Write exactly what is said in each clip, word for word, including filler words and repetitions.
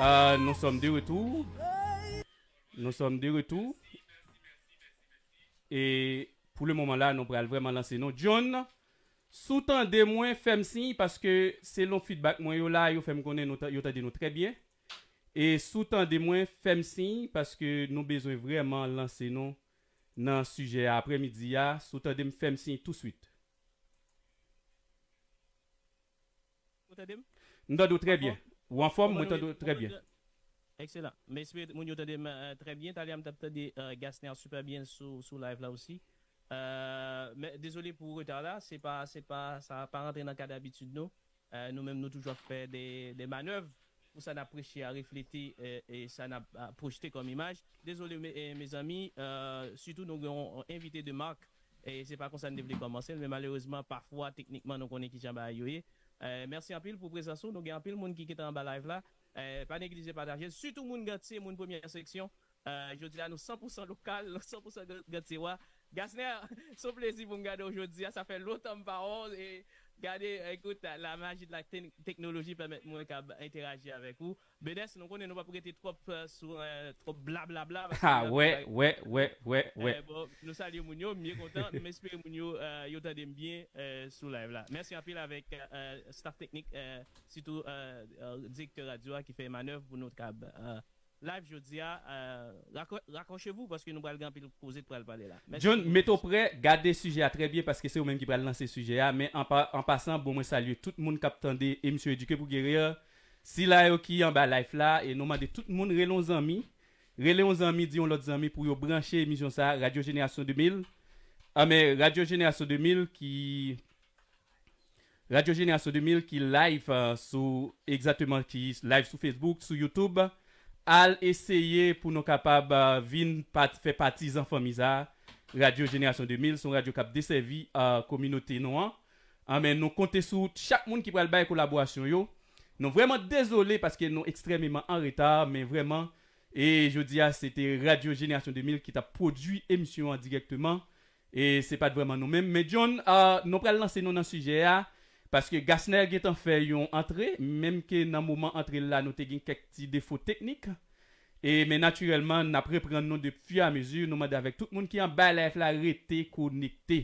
Euh, nous sommes de retour. Nous sommes de retour. E pou le moman la, nou pral vrèman lanse nou. John, si w tande mwen, fè m siy, paske selon feedback mwen yo la, yo fè m konnen nou ta- yo tande nou trè byen. E si w tande mwen, fè m siy, paske nou bezwen vrèman lanse nou nan sijè a aprèmidi a. Si w tande m, fè m siy touswit. Ou tande m? M tande w trè byen. Ou anfòm, mwen tande w trè byen. Excellent. M espere moun yo tande m euh, trè byen. Talè a m t ap tande euh, Gasner super byen sou, sou live la osi. Euh, men dezole pou reta la, se pa, se pa, sa pa rantre nan kad abitid nou. Euh, nou menm nou toujou ap fè de, de manèv pou sa n ap preche a reflete euh, e sa n ap euh, pwojte kòm imaj. Dezole me, eh, mezanmi, euh, sitou nou gen yon envite de mak. E se pa konsa n te vle kòmanse l, men malerezman, pafwa, teknikman, nou konnen kijan bagay yo ye. Eh, mèsi anpil pou prezans ou. Nou gen anpil moun ki gentan anba live la. Eh, pa neglije pataje l. Sitou moun Gantye, moun premyè seksyon. Eh, jodi a nou san pou san lokal, san pou san Gan- Gantyewa. Gasner, se yon plezi pou m gade w jodi a. Sa fè lontan m pa wè w. E gade, ekout, la maji de la te- teknoloji pèmèt mwen kab enteraji avèk ou. Benes, nou konnen nou p ap rete twòp euh, sou euh, twòp blablabla. Ha, wè, wè, wè, wè, wè. Bon, nou salye moun yo, m byen kontan. M espere moun yo euh, yo tande m byen euh, sou live la. Mèsi anpil avèk euh, staff teknik, euh, sitou euh, euh, direktè radyo a ki fè manèv pou nou kab euh, live jodi a. Euh, rako- rakwoche vou paske nou pral gen anpil koze k pral pale la. Mèsi John, anpil. Mete w prè, gade sijè a trè byen paske se ou menm ki pral lanse sijè a. Men an, pa, an pasan, bon, mwen salye tout moun k ap tande emisyon Edike pou Geri. Sila yo ki anba live la, e nou mande tout moun rele yon zanmi. Rele yon zanmi, di yon lòt zanmi pou yo branche emisyon sa a, Radyo Jenerasyon de mil. Ah, men Radyo Jenerasyon de mil ki Radyo Jenerasyon de mil ki live euh, sou, egzakteman, ki live sou Facebook, sou YouTube. Al eseye pou nou kapab euh, vin pat, fè pati zan fanmi sa. Radyo Jenerasyon de mil, se yon radyo k ap desèvi euh, kominote nou an. Anmen, nou konte sou chak moun ki pral bay kolaborasyon yo. Nou vrèman dezole paske nou ekstrèmeman an reta, men vrèman, e jodi a, se te Radyo Jenerasyon de mil ki t ap pwodui emisyon an dirèkteman. E se pa t vrèman nou menm. Men John, ah, nou pral lanse nou nan sijè a. Paske Gasner gentan fè yon antre, menm ke nan moman antre l la, nou te gen kèk ti defo teknik. E men natirèlman, n ap reprann nou de fur et à mesure. Nou mande avèk tout moun ki anba live la rete konekte.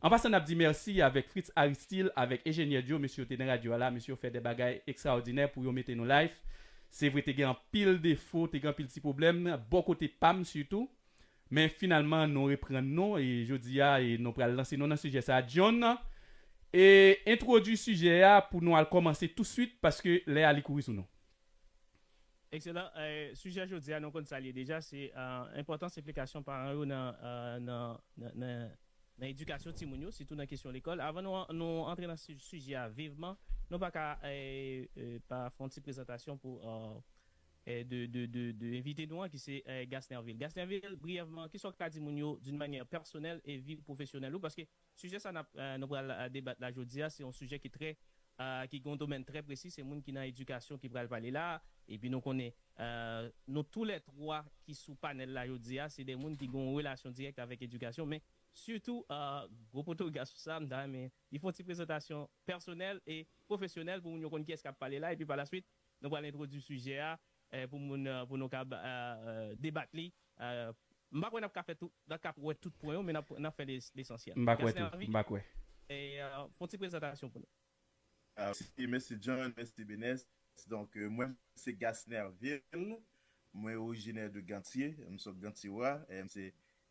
An pasan, n ap di mèsi avèk Fritz Aristil, avèk Enjenyè Joe, mesye yo te nan radyo a la, mesye yo fè de bagay ekstraòdinè pou yo mete nou live. Se vre, te gen anpil defo, te gen anpil ti pwoblèm, bò kote pa m sitou. Men finalman, nou reprann nou e jodi a, e nou pral lanse nou nan sijè sa a. John, e entwodui sijè a pou nou al kòmanse touswit paske lè a li kouri sou nou. Ekselan. Eh, sijè jodi a, nou konn sa l ye deja, se eh, enpòtans enplikasyon paran yo nan, eh, nan, nan, nan, nan edikasyon timoun yo, sitou nan kesyon lekòl. Avan nou, nou antre nan si- sijè a vivman, nou pa ka eh, eh, pa fè yon ti prezantasyon pou eh, eh, de, de, de, de envite nou an, ki se eh, Gasnerville. Gasnerville, briyèvman, kisa w ka di moun yo d'une manière personnelle e vi pwofesyonèl ou? Paske sijè sa n ap, eh, nou pral eh, debat la jodi a, se yon sijè ki trè, eh, ki gen yon domèn trè presi, se moun ki nan edikasyon ki pral pale la, epi nou konnen eh, nou toulètwa ki sou panèl la jodi a, se de moun ki gen yon relasyon dirèk avèk edikasyon, men sitou eh, gwo poto gason sa, m ta renmen li fè yon ti prezantasyon pèsonèl e pwofesyonèl pou moun yo konn kiyès k ap pale la, epi pa la swit, nou pral entwodui sijè a eh, pou moun, eh, pou nou kab eh, eh, debat li. Eh, m pa kwè n ap ka fè tout, n ap ka wè tout pwen yo, men n ap, n ap fè les- lesansyèl. M pa kwè tou, Gasnerville, m pa kwè. eh, eh, fè yon ti prezantasyon pou nou. Ah, mèsi, mèsi John, mèsi Benes. Donk, euh, mwen, se Gasnerville. Mwen orijinè de Gantye. M sot Gantye wa. M se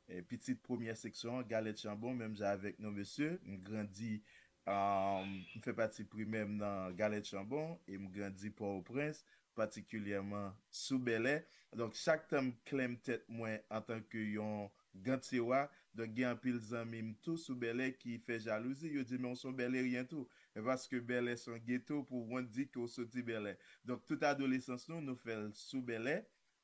eh, pitit premyè seksyon an, Galèt Chanbon, menm jan avèk nou mesye. M grandi, um, m fè pati primè m nan Galèt Chanbon e m grandi Pòtoprens, patikilyèman sou Bèlè. Donk, chak tan m klenm tèt mwen antanke yon Gantyewa, donk gen anpil zanmi m tou sou Bèlè ki fè jalouzi, yo di men w se yon Bèleryen tou. Men paske Bèlè se yon geto pou w di ke w soti Bèlè. Donk tout adolesans nou, nou fè l sou Bèlè.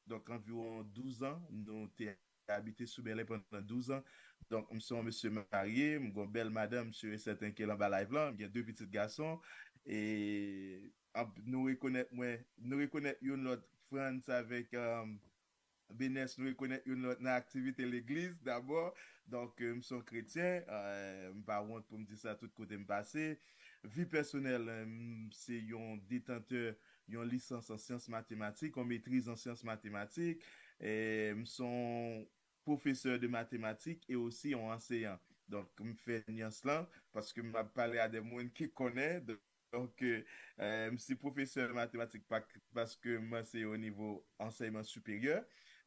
Donk anviwon douz an, nou te abite sou Bèlè pandan douz an. Donk m se yon mesye marye, m gen yon bèl madanm, m si e sèten ke l anba live lan, m gen de pitit gason. E ap- nou rekonèt mwen, nou rekonèt youn lòt, Frantz avèk um, Benes, nou rekonèt youn lòt nan aktivite legliz dabò. Donk, euh, m se yon kretyen, euh, m pa wont pou m di sa tout kote m pase. Vi pèsonèl, euh, m se yon detantè yon lisans an syans matematik, yon metriz an syans matematik, e m se yon pwofesè de matematik e osi yon anseyan. Donk, m fè nyans lan paske m ap pale a de moun ki konnen. Donk, euh, m se pwofesè matematik pa, paske mwen se o nivo ansèyman siperyè,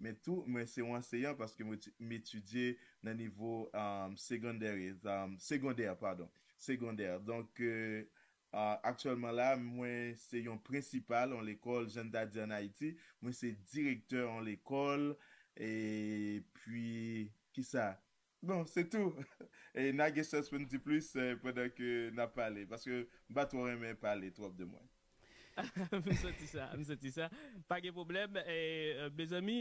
men tou mwen se yon anseyan paske m eti- m etidye nan nivo um, segondè, um, segondè, padon, segondè. Donk, euh, uh, aktyèlman la, mwen se yon prensipal an lekòl, jan n ta di an Ayiti, mwen se direktè an lekòl, epi, kisa? Bon, se tou. E n a gen chans pou n di plis eh, pandan ke n ap pale, paske m pa twò renmen pale twòp de mwen. M santi sa, m santi sa. Pa gen pwoblèm. Eh, eh, mezanmi,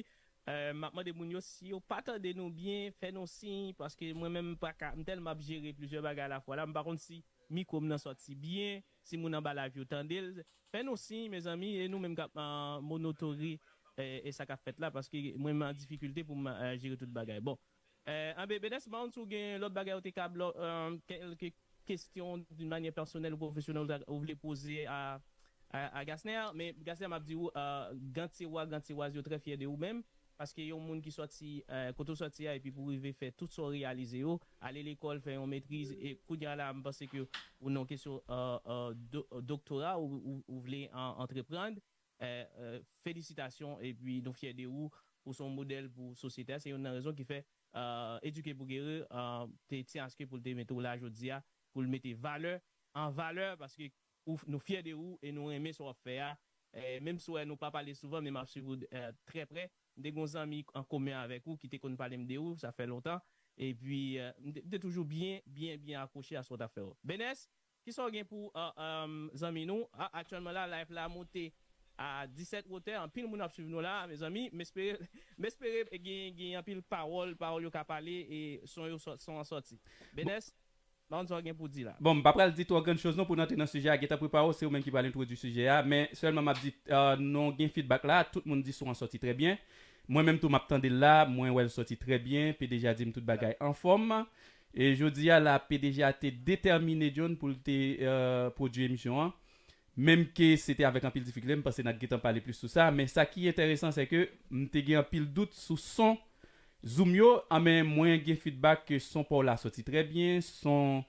eh, m ap mande moun yo si yo pa tande nou byen, fè nou siy, paske mwen menm m pa ka, m tèlman ap jere plizyè bagay alafwa la, m pa konn si mikwo m nan sòti byen, si moun anba live yo tande l. Fè nou siy, mezanmi, e nou menm k ap ah, monitori eh, e sa k ap fèt la, paske mwen menm an difikilte pou m eh, jere tout bagay. Bon, Eh, anben, Benès, m pa konn si w gen lòt bagay ou te ka, kèlke kesyon d'une manière personnelle ou professionnelle ou vle poze a, a, a Gasner, men Gasner, m ap di w, eh, Gantiwa, Gantiwaz yo trè fyè de ou menm, paske yon moun ki sòti, eh, kote w sòti a, epi pou rive fè tout sa w reyalize yo, ale lekòl, fè yon metriz, e kounye a la, m panse ke ou nan kesyon eh, eh, do, doktora ou, ou, ou vle an, antreprann, eh, eh, felisitasyon epi nou fyè de ou. Ou se yon modèl pou sosyete a. Se youn nan rezon ki fè eh, Eduquer pour Guérir eh, te tyen aske pou l te mete w la jodi a, pou l mete valè an valè, paske ou, nou fyè de ou e nou renmen sa w ap fè a. Eh, menm si w wè nou pa pale souvan, men m ap swiv ou eh, trè prè. M te gen yon zanmi an komen avèk ou ki te konn pale m de ou, sa fè lontan. Epi, eh, m te, m te toujou byen, byen, byen akwoche a sa w t ap fè yo. Benès, kisa w gen pou uh, um, zanmi nou? Ah, aktyèlman la, live la monte a disèt wotè. Anpil moun ap swiv nou la, mezanmi. M espere, m espere gen, gen anpil pawòl, pawòl yo ka pale e son yo sò- son an sòti. Benès, m pa konn sa w gen pou di la. Bon, m pa pral di twò grann choz non pou n antre nan sijè a. Gentan prepare w, se ou menm ki pral entwodui sijè a. Men sèlman m ap di, uh, nou gen feedback la, tout moun di son an sòti trè byen. Mwen menm tou m ap tande l la, mwen wè l sòti trè byen, P D G a di m tout bagay anfòm. E jodi a la, P D G a te detèmine John pou l te euh, pwodui emisyon an. Menm ke se te avèk anpil difikilte, m panse n ap gentan pale plis sou sa, men sa ki enteresan se ke m te gen anpil dout sou son Zoom yo, anben mwen gen feedback ke son pa w la sòti trè byen, son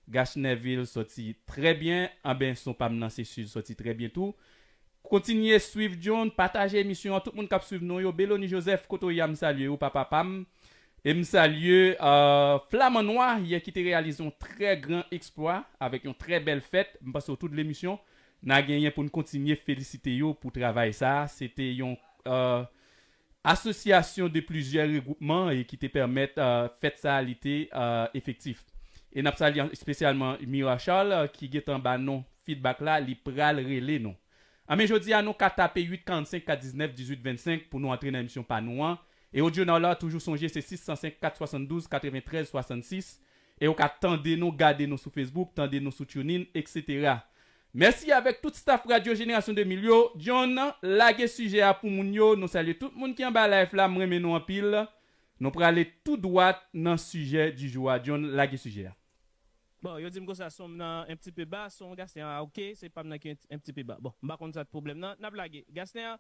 Gachnerville sòti trè byen, anben son pa m nan se Sid sòti trè byen tou. Kontinye swiv John, pataje emisyon an, tout moun k ap swiv nou yo, Belony Joseph, kote w ye a m salye ou papa pa m. E m salye euh, Flaman Nwa yè ki te reyalize yon trè gran eksplwa avèk yon trè bèl fèt. M panse w tout lemisyon n a genyen pou n kontinye felisite yo pou travay sa. Se te yon euh, asosyasyon de plizyè regwoupman e ki te pèmèt euh, fèt sa li te euh, efektif. E n ap salye espesyalman Mira Charles ki gentan ba nou feedback la, li pral rele nou. Anben jodi a nou ka tape uit karannsenk kat diznèf dizuit vennsenk pou nou antre nan emisyon pa nou an. E odyonaw la toujou sonje se sis san senk kat swasanndouz katreventrèz swasannsis. E ou ka tande nou, gade nou sou Facebook, tande nou sou TuneIn, etsetera. Mèsi avèk tout staff Radyo Jenerasyon de Mil yo. John, lage sijè a pou moun yo. Nou salye tout moun ki anba live la, m renmen nou anpil. Nou prale tou dwat nan sijè di jou a. John, lage sijè a. Bon, yo di m konsa son m nan un petit peu bas, son Gasner a oke, se pa m nan ki un petit peu bas. Bon, m pa konn sa t pwoblèm nan. N ap lage. Gasner,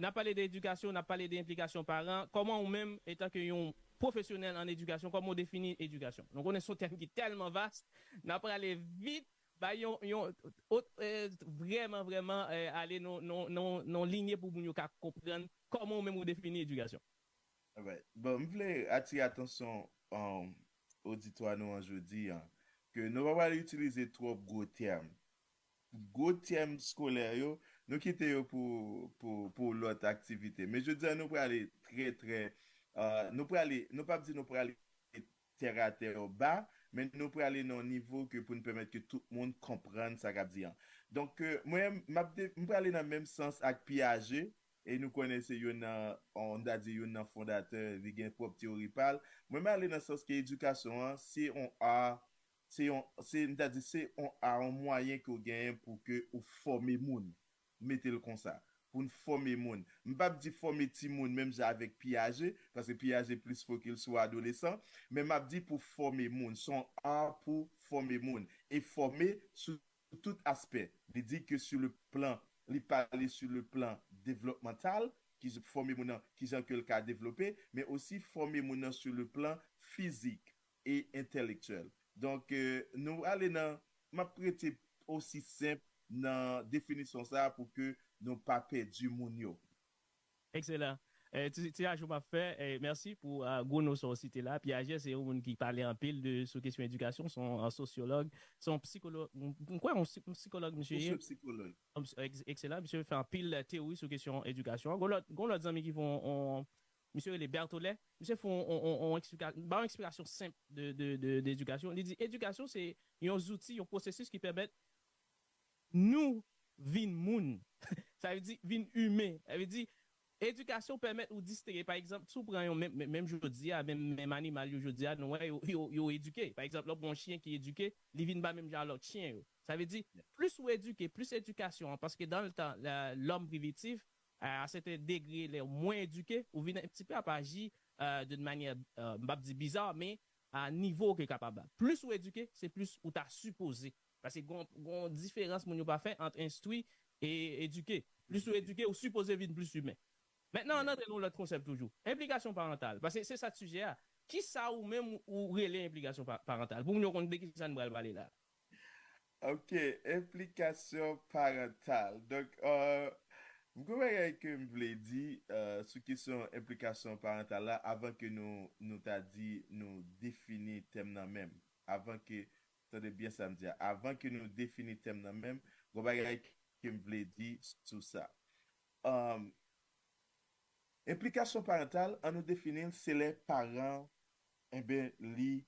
n ap pale de edikasyon, n ap pale de enplikasyon paran. Kòman ou menm, etanke yon pwofesyonèl an edikasyon, kòman ou defini edikasyon? Nou konnen se yon tèm ki tèlman vas, n ap prale vit, bay yon, yon ot, eh, vrèman, vrèman eh, ale nan, nan, nan, nan linye pou moun yo ka konprann kòman ou menm ou defini edikasyon. Alright. Bon, m vle atire atansyon um, oditwa nou an jodi an, ke nou pa pral itilize twòp gwo tèm. Gwo tèm skolè yo, nou kite yo pou, pou, pou lòt aktivite. Men jodi an, nou prale trè, trè, uh, nou prale, nou p ap di nou prale tèratè ba, men nou prale nan yon nivo ke pou n pèmèt ke tout moun konprann sa k ap di an. Donk, euh, mwen, m ap de- m prale nan menm sans ak Piaget, e nou konnen se youn nan, on ta di youn nan fondatè, li gen pwòp teyori pa l. Mwen, m ale nan sans ke edikasyon an, se yon a, se yon, se, m ta di, se yon a, yon mwayen ke w genyen pou ke ou fòme moun. Mete l konsa. Pou n fòme moun. M p ap di fòme timoun menm jan avèk Piaget, paske Piaget plis fokil sou adolesan, men m ap di pou fòme moun. Se yon a pou fòme moun. E fòme sou tout aspè. Li di ke sur le plan li pale sur le plan développemental, ki fòme moun nan, kijan ke l ka devlope, men osi fòme moun nan sur le plan physique et intellectuel. Donk, euh, nou ale nan, m ap rete osi senp nan definisyon sa a pou ke nou pa pèdi moun yo. Ekselan. Eh, ti, ti ajou m ap fè, eh, mèsi pou uh, gwo non sa w site la. Piaget se yon moun ki pale anpil de sou kesyon edikasyon, se yon sosyològ, se yon psikològ, m kwè yon psikològ misye ye. Ekselan, misye fè anpil teyori sou kesyon edikasyon. Gon lòt, gon lòt zanmi ki fè yon, misye rele Berthollet, misye fè yon, yon, yon, yon eksplika, ba yon eksplikasyon senp de, de, de, de edikasyon. Li di edikasyon se yon zouti, yon pwosesis ki pèmèt nou vin moun. Sa vle di vin imen. Sa vle di edikasyon pèmèt ou distenge. Pa egzanp, si w pran yon menm, menm jodi a, menm, menm animal yo jodi a, nou wè yo, yo, yo edike. Pa egzanp, lè w pran yon chyen ki edike, li vin pa menm jan a lòt chyen yo. Sa vle di, plis ou edike, plis edikasyon an, paske dan le tan, lòm primitif, a sèten degre, lè w mwen edike, ou vin un petit peu aji d'une manière, m p ap di biza, men a nivo ke kapab la. Plis ou edike, se plis ou ta sipoze. Paske gon, gon diferans moun yo pa fè ant enstwi e edike. Plis ou edike, ou sipoze vin plis imen. Mentnan, ann antre nan yon lòt konsèp toujou. Enplikasyon parantal. Paske se sa sijè a. Kisa ou menm ou rele enplikasyon parantal? Pou moun yo konn de kisa n pral pale la. Ok, enplikasyon parantal. Donk, uh, m gen bagay ke m vle di uh, sou kesyon enplikasyon parantal la avan ke nou, nou ta di nou defini tèm nan menm. Avan ke, tande byen sa m di a, avan ke nou defini tèm nan menm, gon bagay ke m vle di sou sa. Um, Enplikasyon parantal, an nou defini l, se lè paran, enben, li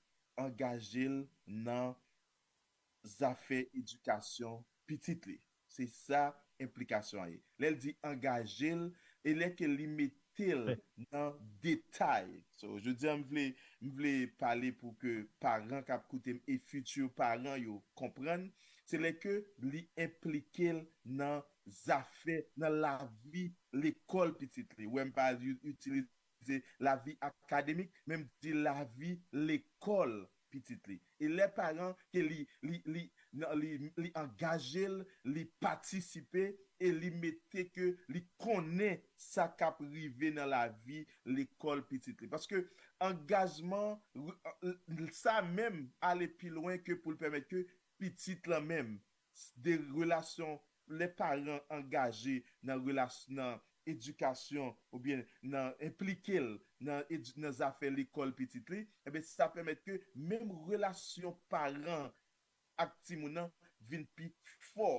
angaje l nan zafè edikasyon pitit li. Se sa enplikasyon an ye. Lè l di angaje l, e lè ke li mete l nan detay. So, jodi a, m vle, m vle pale pou ke paran k ap koute m e future paran yo konprann, se lè ke li enplike l nan zafè, nan lavi lekòl pitit li. Ou wè m pa itilize lavi akademik, men m di lavi lekòl pitit li. E lè paran ke li, li, li, li, li angaje l, li patisipe e li mete ke li konnen sa k ap rive nan lavi lekòl pitit li. Paske angajman, sa menm ale pi lwen ke pou l pèmèt ke pitit lan menm de relasyon, lè paran angaje nan relasyon, nan edikasyon oubyen nan enplike l nan, nan zafè lekòl pitit li, enben sa pèmèt ke menm relasyon paran ak timoun nan vin pi fò.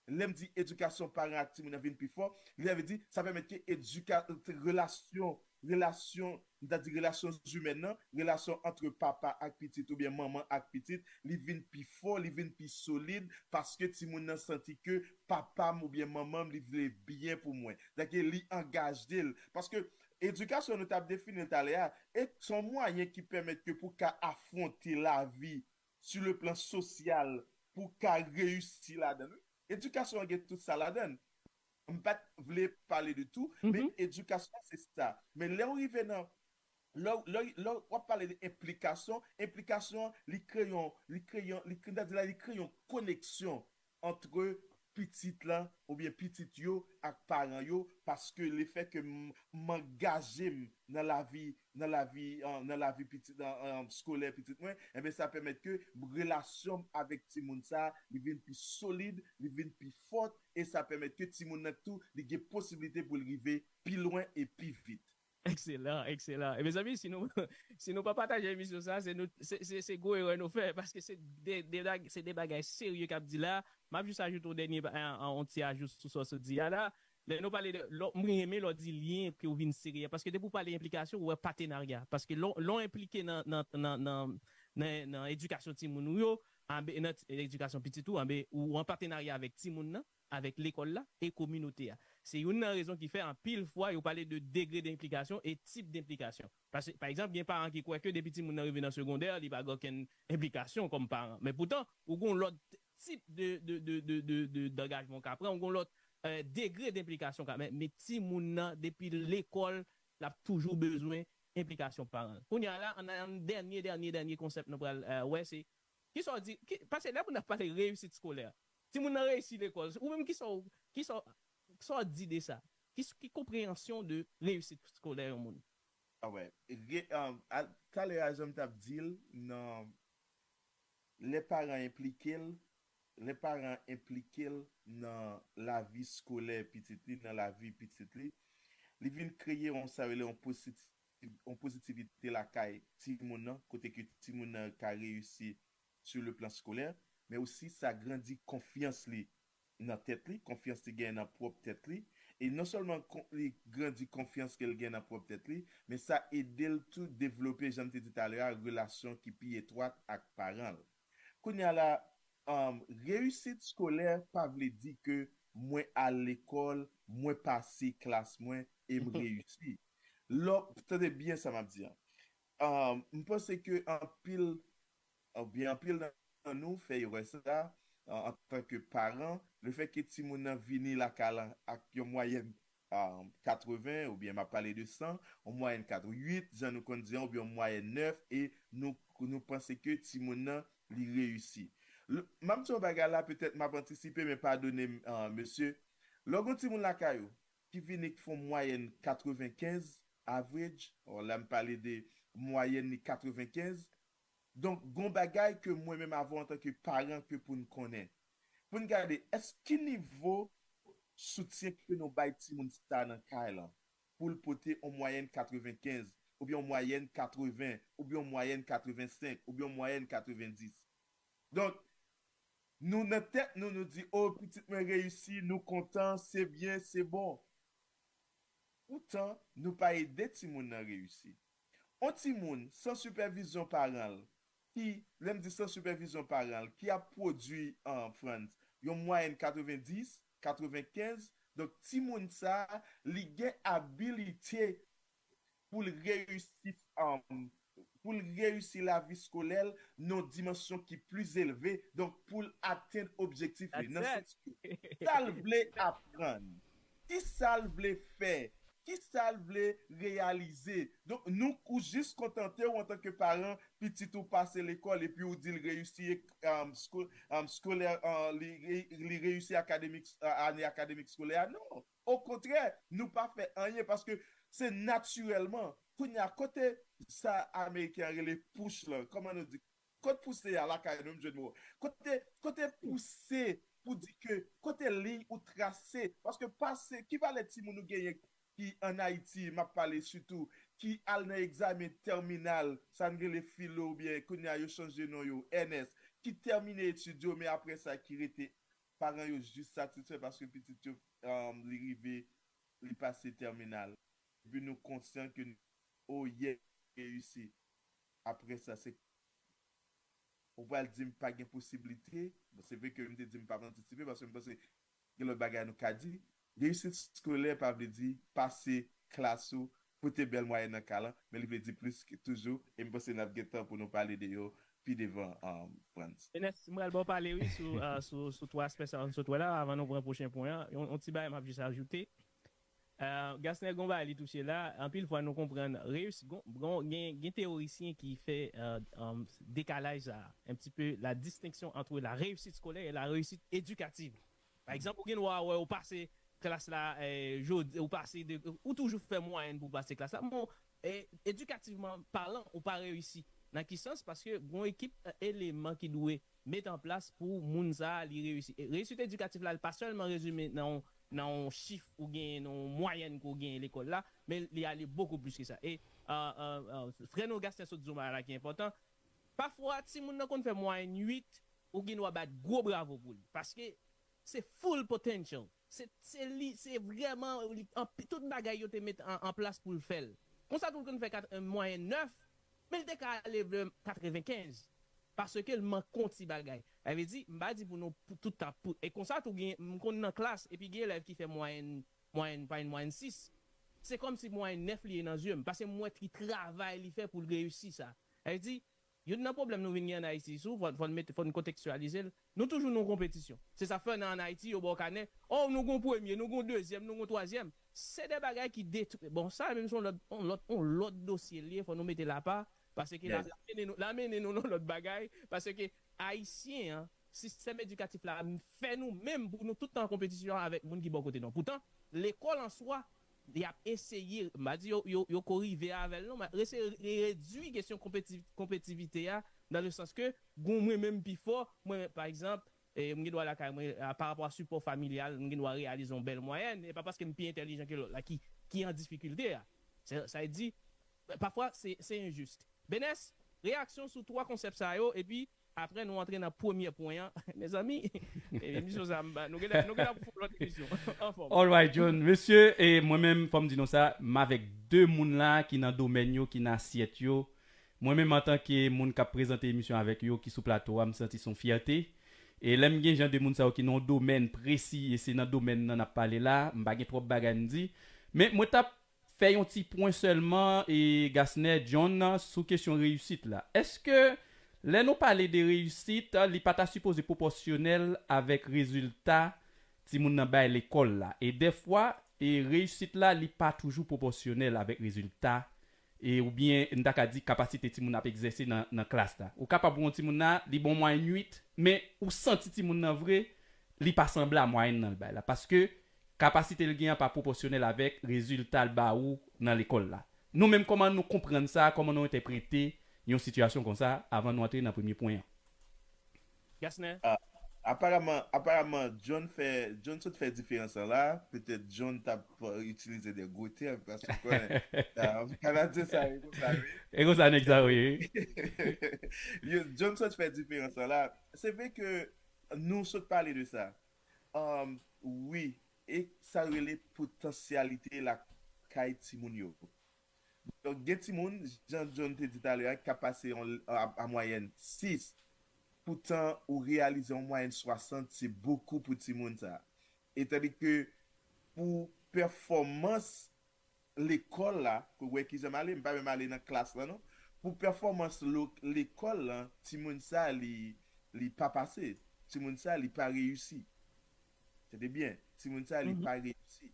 Lè m di edikasyon paran ak timoun nan vin pi fò, li vle di sa pèmèt ke edika, relasyon, relasyon, m ta di relasyon imèn nan, relasyon antre papa ak pitit oubyen manman ak pitit, li vin pi fò, li vin pi solid, paske timoun nan santi ke papa m oubyen manman m li vle byen pou mwen. Sètadi li angaje l. Paske edikasyon nou t ap defini l talè a, e se yon mwayen ki pèmèt ke pou ka afwonte lavi sou le plan sosyal, pou ka reyisi ladan l. Edikasyon an gen tout sa ladan l. M pa t vle pale de tou, men edikasyon se sa. Men lè w rive nan, lè, lè, lè w ap pale de enplikasyon, enplikasyon an, li kreye yon, li kreye yon, li, li kreye yon koneksyon antre pitit lan oubyen pitit yo ak paran yo, paske lefètke m angaje m nan lavi, nan lavi, nan lavi pitit, skolè pitit mwen, enben sa pèmèt ke relasyon m avèk timoun sa a, li vin pi solid, li vin pi fòt, e sa pèmèt ke timoun nan tou, li gen posiblite pou l rive pi lwen e pi vit. Ekselan, ekselan. E mezanmi, si nou, si nou pa pataje emisyon sa, se, nou, se, se, se gwo erè nou fè, paske se de, de, se de bagay serye k ap di la. M ap jis ajoute yon dènye, yon ti ajou sou sa w sot di a la. Lè nou pale de, m renmen lè w di lyen ke w vin sere a. Paske depi w pale enplikasyon, ou wè patenarya. Paske lè w enplike nan, nan, nan, nan, nan, nan edikasyon timoun ou yo, anben, nan edikasyon pitit ou, anben, ou an patenarya avèk timoun nan, avèk lekòl la e kominote a. Se youn nan rezon ki fè anpil fwa yo pale de degre denplikasyon e tip denplikasyon. Paske, pa egzanp, gen paran ki kwè ke depi timoun nan rive nan segondè, li pa gen okenn enplikasyon kòm paran. Men poutan, ou gen yon lòt tip de, de, de, de, de, de, dangajman w ka pran, ou gen yon lòt euh, degre denplikasyon w ka, men, men timoun nan, depi lekòl, l ap toujou bezwen enplikasyon paran l. Kounye a la, an, an dènye, dènye, dènye konsèp nou pral euh, wè, se, kisa w di, ki, paske lè moun ap pale reyisit skolè, Timoun nan reyisi lekòl. Ou menm, kisa w, kisa w, kisa w di de sa? Ki, ki konpreyansyon de reyisit eskolè yon moun? Ah ouais. Re, um, a, talè a, jan m t ap di l, nan lè paran enplike l, lè paran enplike l nan lavi skolè pitit li, nan lavi pitit li, li vin kreye yon, sa rele yon pozitiv, yon pozitivite lakay timoun nan, kote ke timoun nan ka reyisi sur le plan scolaire, men osi sa grandi konfyans li nan tèt li, konfyans li gen nan pwòp tèt li. E non sèlman li grandi konfyans ke l gen nan pwòp tèt li, men sa ede l tou devlope, jan m te di talè a, relasyon ki pi etwat ak paran l. Kounye a la, um, reyisit skolè pa vle di ke mwen al lekòl, mwen pase klas mwen e m reyisi. Lò, tande byen sa m ap di an. Um, m panse ke anpil, oubyen anpil nan nou fè erè sa, uh, antanke paran, lefètke timoun nan vini lakay la ak yon mwayèn um, katreven, oubyen m ap pale de san, yon mwayèn katreven, uit, jan nou konn di an, oubyen yon mwayèn nèf, e nou, nou panse ke timoun nan, li reyisi. M ap di yon bagay la, petèt m ap antisipe, men padone m, uh, mesye. Lè w gen yon timoun lakay ou ki vini k fè yon mwayèn katrevenkenz, average, or la m pale de mwayèn li katrevenkenz, donk, gen yon bagay ke mwen menm avè w antanke paran ke pou n konnen. Pou n gade, èske ki nivo soutyen ke nou bay timoun sa nan kay lan pou l pote yon mwayèn katrevenkenz, oubyen yon mwayèn katreven, oubyen yon mwayèn katrevensenk, oubyen yon mwayèn katrevendis. Donk, nou nan tèt nou, nou di, o, pitit mwen reyisi, nou kontan, se byen, se bon. Poutan, nou pa ede timoun nan reyisi. On timoun san sipèvizyon paran l, ki, lè m di san sipèvizyon paran l, ki ap pwodui, uh, Frantz, yon mwayèn katrevendis, katrevenkenz, donk timoun sa, li gen abilite pou l reyisi, um, pou l reyisi lavi skolè l nan yon dimansyon ki pli elve, donk pou l atenn objektif li. Nan sans ke sa l vle aprann, ki sa l vle fè, ki sa l vle reyalize. Donk, nou, ou jis kontante w antanke paran, pitit ou pase lekòl epi ou di l reyisi, um, sko, um, skolè, uh, li, li reyisi akademik, uh, ane akademik skolè a. Non. Okontrè, nou pa fè anyen paske se natirèlman. Kounye a, kote sa ameriken an rele push lan, kòman nou di? Kot pouse a lakay nou, m jwenn mo. Kote, kote pouse pou di ke, kote liy ou trase? Paske pase, ki valè timoun ou genyen ki ann Ayiti, m ap pale sitou, ki al nan egzamen tèminal, sa n rele filo oubyen kounye a yo chanje non yo, N S, ki tèmine etid yo, men apre sa ki rete paran yo jis satisfè paske pitit yo, um, li rive, li pase tèminal. Epi nou konsyan ke, o, yè reyisi. Apre sa, se, ou pral di m pa gen posiblite. Bon, se vre ke m te di m p ap antisipe paske m panse gen lòt bagay nou ka di. Reyisit skolè pa vle di pase klas ou, pote bèl mwayèn nan kay lan, men li vle di plis ke toujou, e m panse n ap gen tan pou nou pale de yo pi devan, um, Frantz. Enes, m pral ba w pale, wi, sou, uh, sou, sou twa aspè sa nou sot wè la, avan nou pran pwochen pwen an. Yon, yon ti bagay m ap jis ajoute. Uh, Gasner, gon bagay li touche la, anpil fwa nou konprann reyisi, gon, gon, gen, gen teorisyen ki fè, uh, um, dekalaj sa, un petit peu la distinction entre la réussite scolaire et la réussite éducative. Pa egzanp, ou gen dwa wè ou pase klas la, eh, jodi, ou pase de, ou toujou fè mwayèn pou pase klas la. Bon, eh, edikativman palan, ou pa reyisi. Nan ki sans? Paske gon ekip, eh, eleman ki dwe met an plas pou moun sa a li reyisi. E reyisit edikatif la, li pa sèlman rezime nan yon, nan yon chif ou genyen, nan yon mwayèn ke w genyen lekòl la, men li ale bokou plis ke sa. E, ah, ah, ah, frè nou Gasner sot di yon bagay la ki enpòtan. Pafwa, timoun nan konn fè mwayèn uit, ou gen dwa bat gwo bravo pou li. Paske se full potential. Se, se li, se vrèman, li, anpi, tout bagay yo te met an, an plas pou l fè l. Konsa tou l konn fè kat, mwayèn nèf, men l te ka leve katrevenkenz. Paske l manke yon ti bagay. Sa vle di, m pa di pou nou pou tout tan, pou, e konsa tou gen, m konn nan klas, epi gen elèv ki fè mwayèn, mwayèn, pa yon mwayèn sis. Se kòmsi mwayèn nèf li ye nan zye m, paske m wè ki travay li fè pou l reyisi sa. Sa vle di, youn nan pwoblèm nou vin gen ann Ayiti, si w, fò, fò n mete, fò n kontekstyalize l. Nou toujou nan yon konpetisyon. Se sa k fè nan ann Ayiti, yo ba w kanè, o, nou gen yon premye, nou gen yon dezyèm, nou gen yon twazyèm. Se de bagay ki detwi. Bon, sa menm se yon lòt, yon lòt, yon lòt dosye l ye, fò nou mete l apa, paske l ap mennen nou, l ap mennen nou nan lòt bagay, paske Ayisyen an, sistèm edikatif la fè nou menm pou nou tout tan an konpetisyon avèk moun ki bò kote nou. Poutan, lekòl an swa, y ap eseye, m pa di yo, yo, yo ko rive avè l non, men eseye re- redui kesyon konpeti- konpetivite a, nan le sans ke gon mwen menm pi fò, mwen, pa egzanp, e, m gen dwa lakay mwen, a, pa rapò a sipò familyal, m gen dwa reyalize yon bèl mwayèn, e pa paske m pi entèlijan ke lòt la ki, ki an difikilte a. Sa, sa vle di, pafwa, se, se enjis. Benes, reyaksyon sou twa konsèp sa yo, epi apre nou antre nan premye pwen an. Mezanmi, emisyon sa, m ba- nou gen nou gen pou fè lòt emisyon. Anfòm. Alright, John. Mesye, e mwen menm, fò m di nou sa, m avèk de moun la ki nan domèn yo, ki nan asyèt yo. Mwen menm, antanke moun k ap prezante emisyon avèk yo, ki sou plato a, m santi se yon fyète. E lè m gen jan de moun sa yo ki nan yon domèn presi, e se nan domèn nan n ap pale la, m pa gen twòp bagay m di. Men mwen t ap fè yon ti pwen sèlman, e Gasner, John, sou kesyon reyisit la. Èske lè nou pale de reyisit, li pa ta sipoze pwopòsyonèl avèk rezilta timoun nan bay lekòl la? E dèfwa, e reyisit la, li pa toujou pwopòsyonèl avèk rezilta, e oubyen n ta ka di kapasite timoun ap egzèse nan, nan klas la. Ou kapab wè yon timoun la, li bon mwayèn uit, men ou santi timoun nan vre, li pa sanble a mwayèn nan l bay la. Paske kapasite l gen an pa pwopòsyonèl avèk rezilta l ba ou nan lekòl la. Nou menm, kòman nou konprann sa, kòman nou entèprete yon sitiyasyon konsa avan nou antre nan premye pwen an? Gasner? Ah, aparaman, aparaman, John fè, John sot fè diferans lan la. Petèt John t ap, euh, itilize de gwo tèm, paske w konnen, ah, Kanadyen sa, e konsa, wi. E konsa, nèg sa, wi, wi. Yo, John sot fè diferans lan la. Se vre ke nou sot pale de sa. Um, wi, e sa rele potansyalite lakay timoun yo. Donk, gen timoun, jan John te di talè a, ki ka pase yon, a, a mwayèn sis. Poutan, ou reyalize yon mwayèn swasant, se bokou pou timoun sa. E tandike pou pèfòmans lekòl la, ke w wè kijan m ale, m pa menm ale nan klas la, non. Pou pèfòmans lo- lekòl la, timoun sa, li, li pa pase. Timoun sa, li pa reyisi. Tande byen, timoun sa, li pa reyisi.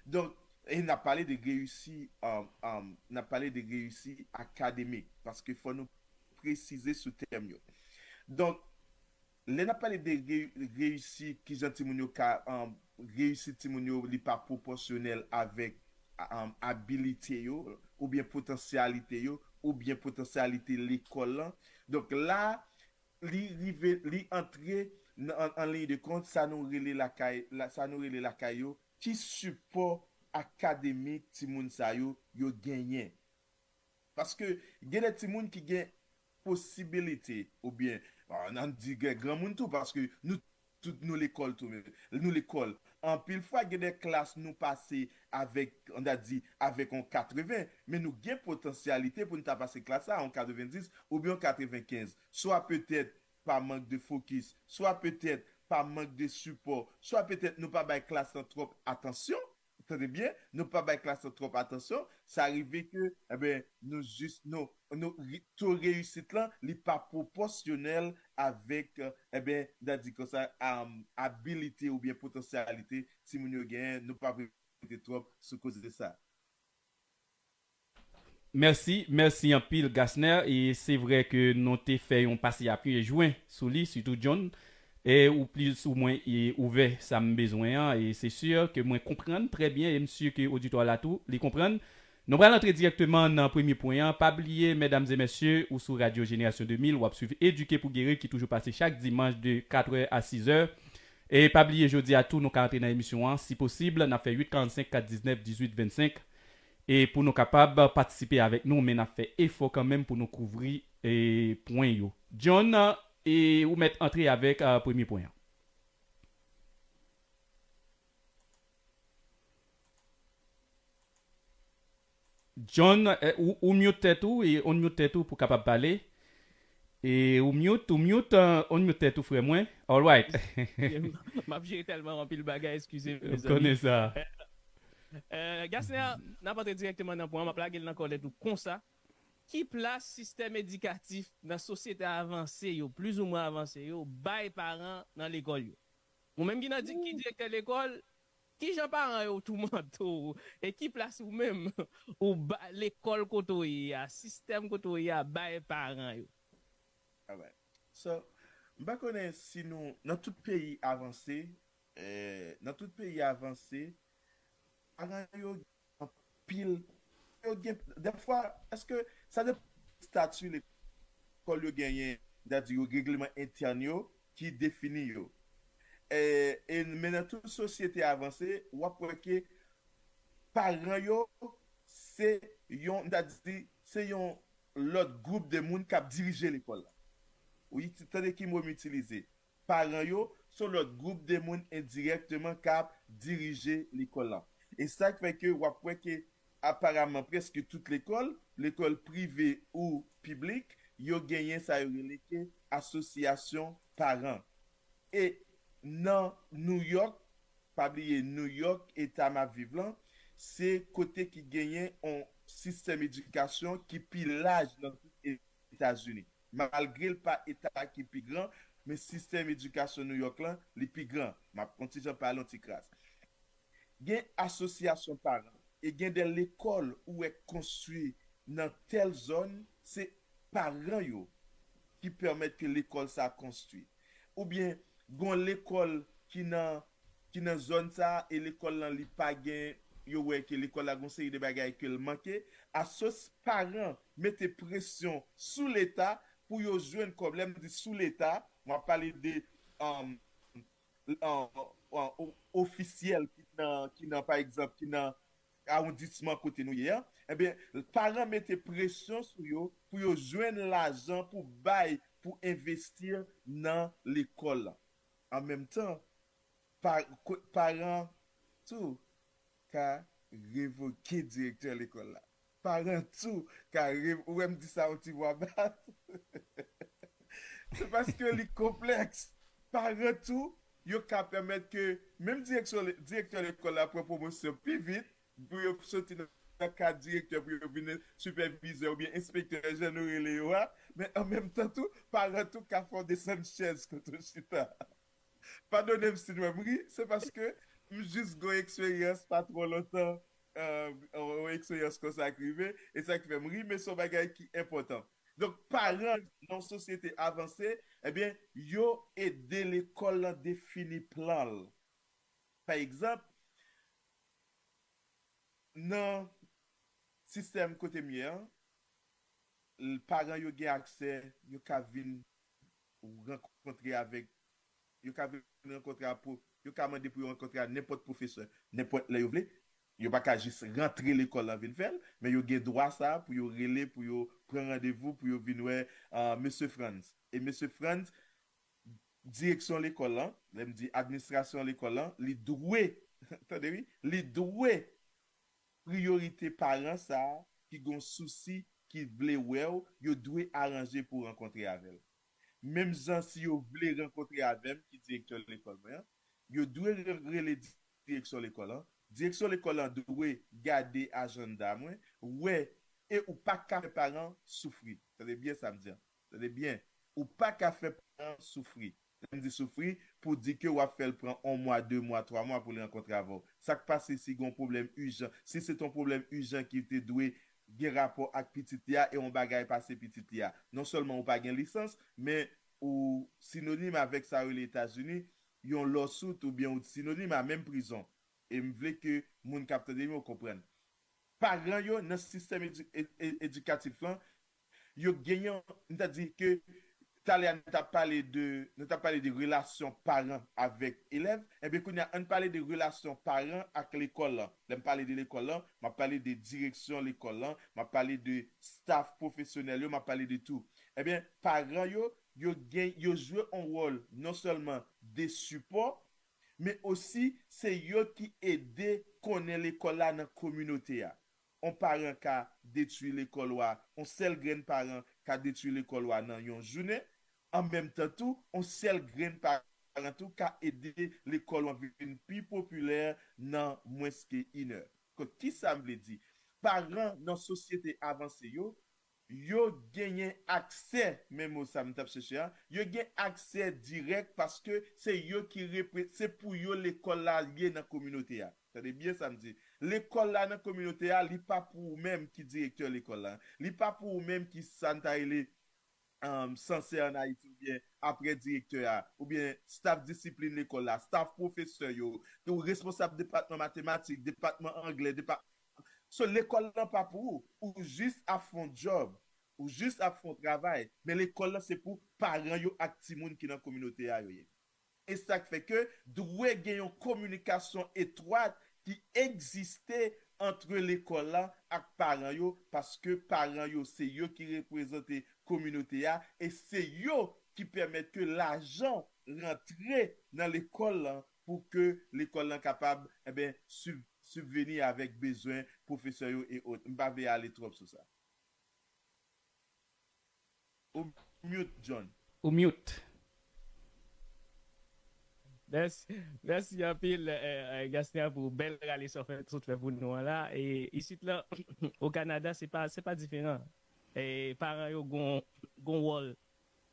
Donk, e n ap pale de reyisi, um, um, n ap pale de reyisi akademik, paske fò nou presize sou tèm yo. Donk, lè n ap pale de re- reyisi, kijan timoun yo ka, um, reyisi timoun yo, li pa pwopòsyonèl avèk, um, abilite yo, oubyen potansyalite yo, oubyen potansyalite lekòl lan. Donk la, li rive, li antre nan, an, an liy de kont, sa nou rele lakay, la, sa nou rele lakay yo, ki sipò akademik timoun sa yo, yo genyen. Paske gen de timoun ki gen posibilite, oubyen, ah, n a di gen granmoun tou, paske nou tout nou lekòl tou, nou lekòl. Anpil fwa, gen de klas nou pase avèk, on a di, avèk yon katreven, men nou gen potansyalite pou nou ta pase klas la yon katrevenndis oubyen yon katrevenkenz. Swa petèt pa mank de fokis, swa petèt pa mank de sipò, swa petèt nou pa bay klas lan twòp atansyon. Tande byen, nou pa bay klas lan twòp atansyon. Sa rive ke, enben, nou jis, nou, nou, ri- to reyisit lan, li pa pwopòsyonèl avèk, enben, n a di konsa, am, abilite oubyen potansyalite timoun yo genyen. Nou p ap repete twòp sou koze sa. Mèsi, mèsi anpil, Gasner. E se vre ke nou te fè yon pase a pye jwen sou li, sitou John. E ou plis ou mwen e ouvè sa m bezwen an. E se si ke mwen konprann trè byen, e m si ke oditwa la tou, li konprann. Nou pral antre dirèkteman nan premye pwen an. Pa bliye, medam e mesye, ou sou Radyo Jenerasyon de mil, w ap swiv Edike pou Geri ki toujou pase chak dimanch de katrè a sizè. E pa bliye, jodi a tou, nou ka antre nan emisyon an, si posib, n ap fè uit karannsenk, kat diznèf, dizuit vennsenk. E pou nou kapab patisipe avèk nou, men n ap fè efò kanmenm pou nou kouvri e, pwen yo. John, e, ou mèt antre avèk a, premye pwen an. John, eh, ou, ou mute tèt ou e unmute tèt ou pou kapab pale. E ou mute, ou mute, eh, unmute tèt ou, frè mwen. Alright. M ap jere tèlman anpil bagay, eskize m, mezanmi. Ou konnen sa. Eh, Gasner, n ap antre dirèkteman nan pwen an, m ap lage l nan kòlèt ou konsa. Ki plas sistèm edikatif nan sosyete avanse yo, plizoumwen avanse yo, bay paran nan lekòl yo? Ou menm ki nan di- ki direktè lekòl, kijan paran yo toumante w? E ki plas ou menm ou ba lekòl kote w ye a, sistèm kote w ye a bay paran yo? Alright. So, M pa konnen si nou, nan tout peyi avanse, eh, nan tout peyi avanse, paran yo gen anpil, yo gen, dèfwa, èske sa depann stati lekòl yo genyen, sètadi yo regleman entèn yo ki defini yo. E, e, men nan tout sosyete avanse, w ap wè ke paran yo se yon, m ta di, se yon lòt gwoup de moun k ap dirije lekòl la. Wi, tande ki mo m itilize. Paran yo se yon lòt gwoup de moun endirèkteman k ap dirije lekòl la. E sa k fè ke w ap wè ke aparaman prèske tout lekòl, lekòl prive ou piblik, yo genyen sa yo rele ke asosyasyon paran. E nan New York, pa bliye New York, eta m ap viv lan, se kote ki genyen yon sistèm edikasyon ki pi laj nan tout Etazini. Malgre l pa eta ki pi gran, men sistèm edikasyon New York lan, li pi gran. M ap yon ti jan pale yon ti kras. Gen asosyasyon paran e gen de lekòl ou wè konstwi nan tèl zòn, se paran yo ki pèmèt ke lekòl sa konstwi. Oubyen, gen lekòl ki nan, ki nan zòn sa a, e lekòl lan li pa gen, yo wè ke lekòl la gen yon seri de bagay ke l manke, asos paran mete presyon sou Leta pou yo jwenn kòb. Lè m di sou Leta, m ap pale de, um, an, an, o- ofisyèl ki nan, ki nan, pa egzanp, ki nan awondisman kote nou ye a, ebyen, paran mete presyon sou yo pou yo jwenn lajan pou bay, pou envesti nan lekòl la. An menm tan, pa, ko- paran tou ka revoke direktè lekòl la. Paran tou ka rev- ou wè m di sa yon ti vwa bas. Se paske li konplèks. Paran tou, yo ka pèmèt ke menm direksyon, direktè lekòl la pran pwomosyon pi vit, pou yo soti nan kad direktè pou yo vin sipèvizè oubyen enspektè, jan nou rele yo a, men an menm tan tou, paran tou ka fè w desann chèz kote w chita. Padone m si m ri, se paske m jis gen yon eksperyans pa twò lontan, euh, yon eksperyans konsa k rive, e sa k fè m ri, men se yon bagay ki enpòtan. Donk, paran nan yon sosyete avanse, ebyen, yo ede lekòl lan defini plan l. Pa egzanp, nan sistèm kote m ye an, l- paran yo gen aksè, yo ka vin rankontre avèk, yo ka vin rankontre a pwo- yo ka mande pou yo rankontre a nenpòt pwofesè, nenpòt lè yo vle. Yo pa ka jis rantre lekòl lan vin fè l, men yo gen dwa sa a pou yo rele, pou yo pran randevou, pou yo vin wè, ah, mesye Frantz. E mesye Frantz, direksyon lekòl lan, lè m di administrasyon lekòl lan, li dwe, tande wi, li dwe priyorite paran sa a ki gen yon sousi, ki vle wè w, yo dwe aranje pou rankontre avè l. Menm jan si yo vle rankontre avè m, ki direktè lekòl mwen an, yo dwe re- rele direksyon lekòl lan. Direksyon lekòl lan dwe gade ajanda mwen, wè, e ou pa ka fè paran soufri. Tande byen sa m di an. Tande byen. Ou pa ka fè paran soufri. Lè m di soufri, pou di ke w ap fè l pran yon mwa, de mwa, twa mwa pou l rankontre avè w. Sa k pase si gen yon pwoblèm ijan? Si se t yon pwoblèm ijan ki te dwe gen rapò ak pitit li a e yon bagay pase pitit li a, non sèlman ou pa gen lisans, men ou sinonim avèk sa yo rele Etazini, yon lawsuit oubyen ou sinonim a menm prizon. E m vle ke moun k ap tande m yo konprann. Paran yo nan sistèm edi- e- e- edikatif lan, yo genyen, m ta di ke talè a nou t ap pale de, nou t ap pale de relasyon paran avèk elèv, enben kounye a, ann pale de relasyon paran ak lekòl lan. Lè m pale de lekòl lan, m ap pale de direksyon lekòl lan, m ap pale de staff pwofesyonèl yo, m ap pale de tou. Enben, paran yo, yo gen, yo jwe yon wòl non sèlman de sipò, men osi se yo ki ede konnen lekòl la nan kominote a. Yon paran ka detwi lekòl ou a, yon sèl grenn paran ka detwi lekòl ou a nan yon jounen. An menm tan tou, yon sèl grenn paran tou ka ede lekòl ou an vin pi popilè nan mwens ke inè. Donk, kisa m vle di? Paran nan sosyete avanse yo, yo genyen aksè, men mo sa m t ap chèche a, yo gen aksè dirèk paske se yo ki repre- se pou yo lekòl la ye nan kominote a. Tande byen sa m di. Lekòl la nan kominote a, li pa pou ou menm ki direktè lekòl la. Li pa pou ou menm ki sa n ta rele um, sanse ann Ayiti, oubyen apre direktè a, oubyen staff disiplin lekòl la, staff pwofesè yo, ou responsab depatman matematik, depatman anglè, depatman. So, lekòl lan pa pou ou. Ou jis ap fè yon djòb. Ou jis ap fè yon travay. Men lekòl lan se pou paran yo ak timoun ki nan kominote a yo ye. E sa k fè ke dwe gen yon kominikasyon etwat ki egziste ant lekòl la ak paran yo, paske paran yo se yo ki reprezante kominote a e se yo ki pèmèt ke lajan rantre nan lekòl lan pou ke lekòl lan kapab, eben, sib- sibveni avèk bezwen pwofesè yo e ot. M pa vle ale twòp sou sa. Ou mute, John. Ou mute. Mèsi anpil, Gasner, pou bèl rale sa w sot fè pou nou an la. E isit la, o Kanada, se pa, se pa diferan. E paran yo gon, gon wòl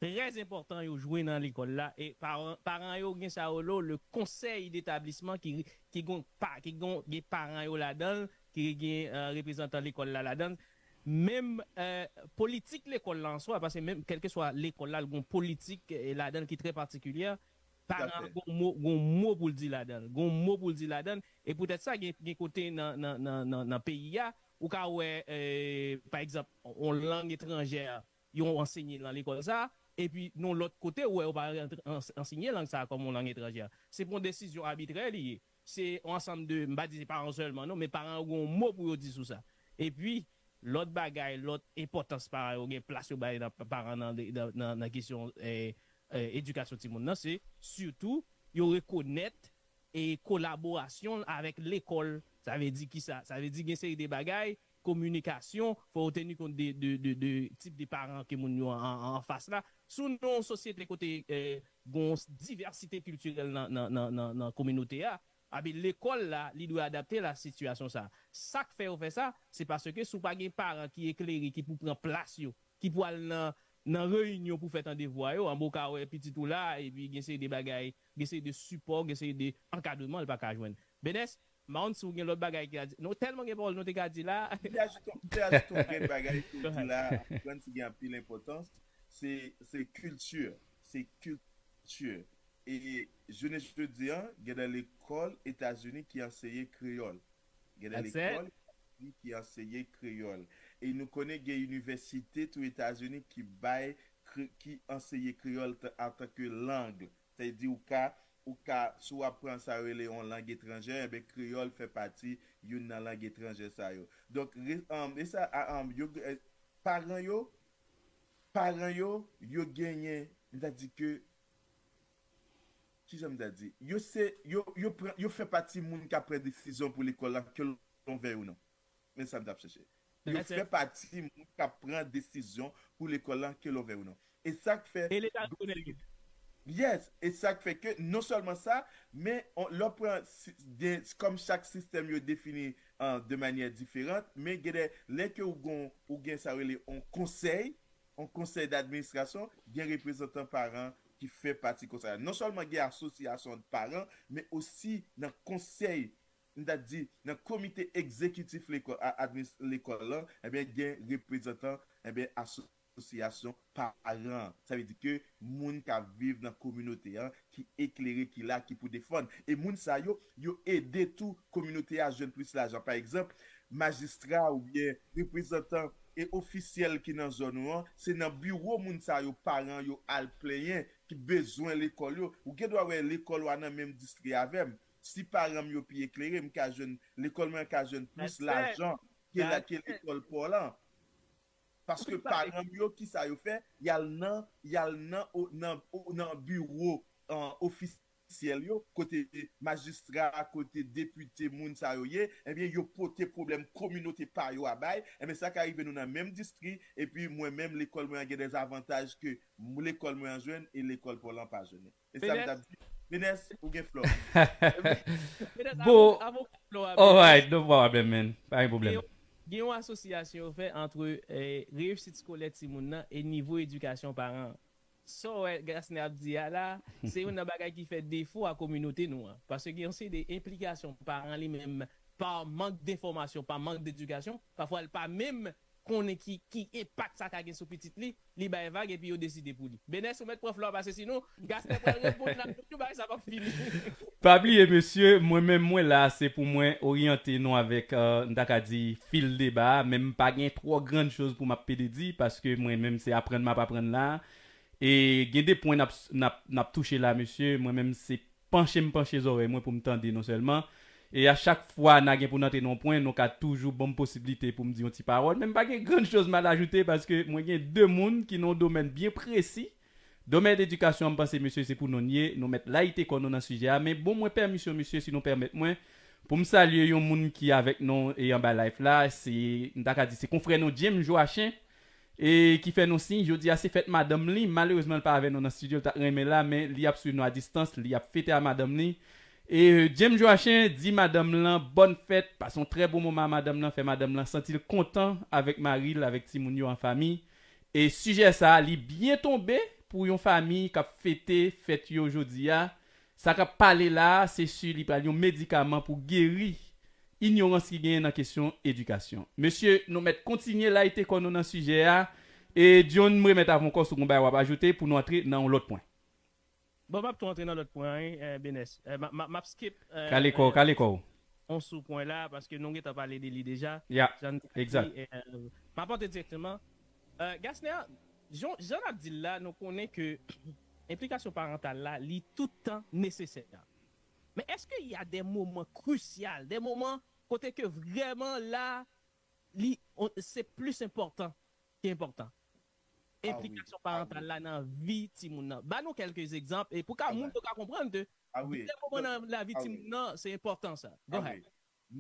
trè enpòtan yo jwe nan lekòl la. E paran, paran yo gen sa yo lo le konsèy detablisman ki, ki gon pa, ki gon gen paran yo ladan l, ki gen reprezantan lekòl la ladan l. Menm politik lekòl la an swa, paske menm kèlkeswa lekòl la, l gon politik ladan l ki trè patikilye. Paran an gon mo, gon mo pou l di ladan l. Gon mo pou l di ladan l. E poutèt sa, gen, gen kote nan, nan, nan, nan, nan peyi a, ou ka wè, pa egzanp, yon lang etranjè, yo ansenye l nan lekòl sa, epi nan lòt kote, ou wè yo pa ansenye lang sa kòm yon lang etranjè. Se pa yon desizyon abitrè li ye. Se yon ansanm de, m pa di se paran sèlman non, men paran yo gen yon mo pou yo di sou sa. Epi, lòt bagay, lòt enpòtans paran yo gen, plas yo bay nan paran nan, nan, nan kesyon edikasyon timoun nan, se sitou yo rekonèt e kolaborasyon avèk lekòl. Sa vle di kisa? Sa vle di gen seri de bagay, kominikasyon, fò yo teni kont de, de, de, de tip de paran ke moun yo an, an, an fas la. Si w nan yon sosyete kote eh, gon divèsite kiltirèl nan, nan, nan, nan, nan kominote a, abi lekòl la, li dwe adapte l a sitiyasyon sa. Sa k fè yo fè sa, se paske si w pa gen paran ki eklere, ki pou pran plas yo, ki pou al nan, nan reyinyon pou fè tande vwa yo, anben w ka wè pitit ou la, epi gen seri de bagay, gen seri de sipò, gen seri de ankadreman l pa ka jwenn. Benes, m pa konn si w gen lòt bagay ki a di. Nou tèlman gen pawòl nou te ka di la. M te ajoute, m te ajoute yon grenn bagay ke w di la, m konprann si gen anpil enpòtans. Se, se kilti. Se kilti. E jounen jodi a, gen de lekòl Etazini ki anseye kreyòl. Gen de lekòl Etazini ki anseye kreyòl. E nou konnen gen inivèsite tou Etazini ki bay, ki anseye kreyòl antanke lang. Sa vle di ou ka, ou ka, si w ap pran sa yo rele yon lang etranjè, enben kreyòl fè pati youn nan lang etranjè sa yo. Donk, e sa, yo, paran yo, paran yo, yo genyen, m ta di ke, kijan m ta di, yo se, yo, yo pran, yo fè pati moun k ap pran desizyon pou lekòl la, ke l anvè yo non. Men sa m t ap chèche. Yo fè pati moun k ap pran desizyon pou lekòl la, ke l anvè yo non. E sa k fè. E Leta rekonèt yo. Yes, e sa k fè ke non sèlman sa, men lè w pran, kòm chak sistèm yo defini de manyè diferan, men gen de lè ke ou gen, ou gen sa rele yon konsèy, yon konsèy d'administrasyon, gen reprezantan paran ki fè pati konsèy la. Non sèlman gen asosyasyon paran, men osi nan konsèy, m ta di, nan komite egzekitif lekòl, a, adminis-, lekòl lan, ebyen, gen reprezantan, ebyen, asosyasyon paran. Sa vle di ke moun k ap viv nan kominote an, ki eklere, ki la, ki pou defann. E moun sa yo, yo ede tou kominote a jwenn plis lajan. Pa egzanp, majistra oubyen reprezantan e ofisyèl ki nan zòn ou an, se nan biwo moun sa yo, paran yo al plenyen ki bezwen lekòl yo. Ou gen dwa wè lekòl ou a nan menm distri avè m. Si paran m yo pi eklere, m ka jwenn, lekòl mwen an ka jwenn plis lajan ke la, ke lekòl pa w lan. Paske paran m yo, kisa yo fè? Y al nan, y al nan, nan, nan biwo, an, ofisyèl yo, kote majistra, kote depite, moun sa yo ye, ebyen, yo pote pwoblèm kominote pa yo a bay, ebyen, sa ka rive nou nan menm distri, epi mwen menm, lekòl mwen an gen de avantaj ke lekòl mwen an jwenn e lekòl pa w lan pa jwenn. E sa m t ap di. Benes, ou gen flow. Bon, alright, no problem, man. Pa gen pwoblèm. Gen yon asosyasyon yo fè ant reyisit eskolè timoun nan e nivo edikasyon paran an. Sa w wè Gasner ap di a la, se youn nan bagay ki fè defo a kominote nou an. Paske gen yon seri de enplikasyon paran li menm, pa mank denfòmasyon, pa mank dedikasyon, pafwa l pa menm konnen ki, ki enpak sa ka gen sou pitit li, li bay vag epi yo deside pou li. Benès, ou mèt pran flò a pase sinon, Gasnè pral reponn la, tout bagay sa p ap fini. Pa bliye, mesye, mwen menm mwen la, se pou mwen oryante nou avèk, euh, m ta ka di, fil deba a, men m pa gen twò grann choz pou m ap pede di, paske mwen menm se aprann m ap aprann la. E gen de pwen n ap, n ap, n ap touche la, mesye, mwen menm se panche m panche zòrèy mwen pou m tande non sèlman. E a chak fwa n a gen pou n antre nan yon pwen, nou ka toujou ban m posiblite pou m di yon ti pawòl. Men m pa gen grann choz m al ajoute paske mwen gen de moun ki nan yon domèn byen presi. Domèn edikasyon an, m panse, mesye, se pou nou n ye. Nou mèt layite kò nou nan sijè a. Men bon mwen pèmisyon, mesye, si nou pèmèt mwen, pou m salye yon moun ki avèk nou e anba live la. Se, m ta ka di, se konfrè nou, James Joachin, e ki fè nou siy. Jodi a, se fèt madanm li. Malerezman, l pa avè nou nan estidyo, l ta renmen la, men li ap swiv nou a distans, li ap fete a madanm li. E, euh, James Joachin di madanm lan bòn fèt, pase yon trè bon moman a madanm lan, fè madanm lan santi l kontan avèk mari l, avèk timoun yo an fanmi. E sijè sa a, li byen tonbe pou yon fanmi k ap fete fèt yo jodi a. Sa k ap pale la a, se si li pral yon medikaman pou geri inyorans ki genyen nan kesyon edikasyon. Mesye, nou mèt kontinye layite kò nou nan sijè a. E John, m remèt avè w ankò si w gen yon bagay w ap ajoute pou nou antre nan yon lòt pwen. Bon, m ap tou antre nan lòt pwen an, eh, Benès. Eh, m ap- m ap- m ap skip, eh, Kale kò w, eh, kale kò w. yon sou pwen la, paske nou gentan pale de li deja. Ya, Jan n te exact. di, eh, m ap antre dirèkteman. Eh, Gasner, jan, jan n ap di l la, nou konnen ke enplikasyon parantal la, li tout tan nesesè. Men èske y a de moman krisyal, de moman kote ke vrèman la, li, on- se plis enpòtan ki enpòtan? Ah wi, Enplikasyon ah wi. parantal la nan vi timoun nan. Ba nou kèlke egzanp e pou ka Ah moun wi. yo ka konprann ke Ah wi. de moman nan lavi Ah wi. timoun nan, se enpòtan sa. Go Ah ahead. wi.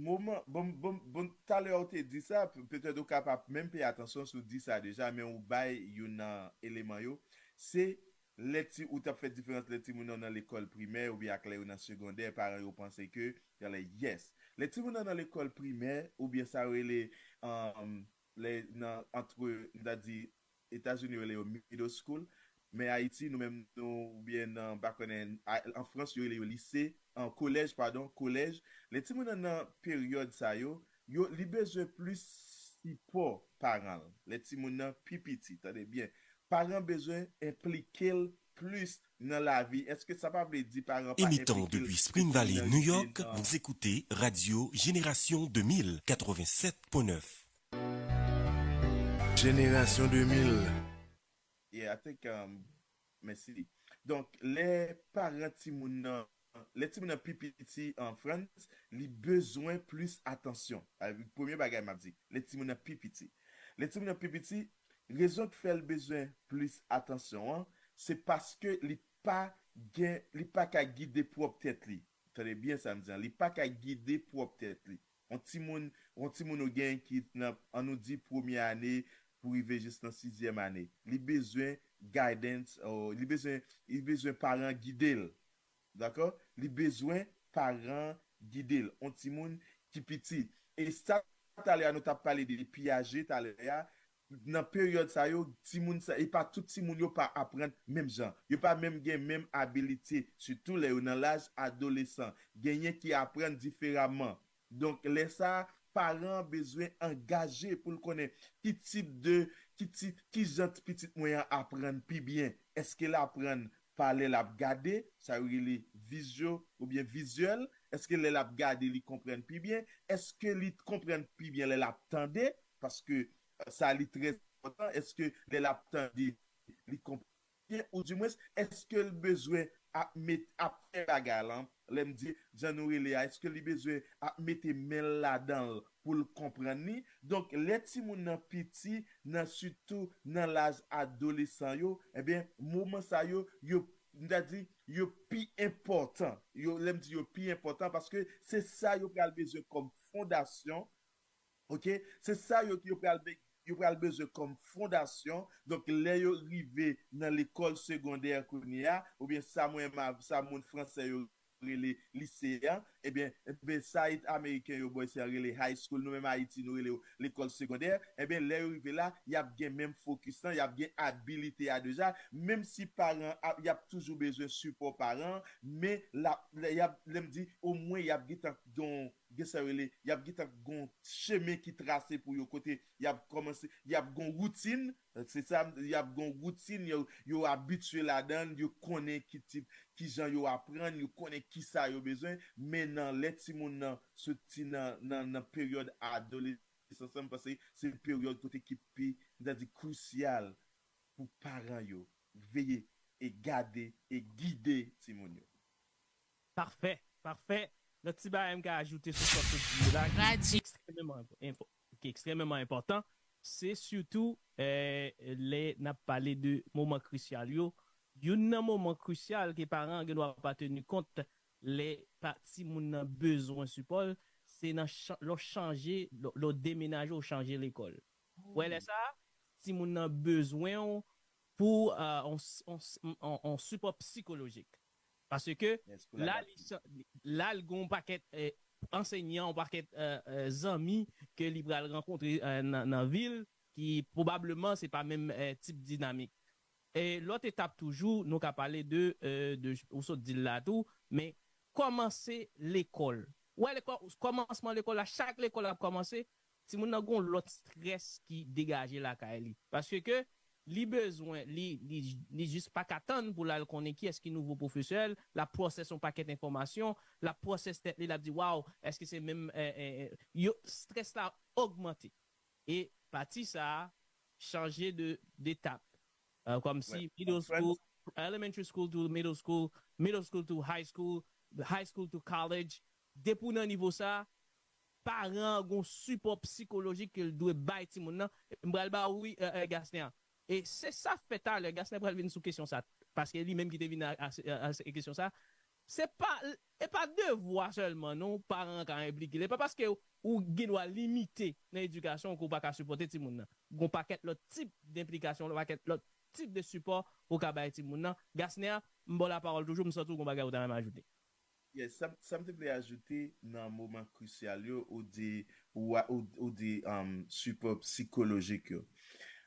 Moman, bon, bon, bon, talè ou te di sa, p- petèt ou ka pa menm peye atansyon si w di sa deja, men ou bay youn nan eleman yo. Se lè ti, ou t ap fè diferans lè timoun nan nan lekòl primè oubyen ak lè yo nan segondè, paran yo panse ke, genlè, yes. Lè timoun nan nan lekòl primè, oubyen sa yo rele, um, lè nan, antre, m ta di, Etazini yo rele yo middle school, men Ayiti, nou menm, nou, oubyen nan, m pa konnen, a- an Frans, yo rele yo lise, an kolèj, padon, kolèj. Lè timoun nan nan peryòd sa yo, yo, li bezwen plis sipò paran l. Lè timoun nan pi piti, tande byen. Paran bezwen enplike l plis nan lavi. Èske sa pa vle di paran pa Émettant enplike l depuis pou Spring timoun Valley, nan New rive York, nan vous écoutez Radio Génération deux mille, quatre-vingt-sept point neuf. Génération deux mille. Yeah, I think, um, mèsi. Donk, lè paran timoun nan, lè timoun nan pi piti an Frans, li bezwen plis atansyon. A, premye bagay m ap di, lè timoun nan pi piti. Lè timoun nan pi piti, rezon k fè l bezwen plis atansyon an, se paske li pa gen, li pa ka gide pwòp tèt li. Tande byen sa m di an, li pa ka gide pwòp tèt li. On timoun, on timoun ou gen ki nan, an nou di, premye ane pou rive jis nan sizyèm ane. Li bezwen guidance, oh, li bezwen, li bezwen paran gide l. Dakò? Li bezwen paran gide l. On timoun ki piti. E sa, talè a, nou t ap pale de Piaget talè a, nan peryòd sa yo, timoun sa, e pa tout timoun yo pa aprann menm jan. Yo pa menm gen menm abilite, sitou lè yo nan laj adolesan. Genyen ki aprann diferaman. Donk, lè sa, paran an bezwen angaje pou l konnen ki tip de, ki ti, ki jan pitit mwen an aprann pi byen. Èske l aprann pa lè l ap gade, sa yo rele vizyo oubyen vizyèl? Èske lè l ap gade, li konprann pi byen? Èske li konprann pi byen lè l ap tande? Paske, euh, sa, li trè enpòtan. Èske lè l ap tande, li konprann byen? Ou dimwens, èske l bezwen ap met, ap fè bagay lan? Lè m di, jan nou rele a, èske li bezwen ap mete men l ladan l pou l konprann li? Donk, lè timoun nan piti, nan, sitou nan laj adolesan yo, ebyen, moman sa yo, yo, m ta di, yo pi enpòtan. Yo, lè m di yo pi enpòtan, paske se sa yo pral bezwen kòm fondasyon, oke? Se sa yo, yo pral be-, yo pral bezwen kòm fondasyon. Donk, lè yo rive nan lekòl segondè kounye a, oubyen sa mwen, ma, sa moun fransè yo rele lise a, ebyen, ebyen, sa ameriken yo, bò isi a, rele high school, nou menm Ayiti, nou rele yo lekòl segondè, ebyen, lè yo rive la, y ap gen menm fokis lan, y ap gen abilite a deja, menm si paran ap, y ap toujou bezwen sipò paran, men la, lè y ap, lè m di, omwen y ap gentan gen yon gen sa yo rele, y ap gentan gon chemen ki trase pou yo, kote y ap kòmanse, y ap gon woutin, se sa, y ap gon woutin, yo, yo abitye ladan l, yo konnen ki tip, ki jan yo aprann, yo konnen ki sa yo bezwen, men nan lè timoun nan soti nan, nan, nan peryòd adolesans, m panse se peryòd kote ki pi, m ta di, krisyal pou paran yo veye e gade e gide timoun yo. Pafè, pafè. Lòt ti bagay m ka ajoute sou sa w sot di la, ki ekstrèmeman enpò-, enpò-, ki ekstrèmeman enpòtan, se sitou eh, lè n ap pale de moman krisyal yo. Youn nan moman krisyal ke paran an gen dwa pa teni kont lè pa, timoun nan bezwen sipò l, se nan chan- lè w chanje, lè w- lè w demenaje, w chanje lekòl. Ou wè lè sa a, timoun nan bezwen w pou eh, on, on, on, on sipò psikolojik. Paske Yes, pou la, l adapte. li, chan- li- la, l gon pakèt eh, ansenyan, on pakèt eh, eh, zanmi ke li pral rankontre eh, nan, nan vi l, ki pwobableman se pa menm eh, tip dinamik. E lòt etap toujou, nou ka pale de, eh, de ou sot di l la tou, men kòmanse lekòl. Ou wè lekòl, kòmansman lekòl la, chak lekòl ap kòmanse, timoun nan gon lòt strès ki degaje lakay li. Paske ke li bezwen, li, li, li jis pa ka tann pou l al konnen kiyès ki nouvo pwofesè l, l ap pwosès yon pakèt enfòmasyon, l ap pwosès tèt li, l ap di, waw, èske se menm, eh, eh, eh, yo, strès la ogmante. E pati sa a, chanje de, detap. Eh, kòm si Ouais. middle Conference. School, elementary school to middle school, middle school to high school, high school to college, depi w nan nivo sa a, paran an gon sipò psikolojik ke l dwe bay timoun nan. M pral ba w wi, eh, eh, Gasner. E se sa fè talè, Gasner pral vin sou kesyon sa, paske li menm ki te vin a, a, a, a kesyon sa. Se pa, e pa devwa sèlman non, paran an ka enplike l. E pa paske ou gen dwa limite nan edikasyon ke w pa ka sipòte timoun nan. Gon pakèt lòt tip denplikasyon, yon pakèt lòt tip de sipò ou ka bay timoun nan. Gasner, m ba w lapawòl toujou, m santi w gon bagay ou ta renmen ajoute. Yes, sa, sa m te vle ajoute nan moman krisyal yo, ou di, ou, a- ou, ou di um, sipò psikolojik yo.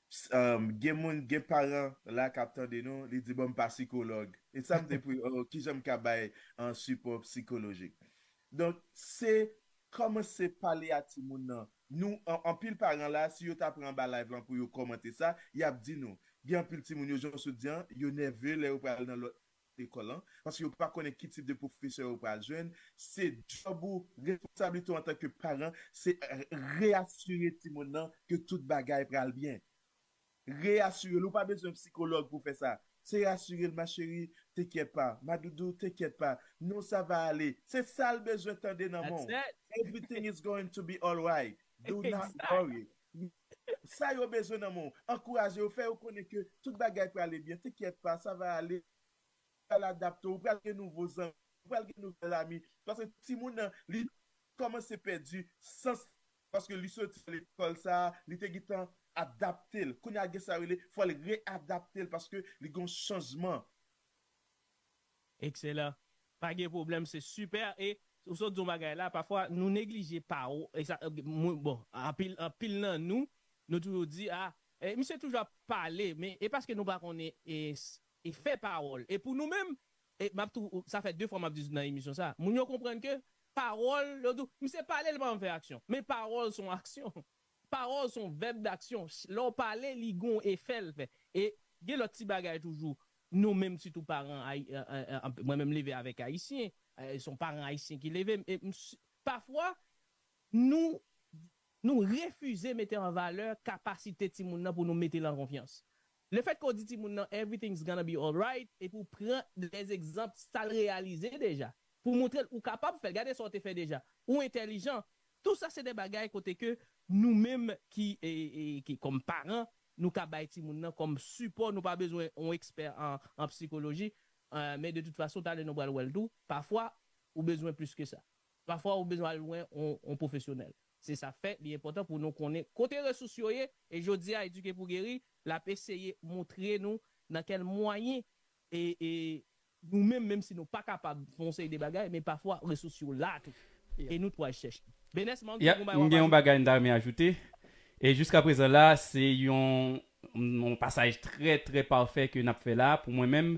S- Um, gen moun, gen paran la k ap tande nou, li di, bon, m pa sikològ. E sa m te pri, oh, ki jan m ka bay an sipò psikolojik? Donk, se kòmanse pale a timoun nan. Nou, an- anpil paran la, si yo ta pran anba live lan pou yo kòmante sa, y ap di nou, gen anpil timoun yo, jan w sot di an, yo nève lè yo pral nan lòt lekòl lan, paske yo pa konnen ki tip de pwofesè yo pral jwenn. Se djòb ou, responsablite w antanke paran, se eh, reyasire timoun nan ke tout bagay pral byen. Reyasire l, ou pa bezwen psikològ pou fè sa. Se rasire l, ma chérie, t'inquiète pas. Ma doudou, t'inquiète pas. Non, ça va aller. Se sa l bezwen tande nan men w. That's it. Everything is going to be all right. Do not Exact. Worry. Sa yo bezwen nan men w. Ankouraje yo, fè yo konnen ke tout bagay prale byen. T'inquiète pas, ça va aller. Ou pral adapte, ou pral gen nouvo zanmi, ou pral gen nouvèl ami. Paske timoun nan, li kòmanse pèdi sans, paske li soti lekòl sa, li te gentan adapte l. Kounye a gen sa rele, fò l readapte l paske li gen yon chanjman. Ekselan. Pa gen pwoblèm, se sipè. E ou sot di yon bagay la, pafwa nou neglije pawòl. E sa, mwen, bon, anpil, anpil nan nou, nou toujou di, a, e, misye toujou ap pale, men e paske nou pa konnen e, s- efè pawòl. E pou nou menm, e m ap tou, sa fè de fwa m ap di nan emisyon sa, moun yo konprann ke pawòl, yo di, misye pale, li pa janm fè aksyon. Men pawòl se yon aksyon. Pawòl se yon vèb daksyon. Lè w pale, li gen yon efè l fè. E gen lòt ti bagay toujou. Nou menm, sitou paran, ay- eh, eh, eh, mwen menm leve avèk Ayisyen, eh, se yon paran ayisyen ki leve m. E m s- pafwa, nou, nou refize mete an valè kapasite timoun nan pou nou mete l an konfyans. Lefètke w di timoun nan, everything's gonna be alright, epi w pran dè egzanp sa l reyalize deja, pou w montre l ou kapab fè l. Gade sa w te fè deja. Ou entèlijan. Tout sa se de bagay kote ke nou menm ki, e, e, ki kòm paran, nou ka bay timoun nan kòm sipò. Nou pa bezwen yon ekspè an, an psikoloji, eh, men de tout fason, talè nou pral wè l tou. Pafwa, ou bezwen plis ke sa. Pafwa, ou bezwen al jwenn yon, yon pwofesyonèl. Se sa k fè, li enpòtan pou nou konnen kote resous yo ye, e jodi a, Edike pou Geri, l ap eseye montre nou nan kèl mwayen e, e nou menm, menm si nou pa kapab fè yon seri de bagay, men pafwa resous yo la tou. E nou t pral chèche. Benes, man, Yep, m gen yon bagay m ta renmen ajoute. E jiska prezan la, se yon, yon pasaj trè, trè pafè ke n ap fè la pou mwen menm.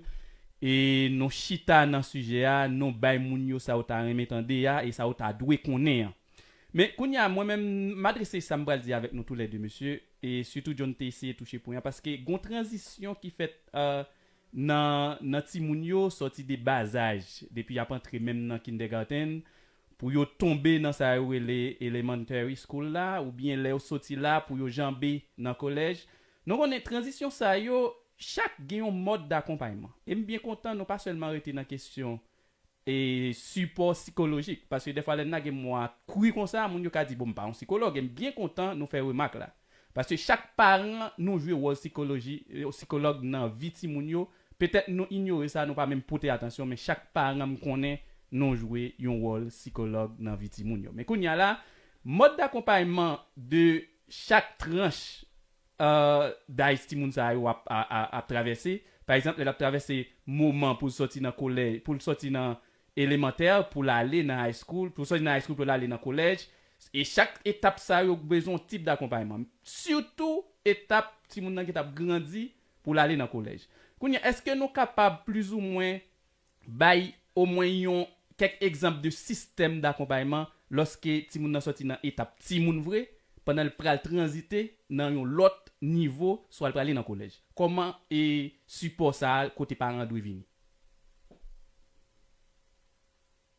E nou chita nan sijè a, nou bay moun yo sa yo ta renmen tande a e sa yo ta dwe konnen an. Men kounye a, mwen menm, m adrese sa m pral di avèk nou toulède, mesye, e sitou John te eseye touche pwen an, paske gon tranzisyon ki fèt, euh, nan, nan timoun yo, sòti de bazaj, depi y ap antre menm nan kindergarten, pou yo tonbe nan sa yo rele elementary school la, oubyen lè yo soti la pou yo janbe nan kolèj. Nou konnen tranzisyon sa yo, chak gen yon mòd dakonpayman. E m byen kontan nou pa sèlman rete nan kesyon e sipò sikolojik. Paske dèfwa lè n lage mo a kri konsa, moun yo ka di, bon, m pa yon sikològ. E m byen kontan nou fè remak la. Paske chak paran nou jwe wòl sikoloji, e, sikològ nan vi timoun yo. Petèt nou inyore sa, nou pa menm pote atansyon, men chak paran m konnen nou jwe yon wòl sikològ nan vi timoun yo. Men kounye a la, mòd dakonpayman de chak tranch, euh, daj timoun sa yo ap, a, a, ap travèse. Pa egzanp, lè l ap travèse moman pou l sòti nan kolèj, pou l sòti nan elemantè, pou l ale nan high school, pou l sòti nan high school, pou l ale nan kolèj. E chak etap sa yo bezwen yon tip dakonpayman. Sitou etap timoun nan ki t ap grandi pou l ale nan kolèj. Kounye a, èske nou kapab plizoumwen bay omwen yon kèk egzanp de sistèm dakonpayman lòske timoun nan sòti nan etap timoun vre, pandan l pral tranzite nan yon lòt nivo, swa l prale nan kolèj? Kòman e sipò sa a kote paran an dwe vini?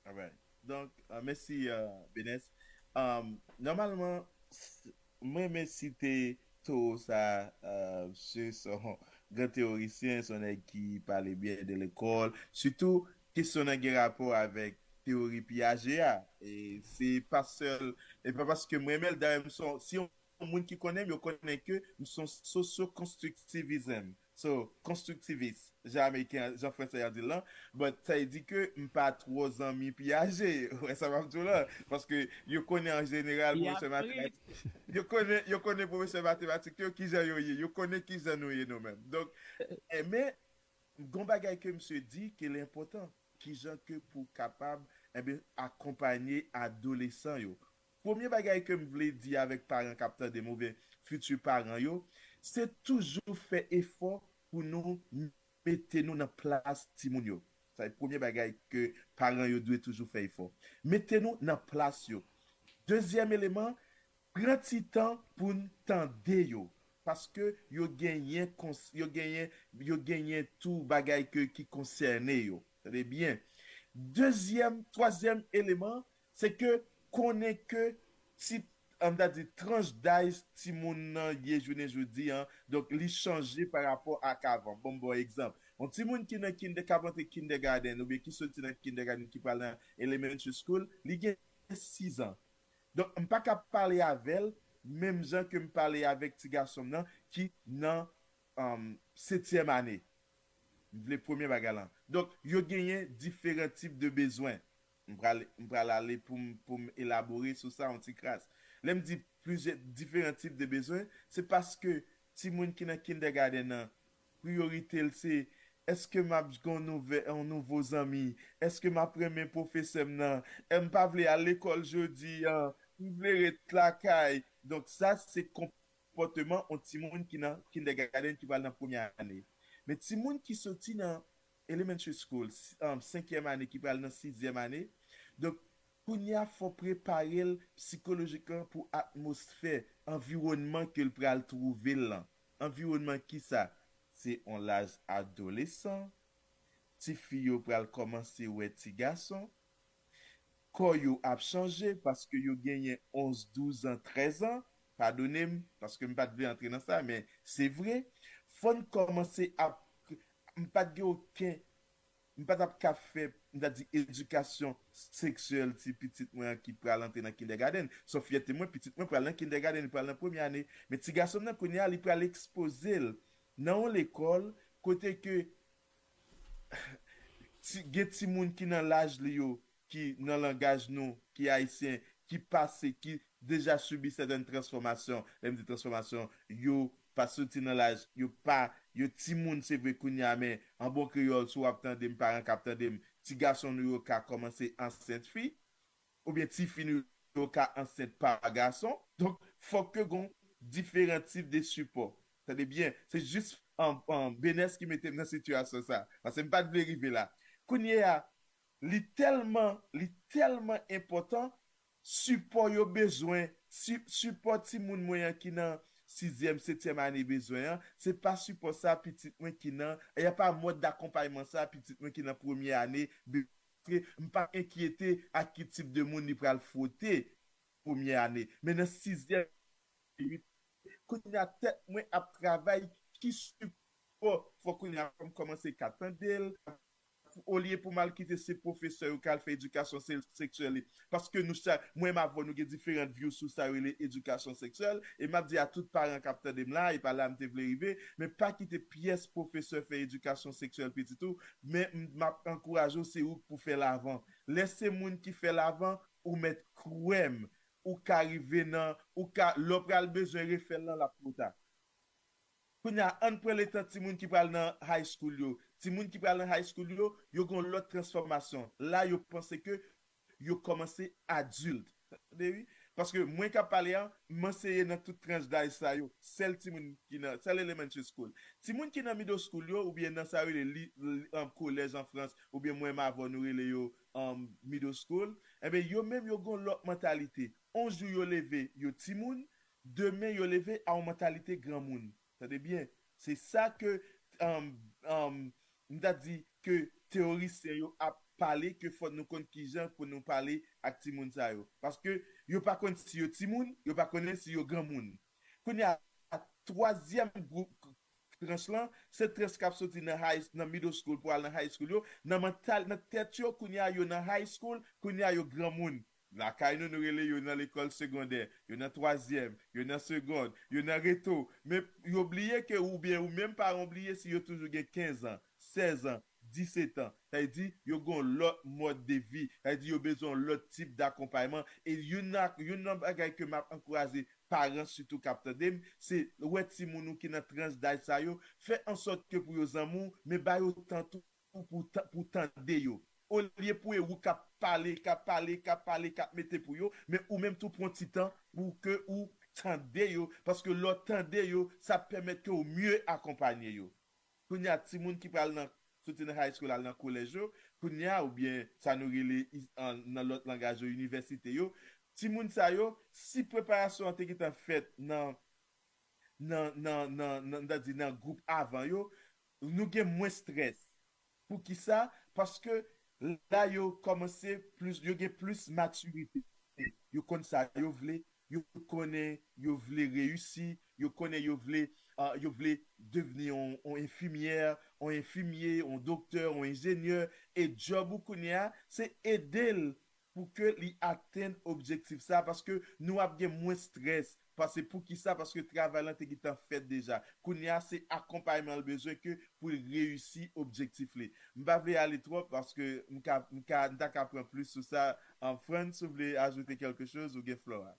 Alright. Donk, euh, mèsi, euh, Benes. Um, nòmalman, s- mwen renmen site Thoreau sa, euh, se son gran teorisyen, son nèg ki pale byen de lekòl. Sitou, kesyon nan gen rapò avèk teori Piaget a. E se pa sèl, e pa paske mwen renmen l, dayè, m son, si yon moun ki konnen m, yo konnen ke m son sosyo-konstriktivism. So, konstriktivis, jan ameriken, jan fransè a di l lan, but sa vle di ke m pa twò zanmi Piaget, ou wè sa m ap di w lan, paske yo konnen an jeneral pwofesè matematik, yo konnen, yo konnen pwofesè matematik yo kijan yo ye, yo konnen kijan nou ye nou menm. Donk, eh, men, gon bagay ke misye di ke l enpòtan, kijan ke pou kapab, enben, akonpanye adolesan yo. Premye bagay ke m vle di avèk paran k ap tande m oubyen fiti paran yo, se toujou fè efò pou nou mete nou nan plas timoun yo. Sa se premye bagay ke paran yo dwe toujou fè efò. Mete nou nan plas yo. Dezyèm eleman, pran ti tan pou n tande yo. Paske yo genyen, yo genyen, yo genyen tou bagay ke, ki konsène yo. Tande byen. Dezyèm, twazyèm eleman, se ke konnen ke ti, an ta di, tranch daj timoun nan ye jounen jodi an, donk li chanje pa rapò ak avan. Bon, m ba w egzanp. Yon timoun ki nan kinder, k ap antre kindergarten, oubyen ki soti nan kindergarten, ki pral nan elementary school, li gen sizan. Donk, m pa ka pale avè l menm jan ke m pale avèk ti gason m nan ki nan, um, setyèm ane. M vle premye bagay lan. Donk, yo genyen diferan tip de bezwen. M pral, m pral ale pou m, pou m elabore sou sa yon ti kras. Lè m di plizyè diferan tip de bezwen, se paske timoun ki nan kindergarten nan, priyorite l se, èske m ap gen yon nouvè, yon nouvo zanmi? Èske m ap renmen pwofesè m nan? M pa vle al lekòl jodi an. M vle ret lakay. Donk, sa se konpòteman yon timoun ki nan kindergarten ki pral nan premye ane. Men timoun ki soti nan elementary school, si- um, senkyèm ane ki pral nan sizyèm ane, donk, kounye a, fò prepare l sikolojikman pou atmosfè, anviwònman ke l pral twouve l lan. Anviwònman ki sa? Se yon laj adolesan. Tifi yo pral kòmanse wè ti gason. Kò yo ap chanje paske yo genyen onz, douz an, trèz an. Padone m, paske m pa t vle antre nan sa, men se vre. Fò n kòmanse ap, m pa t gen okenn, m pa t ap ka fè, m ta di, edikasyon seksyèl ti pitit mwen an ki pral antre nan kindergarten. Sòf fyète mwen, pitit mwen pral nan kindergarten, li pral nan premye ane. Men ti gason m nan kounye a, li pral ekspoze l nan yon lekòl kote ke ti, gen timoun ki nan laj li yo, ki nan langaj nou, ki ayisyen, ki pase, ki deja sibi sètèn transfòmasyon. Lè m di transfòmasyon, yo pa soti nan laj, yo pa, yo timoun, se vre, kounye a, men an bon kreyòl, si w ap tande m, paran k ap tande m, ti gason nou yo ka kòmanse ansent fi, oubyen tifi nou yo ka ansent pa gason. Donk, fòk ke gon diferan tip de sipò. Tande byen, se jis an, an, Benès ki mete m nan sitiyasyon sa. Paske m pa t vle rive la. Kounye a, li tèlman, li tèlman enpòtan, sipò yo bezwen, si, sipò timoun mwen an ki nan sizyèm, setyèm ane bezwen an, se pa sipò sa pitit mwen ki nan, y a pa mòd dakonpayman sa pitit mwen ki nan premye ane bezwen. Paske m pa enkyete ak ki tip de moun li pral fwote premye ane. Men nan sizyèm, kounye a tèt mwen ap travay ki sipò, fò kounye a fò m kòmanse ka tande l, olye pou m al kite se pwofesè yo k al fè edikasyon se- seksyèl li. Paske nou sa, mwen m avè w, nou gen diferan view sou sa yo rele edikasyon seksyèl, e m ap di a tout paran k ap tande m la, e pa la m te vle rive, men pa kite pyès pwofesè fè edikasyon seksyèl pitit ou, men m ap ankouraje w, se ou k pou fè l avan. Lè se moun ki fè l avan, ou mèt kwè m, ou ka rive nan, ou ka, lè w pral bezwen refè l lan, l ap twò ta. Kounye a, ann pran letan timoun ki pral nan high school yo. Timoun ki pral nan high school yo, yo gen yon lòt transfòmasyon. La, yo panse ke yo kòmanse adilt. Tande wi. Paske mwen k ap pale a, m anseye nan tout tranch daj sa yo. Sèl timoun ki nan, sèl elementary school. Timoun ki nan middle school yo, oubyen nan sa yo rele li, li, um, kolèj an Frans, oubyen mwen m avè w nou rele yo, um, middle school, enben, yo menm yo gen yon lòt mantalite. On jou yo leve, yo timoun, demen yo leve a yon mantalite granmoun. Tande byen, se sa ke, um, um, m ta di ke teorisyen yo ap pale, ke fò nou konn kijan pou nou pale ak timoun sa yo. Paske yo pa konn si yo timoun, yo pa konnen si yo granmoun. Kounye a, twazyèm gwoup tranch lan, se tranch k ap soti nan high, nan middle school pou al nan high school yo, nan mantal, nan tèt yo, kounye a yo nan high school, kounye a yo granmoun. Lakay nou, nou rele yo nan lekòl segondè, yo nan twazyèm, yo nan segond, yo nan reto. Men yo bliye ke oubyen ou menm paran w bliye si yo toujou gen kenz an, sèz an, disèt an. Sa vle di, yo gen yon lòt mòd de vi. Sa vle di, yo bezwen yon lòt tip dakonpayman. E youn nan, youn nan bagay ke m ap ankouraje paran sitou k ap tande m, se wè timoun ou ki nan tranch daj sa yo, fè ansòt ke pou yo zanmi w, men ba yo tan tou pou, pou, tan- pou tande yo. Olye pou e ou k ap pale, k ap pale, k ap pale, k ap mete pou yo, men ou menm tou pran ti tan pou ke ou tande yo, paske lè w tande yo, sa ap pèmèt ke ou mye akonpanye yo. Kounye a, timoun ki pral nan, soti nan high school al nan kolèj yo, kounye a, oubyen sa nou rele i- an- nan lòt langaj yo, inivèsite yo, timoun sa yo, si preparasyon an te gentan fèt nan, nan, nan, nan, nan, nan, di nan gwoup avan yo, nou gen mwens strès. Poukisa? Paske la yo kòmanse plis, yo gen plis matirite. Yo konn sa yo vle, yo konnen yo vle reyisi, yo konnen yo vle, ah, yo vle devni yon, yon enfimyè, yon enfimye, yon doktè, yon enjenyè. E djòb ou kounye a, se ede l pou ke li atenn objektif sa, paske nou ap gen mwens strès. Paske poukisa? Paske travay lan te gentan fèt deja. Kounye a, se akonpayman l bezwen ke pou l reyisi objektif li. M pa vle ale twòp paske m ka, m ka, m ta ka pran plis sou sa. An, Frantz, ou vle ajoute kèlke choz, ou gen flò a?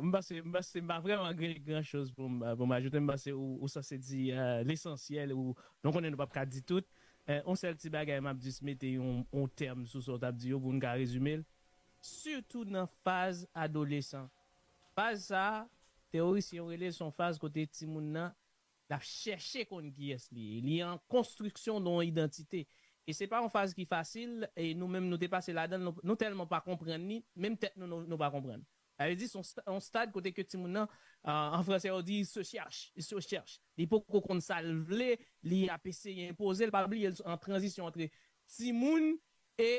M panse, m panse m pa vrèman gen gran choz pou m, pou m ajoute. M panse ou, ou sanse di eh, lesansyèl, ou nou konnen nou p ap ka di tout. Eh, yon sèl ti bagay, m ap jis mete yon, yon tèm sou sa w t ap di yo pou n ka rezime l. Sitou nan faz adolesan. Faz sa a, teorisyen yo rele l se yon faz kote timoun nan l ap chèche konn kiyès li ye. Li an konstriksyon de yon idantite. E se pa yon faz ki fasil, e nou menm nou te pase ladan l, nou, nou tèlman pa konprann li, menm tèt nou, nou, nou pa konprann. Sa vle di, se yon sta- yon stad kote ke timoun nan, ah, an fransè, yo di, il se cherche, il se cherche. Li poko konn sa l vle, li ap eseye enpoze l, pa bliye l an tranzisyon antre timoun e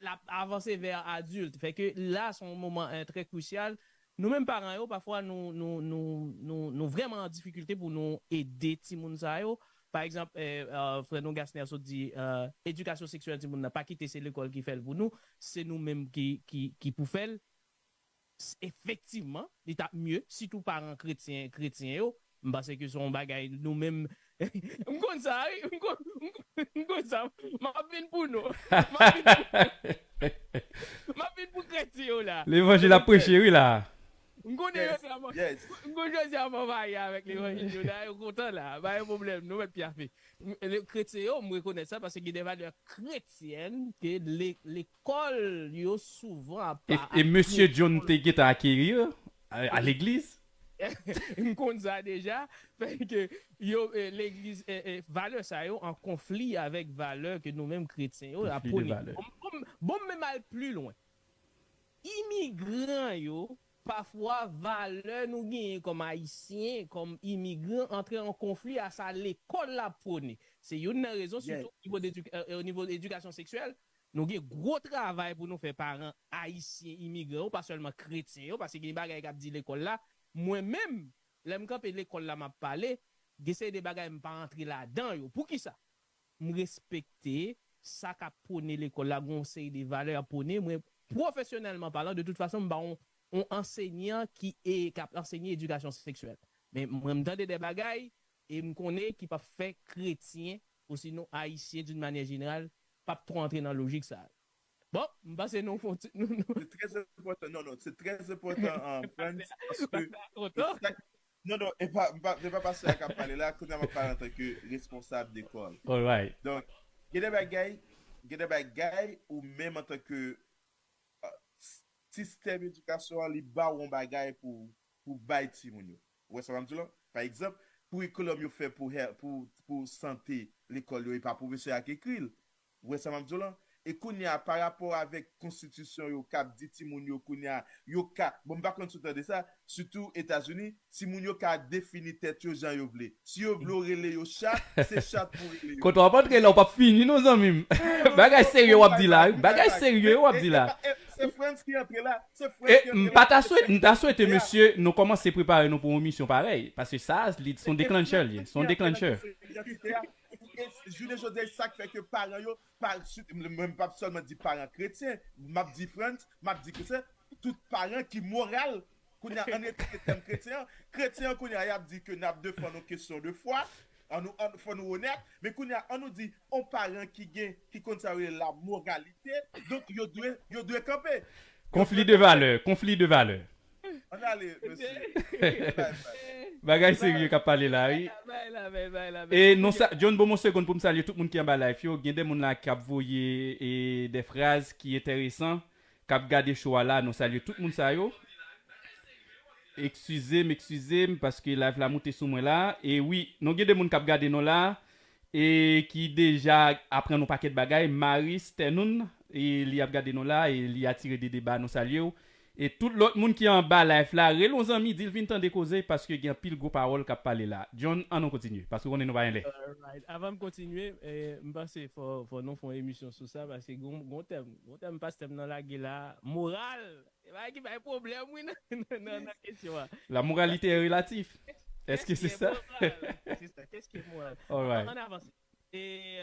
l ap avanse vè adilt. Fè ke la, se yon moman eh, trè krisyal. Nou menm paran yo, pafwa, nou, nou, nou, nou, nou vrèman an difikilte pou nou ede timoun sa yo. Pa egzanp, eh, eh, frè nou Gasner sot di, eh, edikasyon seksyèl timoun nan, pa kite se lekòl ki fè l pou nou, se nou menm ki, ki, ki pou fè l. S- Efektivman, li t ap mye, sitou paran kretyen, kretyen yo. M panse ke se yon bagay nou menm. M konn sa, wi. M konn, m konn, m konn sa. M ap vin pou nou. M ap vin pou, m ap vin pou kretyen yo la. Levanjil ap preche, wi, la. M konnen yo tèlman. Yes. M konnen yo tèlman varye avèk levanjil yo la. Yo kontan la. Pa gen pwoblèm. Nou mèt pyafe. M- le- Kretyen yo, m rekonèt sa paske gen de valè kretyèn ke le- lekòl yo souvan ap. E, e mesye John te gentan akeri a, a legliz? M konn sa deja. Fè ke yo, eh, legliz, eh, eh, valè sa yo an konfli avèk valè ke nou menm kretyen yo ap pwone. Bon, bon, bon, m menm al pli lwen. Imigran yo, pafwa, valè nou genyen kòm Ayisyen, kòm imigran, antre an konfli a sa lekòl la pwone. Se youn nan rezon, sitou o nivo edikasyon seksyèl, nou gen gwo travay pou nou fè paran ayisyen imigran yo, pa sèlman kretyen yo, paske gen bagay k ap di lekòl la. Mwen menm, lè m kanpe lekòl la, m ap pale, gen seri de bagay m pa antre ladan yo. Poukisa? M respekte sa k ap pwone lekòl la, gen yon seri de valè y ap pwone. Mwen, pwofesyonèlman palan, de tout fason, m pa yon, yon ansenyan ki, e, k ap ansenye edikasyon seksyèl. Men mwen, m tande de bagay, e m konnen ki p ap fè kretyen, osinon ayisyen, d'une manière générale, p ap twò antre nan lojik sa a. Bon, m panse nou fon ti, nou, nou... Se trè enpòtan, non, non, se trè enpòtan, um, Frantz, paske non, non, e pa, m pa, se pa pastè a k ap pale la, kounye a m ap pale antanke responsab lekòl. Donk, gen de bagay, gen de bagay ou menm antanke, uh, s-, sistèm edikasyon an, li ba w yon bagay pou, pou bay timoun yo. Ou wè sa m ap di w lan? Pa egzanp, kurikulòm yo fè pou, pou, pou sante lekòl yo, e pa pwofesè a k ekri l. Ou wè sa m ap di w lan? E kounye a, pa rapò avèk konstitisyon yo k ap di timoun yo kounye a, yo ka, bon, m pa konn si w tande sa, sitou Etazini, timoun yo ka defini tèt yo jan yo vle. Si yo vle w rele yo chat, se chat pou rele yo. Kote w ap antre la, w p ap fini non, zanmi m. Bagay serye w ap di la, wi. Bagay serye w ap di la. Se Frantz ki antre la. Se Frantz ki antre la. M pa ta swete, m ta swete, mesye, nou kòmanse prepare nou pou yon misyon parèy. Paske sa, li, se yon declencher, li. Se yon declencher. E jounen jodi a, sa k fè ke paran yo, pa, mwen, m p ap sèlman di paran kretyen, m ap di Frantz, m ap di kretyen, tout paran ki moral. Kounye a, ann retire tèm kretyen an. Kretyen an, kounye a, y ap di ke n ap defann yon kesyon de fwa. Ann nou, ann, fò nou onèt. Men kounye a, ann nou di, yon paran ki gen, ki konn sa yo rele lamoralite, donk yo dwe, yo dwe kanpe. Konfli de valè, konfli de valè. Ann ale, mesye. Bagay serye k ap pale la, wi. E non sa, John, bon, yon segonn pou m salye tout moun ki anba live yo. Gen de moun la k ap voye, e, de fraz ki enteresan, k ap gade show a la. Nou salye tout moun sa yo. Eskize m, eskize m, paske live la moute sou mwen la. E wi, nou gen de moun k ap gade nou la. E ki deja aprann yon pakèt bagay. Maris Tènoun, e li ap gade nou la, e li atire de deba, nou salye w. E tout lòt moun ki anba live la, rele yon zanmi, di l vin tande koze, paske gen anpil gwo pawòl k ap pale la. John, ann nou kontinye, paske w konnen nou pa gen lè. Alright. Avan m kontinye, eh, m panse fò, fò nou fè yon emisyon sou sa, paske gon, gon tèm, gon tèm pastè m nan lage la, moral. E bagay ki bay pwoblèm, wi, nan, nan, nan, nan kesyon an. La moralité est relative. Est-ce que c'est ça? Qu'est-ce qui est moral? C'est ça. Qu'est-ce qui est moral? Alright. Ann, ann avanse. E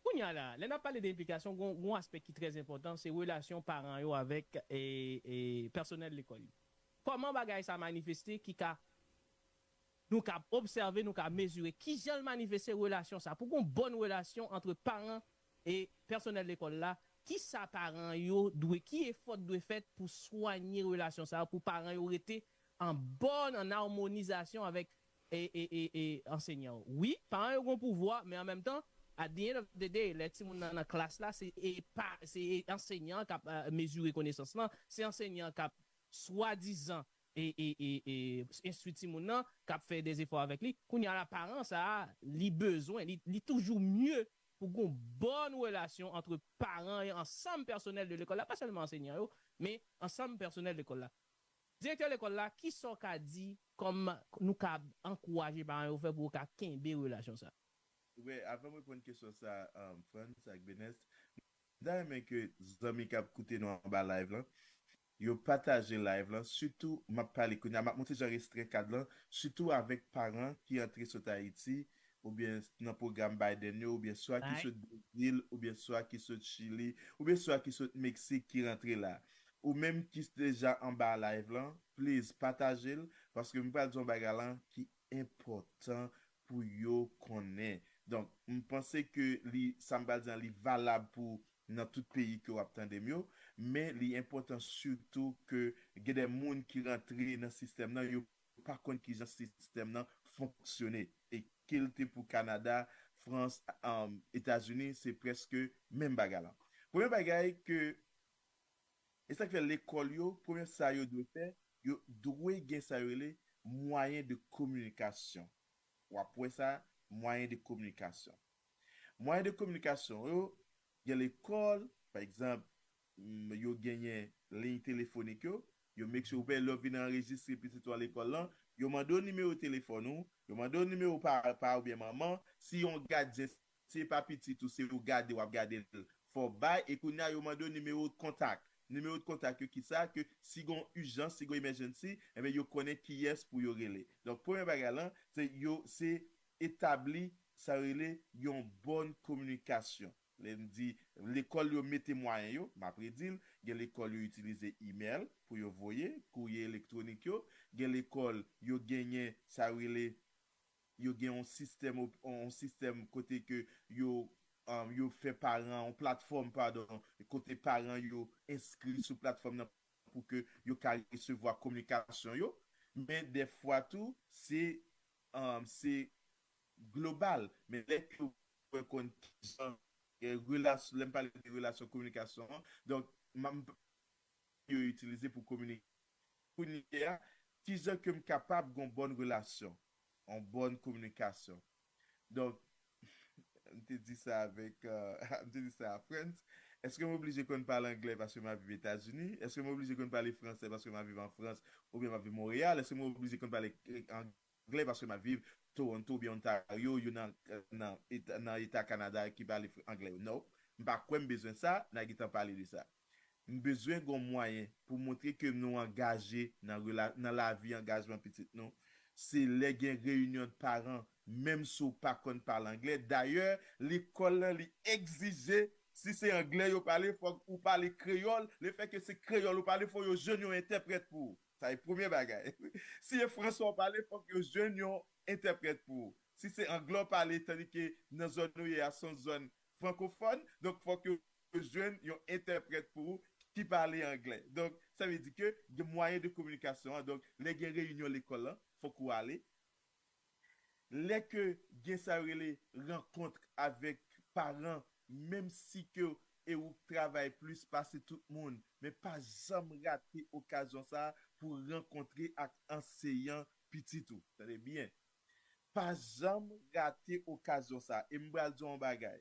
kounye a la, lè n ap pale de enplikasyon, gon, gon aspè ki trè enpòtan, se relasyon paran yo avèk, e, e, pèsonèl lekòl yo. Kòman bagay sa manifeste ki ka, nou ka obsève, nou ka mezire kijan l manifeste relasyon sa. Pou gon bòn relasyon ant paran e pèsonèl lekòl la, kisa paran yo dwe, ki efò dwe fèt pou swanye relasyon sa, pou paran yo rete an bòn, an amonizasyon avèk e, e, e, e, ansenyan yo. Wi, paran yo gon pouvwa, men an menm tan, at the end of the day, lè timoun nan, nan klas la, se, e, pa, se, e, ansenyan an k ap, e, mezire konesans lan, se ansenyan an k ap swadizan e, e, e, e, enstwi timoun nan, k ap fè de efò avèk li. Kounye a la, paran sa a, li bezwen, li, li toujou mye pou gon bòn relasyon ant paran e ansanm pèsonèl de lekòl la, pa sèlman ansenyan yo, men ansanm pèsonèl lekòl la. Direktè lekòl la, kisa w ka di kòm nou ka ankouraje paran yo fè pou yo ka kenbe relasyon sa? Wi, avan m reponn kesyon sa, um, Frantz ak Benès, m ta renmen ke zanmi k ap koute nou anba live lan, yo pataje live lan, sitou, m ap pale kounye a, m ap montre jan restrè kad lan, sitou avèk paran ki antre sot Ayiti, oubyen nan pwogram Biden yo, oubyen swa ki sot Brezil, oubyen swa ki sot Chili, oubyen swa ki sot Meksik ki rantre la. Ou menm ki deja anba live lan, please, pataje l, paske m pral di yon bagay lan ki enpòtan pou yo konnen. Donk, m panse ke li, sa m pral di an, li valab pou nan tout peyi ke w ap tande m yo, men li enpòtan sitou ke gen de moun ki rantre nan sistèm nan, yo pa konn kijan sistèm nan fonksyone. E ke l te pou Kanada, Frans, um, Etazini, se prèske menm bagay la. Premye bagay ke, e sa k fè lekòl yo, premye sa yo dwe fè, yo dwe gen sa yo rele mwayen de kominikasyon. W ap wè sa, mwayen de kominikasyon. Mwayen de kominikasyon yo, gen lekòl, pa egzanp, yo genyen liy telefonik yo, yo make sure ou pè lè w vin anrejistre pitit ou a lekòl lan, yo mande w nimewo telefòn ou, yo mande w nimewo papa oubyen manman, si yon gadyen, si e pa pitit ou, se ou gade, w ap gade l, fò w bay, e kounye a yo mande w nimewo kontak. Nimewo kontak yo kisa, ke si gon ijans, si gon emergency, enben yo konnen kiyès pou yo rele. Donk, premye bagay lan, se yo, se etabli sa yo rele yon bòn kominikasyon. Lè m di lekòl yo mete mwayen yo, m ap redi l, gen lekòl yo itilize imèl pou yo voye kourye elektwonik yo, gen lekòl yo genyen sa yo rele, yo gen yon sistèm, yon sistèm kote ke yo, um, yo fè paran, yon platfòm, padon, kote paran yo enskri sou platfòm nan pou ke yo ka resevwa kominikasyon yo. Men dèfwa tou, se, um, se global. Men lè ke w konn kijan, eh, relasyon, lè m pale de relasyon kominikasyon an, donk, m, m, yo itilize pou kominike. Kounye a, kijan ke m kapab gen yon bòn relasyon, yon bòn kominikasyon. Donk, m te di sa avèk, euh, m te di sa a Frantz. Èske m oblije konn pale anglè paske m ap viv Etazini? Èske m oblije konn pale fransè paske m ap viv an Frans oubyen m ap viv Monreyal? Èske m oblije konn pale, eh, anglè paske m ap viv Toronto oubyen Ontario, yo nan, nan, eta, nan eta Kanada ki pale fr- anglè yo? Non. M pa kwè m bezwen sa, n a gentan pale de sa. M bezwen gon mwayen pou montre ke nou angaje nan rela, nan lavi angajman pitit nou. Se lè gen reyinyon de paran, menm si w pa konn pale anglè. Dayè, lekòl lan, li egzije, si se anglè yo pale, fòk ou pale kreyòl. Lefètke se kreyòl ou pale, fò yo jwenn yon entèprèt pou ou. Sa e premye bagay. Si e fransè w pale, fòk yo jwenn yon entèprèt pou ou. Si se anglè w pale, tandike nan zòn ou ye a, se yon zòn frankofòn, donk fòk yo jwenn yon entèprèt pou ou ki pale anglè. Donk, sa vle di ke gen mwayen de kominikasyon an. Donk, lè gen reyinyon lekòl lan, fòk ou ale. Lè ke gen sa yo rele rankont avèk paran, menm si ke e ou k travay plis pase tout moun, men pa janm rate okazyon sa a pou rankontre ak anseyan pitit ou. Tande byen. Pa janm rate okazyon sa a. E m pral di w yon bagay.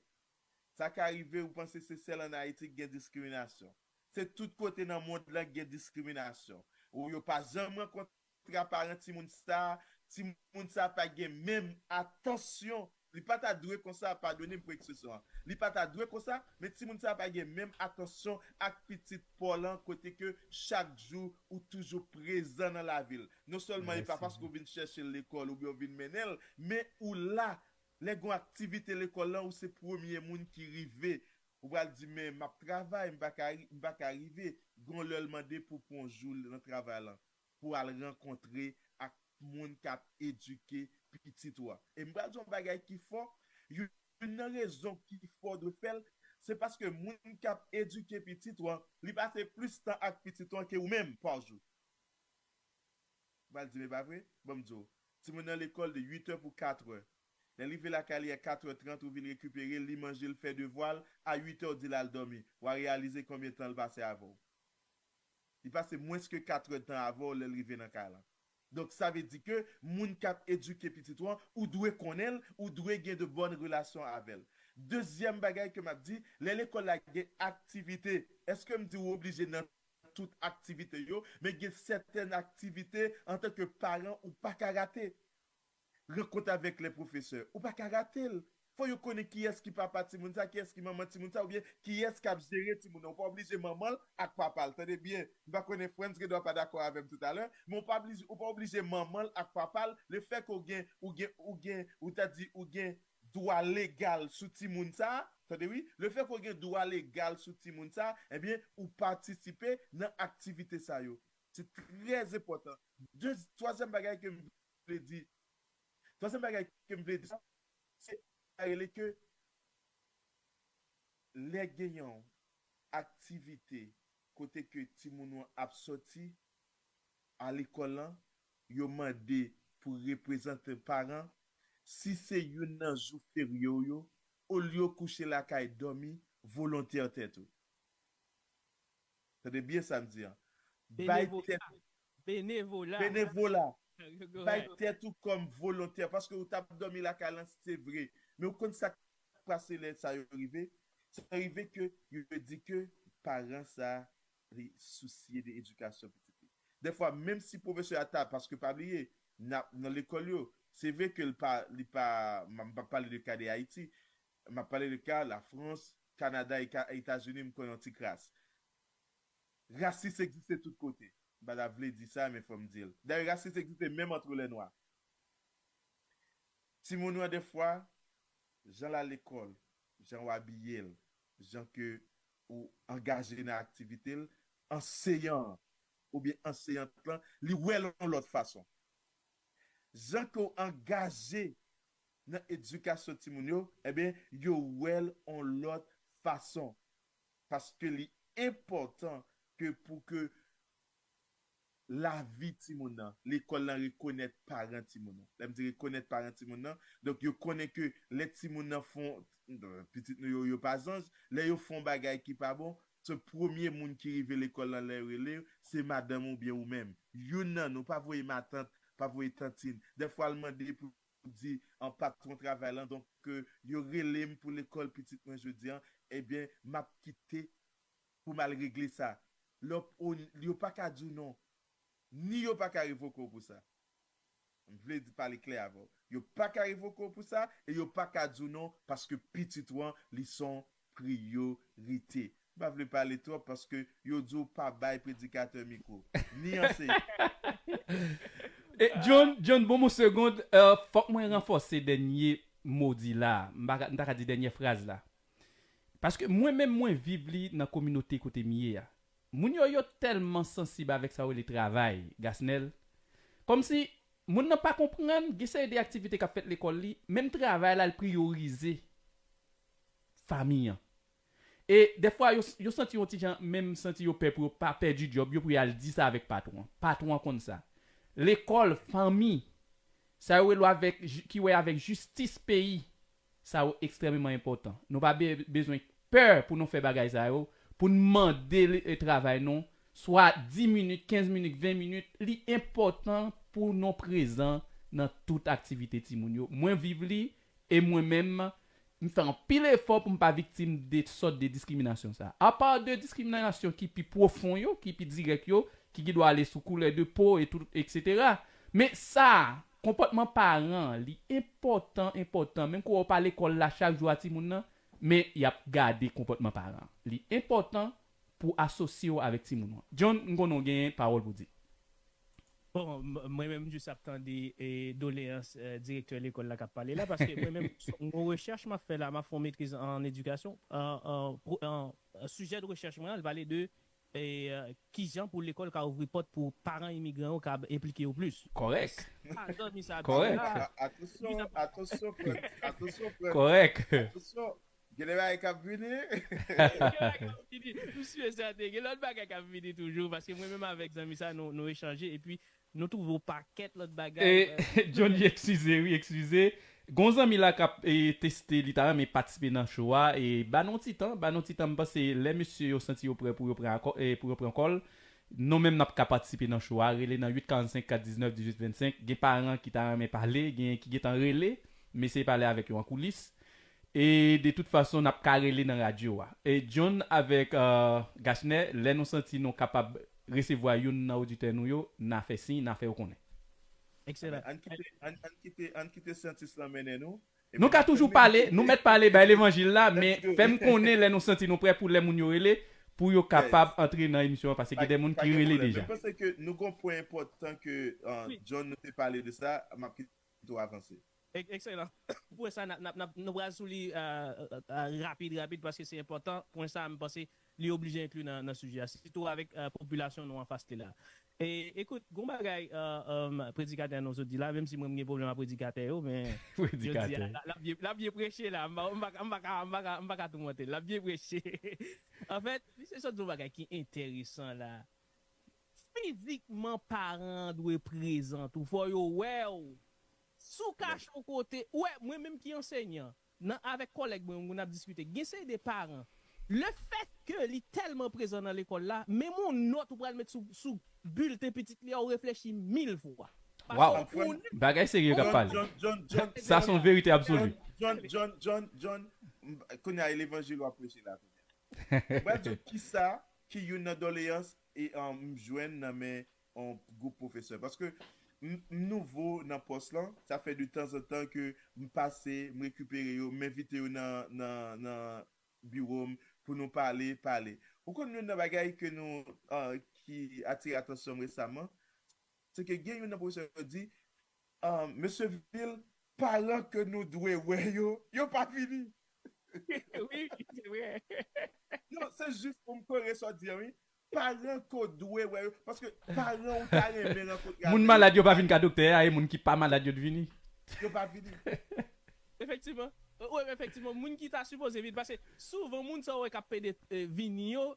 Sa ka rive ou panse se sèl ann Ayiti k gen diskriminasyon. Se tout kote nan mond lan k gen diskriminasyon. Ou yo pa janm rankontre ak paran timoun sa, timoun sa pa gen menm atansyon. Li pa ta dwe konsa, padone m pou ekspresyon an. Li pa ta dwe konsa, men timoun sa pa gen menm atansyon ak pitit pa w lan kote ke chak jou ou toujou prezan nan lavi l. Non sèlman e pa paske w vin chèche l lekòl oubyen w vin mennen l, men ou la. Lè gen yon aktivite lekòl lan, ou se premye moun ki rive. Ou pral di, men m ap travay, m pa ka, m pa ka rive. Gen lè l mande pou pran yon jou nan travay lan, pou al rankontre ak moun k ap edike pitit ou a. E m pral di yon bagay ki fò, youn nan rezon ki fè w dwe fè l, se paske moun k ap edike pitit ou an, li pase plis tan ak pitit ou an ke ou menm pa jou. Ou pral di, men pa vre? Ban m di w. Timoun nan lekòl de uit è pou kat è. Lè l rive lakay li a kat è trant, ou vin rekipere l, li manje, l fè devwa l, a uit è, w di l al dòmi. W a reyalize konbyen tan l pase avè w. Li pase mwens ke kat è tan avè w lè l rive nan kay lan. Donk, sa vle di ke moun k ap edike pitit ou an, ou dwe konnen l, ou dwe gen de bòn relasyon avè l. Dezyèm bagay ke m ap di, lè lekòl la gen aktivite, èske m di w oblije nan tout aktivite yo, men gen sètèn aktivite, antanke paran, ou pa ka rate. Rankont avèk lè pwofesè, ou pa ka rate l. Fò yo konnen kiyès ki papa timoun sa, kiyès ki manman timoun sa, oubyen kiyès k ap jere timoun nan. Ou pa oblije manman l ak papa l. Tande byen, m pa konnen Frantz gen dwa pa dakò avè m toutalè, men ou pa oblije, ou pa oblije manman l ak papa l. Lefètke ou gen, ou gen, ou gen, ou ta di, ou gen dwa legal sou timoun sa, tande wi, lefètke ou gen dwa legal sou timoun sa, ebyen, ou patisipe nan aktivite sa yo. Se trè enpòtan. De, twazyèm bagay ke m vle di, twazyèm bagay ke m vle di, se sa rele ke lè gen yon aktivite kote ke timoun ou an ap sòti a lekòl lan, yo mande pou reprezante paran, si se youn nan jou ferye w yo, olye w kouche lakay dòmi, volontè tèt ou. Tande byen sa m di an. Bay tèt ou. Benevola. Benevola. Bay tèt ou kòm volontè, paske ou t ap dòmi lakay lan, se vre. Men ou konn sa k pase lè sa yo rive? Sa rive ke yo di ke paran sa li sousye de edikasyon pitit li. Dèfwa, menm si pwofesè a ta, paske pa bliye, nan, nan lekòl yo, se vre ke li pa, li pa, m m p ap pale de ka de Ayiti, m ap pale de ka Lafrans, Kanada, Eta- Etazini, m konnen yon ti kras. Rasis egziste tout kote. M pa ta vle di sa, men fò m di l. Dayè, rasis egziste menm antre lè nwa. Timoun yo, dèfwa, jan l al lekòl, jan w abiye l, jan ke ou angaje nan aktivite l, anseyan an oubyen anseyant lan, li wè l yon lòt fason. Jan ke w angaje nan edikasyon timoun yo, ebyen, yo wè l yon lòt fason. Paske li enpòtan ke pou ke lavi timoun nan, lekòl lan rekonèt paran timoun nan. Lè m di rekonèt paran timoun nan, donk yo konnen ke lè timoun nan fon, pitit nou yo, yo pa zanj, lè yo fon bagay ki pa bon, se premye moun ki rive lekòl lan lè yo rele, se madanm ou byen ou menm. Youn nan nou, pa voye matant, pa voye tantin. Dèfwa l mande pou di an patwon travay lan, donk ke yo rele m pou lekòl pitit mwen jodi an, ebyen, m ap kite pou m al regle sa. Lè w, yo pa ka di w non, ni yo pa ka revoke w pou sa. M vle di pale klè avè w. Yo pa ka revoke w pou sa, e yo pa ka di w non, paske pitit ou an, li se yon priyorite. M pa vle pale twòp paske yo di w pa bay predikatè mikwo, ni anseyan. E, John, John, bon, yon segond, euh, fòk mwen ranfòse dènye mo di la. M pa ka- m ta ka di dènye fraz la. Paske mwen menm, mwen viv li nan kominote kote m ye a. Moun yo, yo tèlman sansib avèk sa yo rele travay, Gasnèl. Kòmsi moun nan pa konprann, gen seri de aktivite k ap fèt lekòl li, menm travay la, l priyorize fanmi an. E dèfwa, yo, yo santi yon ti jan, menm santi yo pè pou yo pa pèdi djòb yo, pou y al di sa avèk patwon an. Patwon an konn sa. Lekòl, fanmi, sa yo rele avèk, ki wè avèk jistis peyi, sa yo ekstrèmeman enpòtan. Nou pa be- bezwen pè pou nou fè bagay sa yo, pou n mande travay nou, swa dis minit, kenz minit, ven minit, li enpòtan pou nou prezan nan tout aktivite timoun yo. Mwen viv li, e mwen menm, m fè anpil efò pou m pa viktim de sòt de diskriminasyon sa. Apa de diskriminasyon ki pi pwofon yo, ki pi dirèk yo, ki gen dwa ale sou koulè de po e tout, etsetera. Men sa, konpòtman paran, li enpòtan, enpòtan. Menm ke w pa lekòl la chak jou a timoun nan, men y ap gade konpòtman paran. Li enpòtan pou asosye w avèk timoun ou an. John, m konnen w gen pawòl pou di. Bon, m- mwen menm m jis ap tande e, doleyans e, direktè lekòl la k ap pale la, paske mwen menm, yon rechèch m ap fè la, m ap fè yon metriz an edikasyon, an, an, pro- an, sijè de rechèch mwen an, l pale de e, e, kijan pou lekòl ka ouvri pòt pou paran imigran yo ka enplike yo plis. Kòrèk. Ah, zanmi sa ap di Kòrèk. la. Atansyon, atansyon, frè. Atansyon, frè. Kòrèk. Atansyon. Gen de bagay k ap vini. M si e sèten, gen lòt bagay k ap vini toujou, paske mwen menm avèk zanmi sa, nou, nou echanje, epi nou twouve yon pakèt lòt bagay. E, Johnny, eskize, wi, eskize. Gon zanmi la k ap e, teste, li ta renmen patisipe nan show a. E, ba nou ti tan, ba nou ti tan, m panse lè mesye yo santi yo prè pou yo pran akò- e, pou yo pran kòl, nou menm n ap ka patisipe nan show a. Rele nan uit karannsenk kat diznèf dizuit vennsenk. Gen paran ki ta renmen pale, gen ki gentan rele, m eseye pale avèk yo an koulis. E de tout fason, n ap ka rele nan radyo a. E John avèk euh, Gachner, lè nou santi nou kapab resevwa youn nan oditè nou yo, n a fè siy, n a fè yo konnen. Ekselan. Ann kite, ann, ann kite, ann kite syantis lan mennen nou. Nou ka toujou pale, nou mèt pale bay levanjil la, men fè m konnen lè nou santi nou prè pou lè moun yo rele, pou yo kapab antre nan emisyon an, paske gen de moun ki rele deja. Mwen panse ke nou gon pwen enpòtan ke euh, John nou te pale de sa, m ap kite w avanse. Ekselan. Pou sa, n ap, n ap, n ap, nou pral sou li euh, euh, euh, rapid, rapid, paske se enpòtan. Pwen sa, m panse li oblije enkli nan, nan sijè a, sitou avèk euh, popilasyon nou anfas li la. E, ekout, gon bagay euh, euh, predikatè nou sot di la, menm si mwen m gen pwoblèm ak predikatè yo, men jodi a, l ap byen preche la, m pa ka toumante l, l ap byen preche. Anfèt, misye sot di yon bagay ki enteresan la. Fizikman paran an dwe prezan tou, fò yo wè w. Si w kache yon kote, ou wè, mwen menm ki ansenyan, nan avèk kòlèg mwen, moun ap diskite, gen seri de paran, lefètke li tèlman prezan nan lekòl la, menm yon nòt ou pral met sou, sou bilten pitit li a, ou reflechi mil fwa. Wow. Bagay serye k ap pale. Sa se yon verite absoli. John, John, John, John, m- kounye a e levanjil w ap preche la kounye a. Mwen di w kisa ki youn nan doleyans e um, m jwenn nan men yon gwoup pwofesè. Paske m, m nouvo nan pòs lan, sa fè de tanzantan ke m pase, m rekipere yo, m envite yo nan, nan, nan biwo m pou nou pale, pale. Ou konn youn nan bagay ke nou, uh, ki atire atansyon m resaman, se ke gen youn nan pwofesè yo di, um, Mesye Vil, paran ke nou dwe wè yo, yo pa vini. Wi, se vre. Non, se jis pou m kore sa w di an, wi. Paran ke w dwe wè yo, paske paran ou ta renmen rankontre Moun malad yo pa vin ka doktè a, e moun ki pa malad yo t vini. Yo pa vini. Efektivman. Wi, efektivman, moun ki ta sipoze vin, paske souvan moun sa w wè k ap pede eh, vini yo,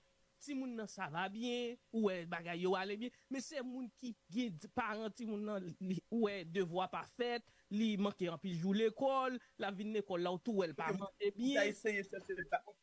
timoun nan sa va byen, ou wè bagay yo ale byen, men se moun ki gen paran timoun nan, li, ou wè devwa pa fèt, li manke anpil jou lekòl, l ap vin lekòl la, ou tou wè l pa manje byen.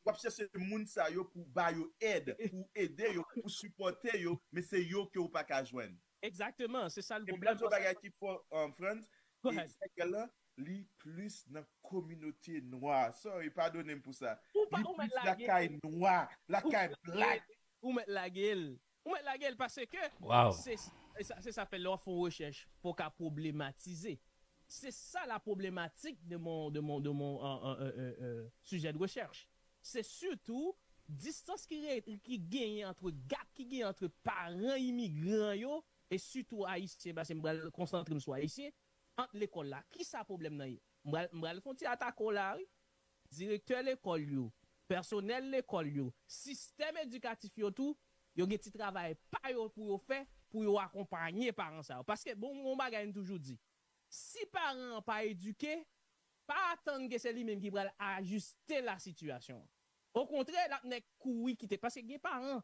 W ap chèche moun sa yo pou ba yo èd, pou ede yo, pou sipòte yo, men se yo ke w pa ka jwenn. Egzakteman, se sa l pwoblèm. Yon bagay ki fò, um, Frantz, e sèkèl lan, li plis nan kominote nwa. Sorry, padone m pou sa. Li plis lakay nwa, lakay black. Ou mèt lage l. Ou mèt lage l paske se sa fè lè w ap fè yon rechèch pou w ka pwoblematize. Se sa la pwoblematik de mon, de mon, de mon euh, euh, euh, euh, sujet de recherche. Se sitou distans ki, re, ki genyen antre, gap ki genyen antre paran imigran yo e sitou ayisyen, paske m pral konsantre m sou ayisyen, ant lekòl la. Kisa pwoblèm nan ye? M pral, m pral fè yon ti atake w la, wi. Direktè lekòl yo, pèsonèl lekòl yo, sistèm edikatif yo tou, yo gen ti travay pa yo pou yo fè, pou yo akonpanye paran sa yo. Paske bon, yon bagay m toujou di, si paran an pa edike, pa atann ke se li menm ki pral ajiste la sitiyasyon an. Okontrè, l ap nèk kouri kite. Paske gen paran,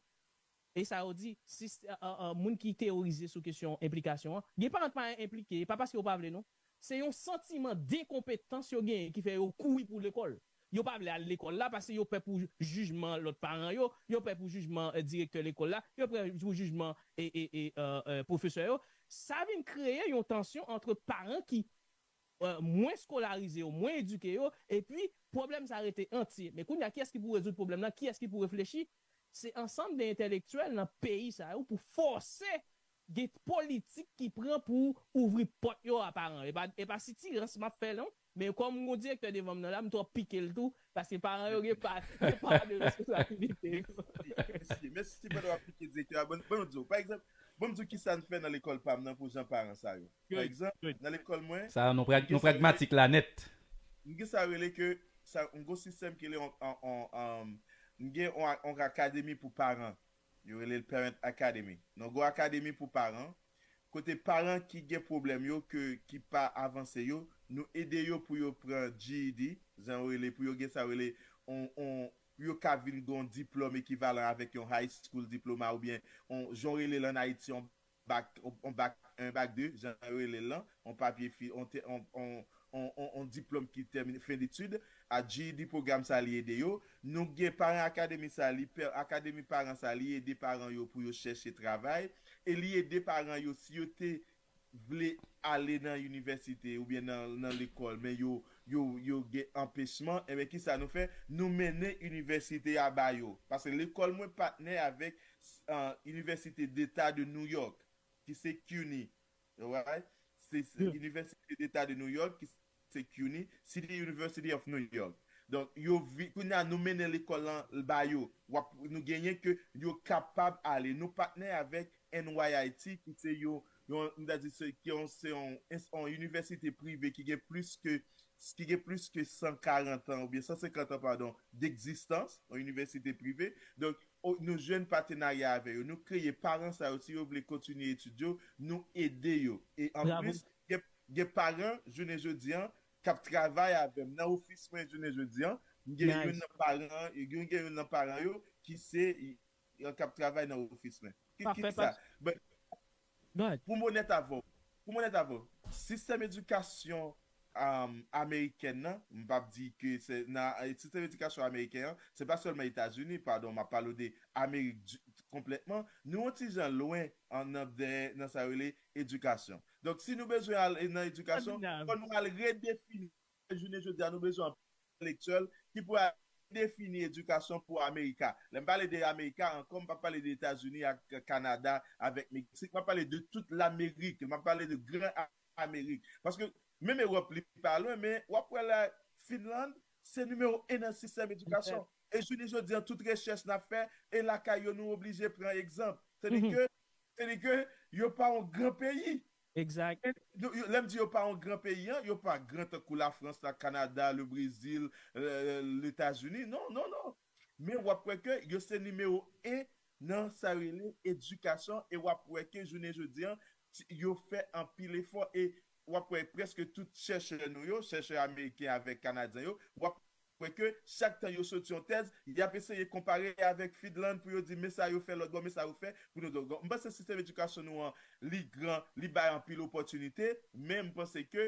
e sa yo di, si, uh, uh, moun ki teyorize sou kesyon enplikasyon an, gen paran ki pa enplike, e pa paske yo pa vle non. Se yon santiman denkonpetans yo genyen ki fè yo kouri pou lekòl. Yo pa vle al lekòl la paske yo pè pou jijman lòt paran yo, yo pè pou jijman eh, direktè lekòl la, yo pè pou jijman e, e, e, uh, uh, pwofesè yo. Sa vin kreye yon tansyon antre paran ki uh, mwen eskolarize yo, mwen edike yo, epi pwoblèm sa rete antye. Men kounye a, kiyès ki pou rezoud pwoblèm nan? Kiyès ki pou reflechi? Se ansanm de entèlektyèl nan peyi sa yo pou fòse gen politik ki pran pou ouvri pòt yo a paran. E pa, e pa sitirans m ap fè non, men kòm m gon direktè devan m nan la, m twò pike l tou, paske paran yo gen pa, gen pa de responsabilite yo. Mèsi, mèsi pandan w ap pike direktè a. Bon, bon, nou di w, pa egzanp, bon, m di w kisa n fè nan lekòl pa m nan pou jan paran sa yo. Pa egzanp, nan lekòl mwen, sa nou prag, nou pragmatik la nèt. M gen sa rele ke, sa, m gon sistèm ki rele on, on, on, um, m gen on, on akademi pou paran. Yo rele l Parent Academy. Nou gon akademi pou paran. Kote paran ki gen pwoblèm yo, ke, ki pa avanse yo, nou ede yo pou yo pran G E D, jan yo rele, pou yo gen sa rele on, on, pou yo ka vin gon diplòm ekivalan avèk yon high school diploma oubyen on, jan yo rele l ann Ayiti, on bak, on, on bak en, bak de, jan yo rele l lan, on papye fi, on, te- on, on, on, on, on diplòm ki tèmine, fen detid, a G E D pwogram sa li ede yo. Nou gen Paran Akademi sa, li pè, Akademi Paran sa, li ede paran yo pou yo chèche travay, e li ede paran yo, si yo te vle ale nan inivèsite oubyen nan, nan lekòl, men yo, yo, yo gen anpechman, enben kisa nou fè? Nou mennen inivèsite a ba yo. Paske lekòl mwen patnè avèk uh, Inivèsite Deta de New York, ki se cuny. Alright? Se, se Inivèsite Deta de New York, ki se cuny, City University of New York. Donk, yo vi, kounye a nou mennen lekòl lan ba yo. W ap, nou genyen ke yo kapab ale. Nou patnè avèk N Y I T, ki se yon, yon, m ta di se, ki yon, se yon, ins- yon inivèsite prive ki gen plis ke, ki gen plis ke san karant an, oubyen san senkant an, padon, degzistans, yon inivèsite prive. Donk, o- nou jwenn patenarya avè yo. Nou kreye paran sa yo, si yo vle kontinye etid yo, nou ede yo. E anplis, gen, gen paran, jounen jodi an, k ap travay avè m nan ofis mwen jounen jodi an. M gen youn nan paran, gen gen youn nan paran yo ki se, k ap travay nan ofis mwen. Ki, ki, ki sa? But, pou m onèt avè w, pou m onèt avè w, sistèm edikasyon um, amerikèn nan, m p ap di ke se nan eh, sistèm edikasyon ameriken an, se pa sèlman Etazini, padon, m ap pale w de Amerik di, konplètman, nou yon ti jan lwen an, nan, dèyè, nan sa yo rele edikasyon. Donk, si nou bezwen al nan edikasyon, fò nou al redefini. Jounen jodi a, nou bezwen anpil entèlektyèl ki pou al redefini edikasyon pou Amerika. Lè m pale de Amerika ankò, m p ap pale de Etazini ak Kanada, avèk Meksik. M ap pale de tout Lamerik. M ap pale de Gran Amerik. Paske menm Ewòp, li pa lwen, men w ap wè la, Finland, se nimewo en nan sistèm edikasyon. E jounen jodi a, tout rechèch n ap fè, e lakay yo, nou oblije pran egzanp. Tandike, tandike, yo pa yon gran peyi. Egzak. Yo- yo- Lè m di yo pa yon gran peyi, an, yo pa gran tankou Lafrans, la, Kanada, le Brezil, euh, Letazini. Non, non, non. Men w ap wè ke yo se nimewo en nan sa yo rele edikasyon, e w ap wè ke jounen jodi a, ti- yo fè anpil efò, e w ap wè prèske tout chèchè nou yo, chèchè ameriken avèk kanadyen yo, w ap wè ke chak tan yo soti yon tèz, y ap eseye konpare avèk Finland pou yo di men sa yo fè lòt bò, men sa yo fè pou nou. Donk, m panse sistèm edikasyon nou an, li gran, li bay anpil opòtinite, men m panse ke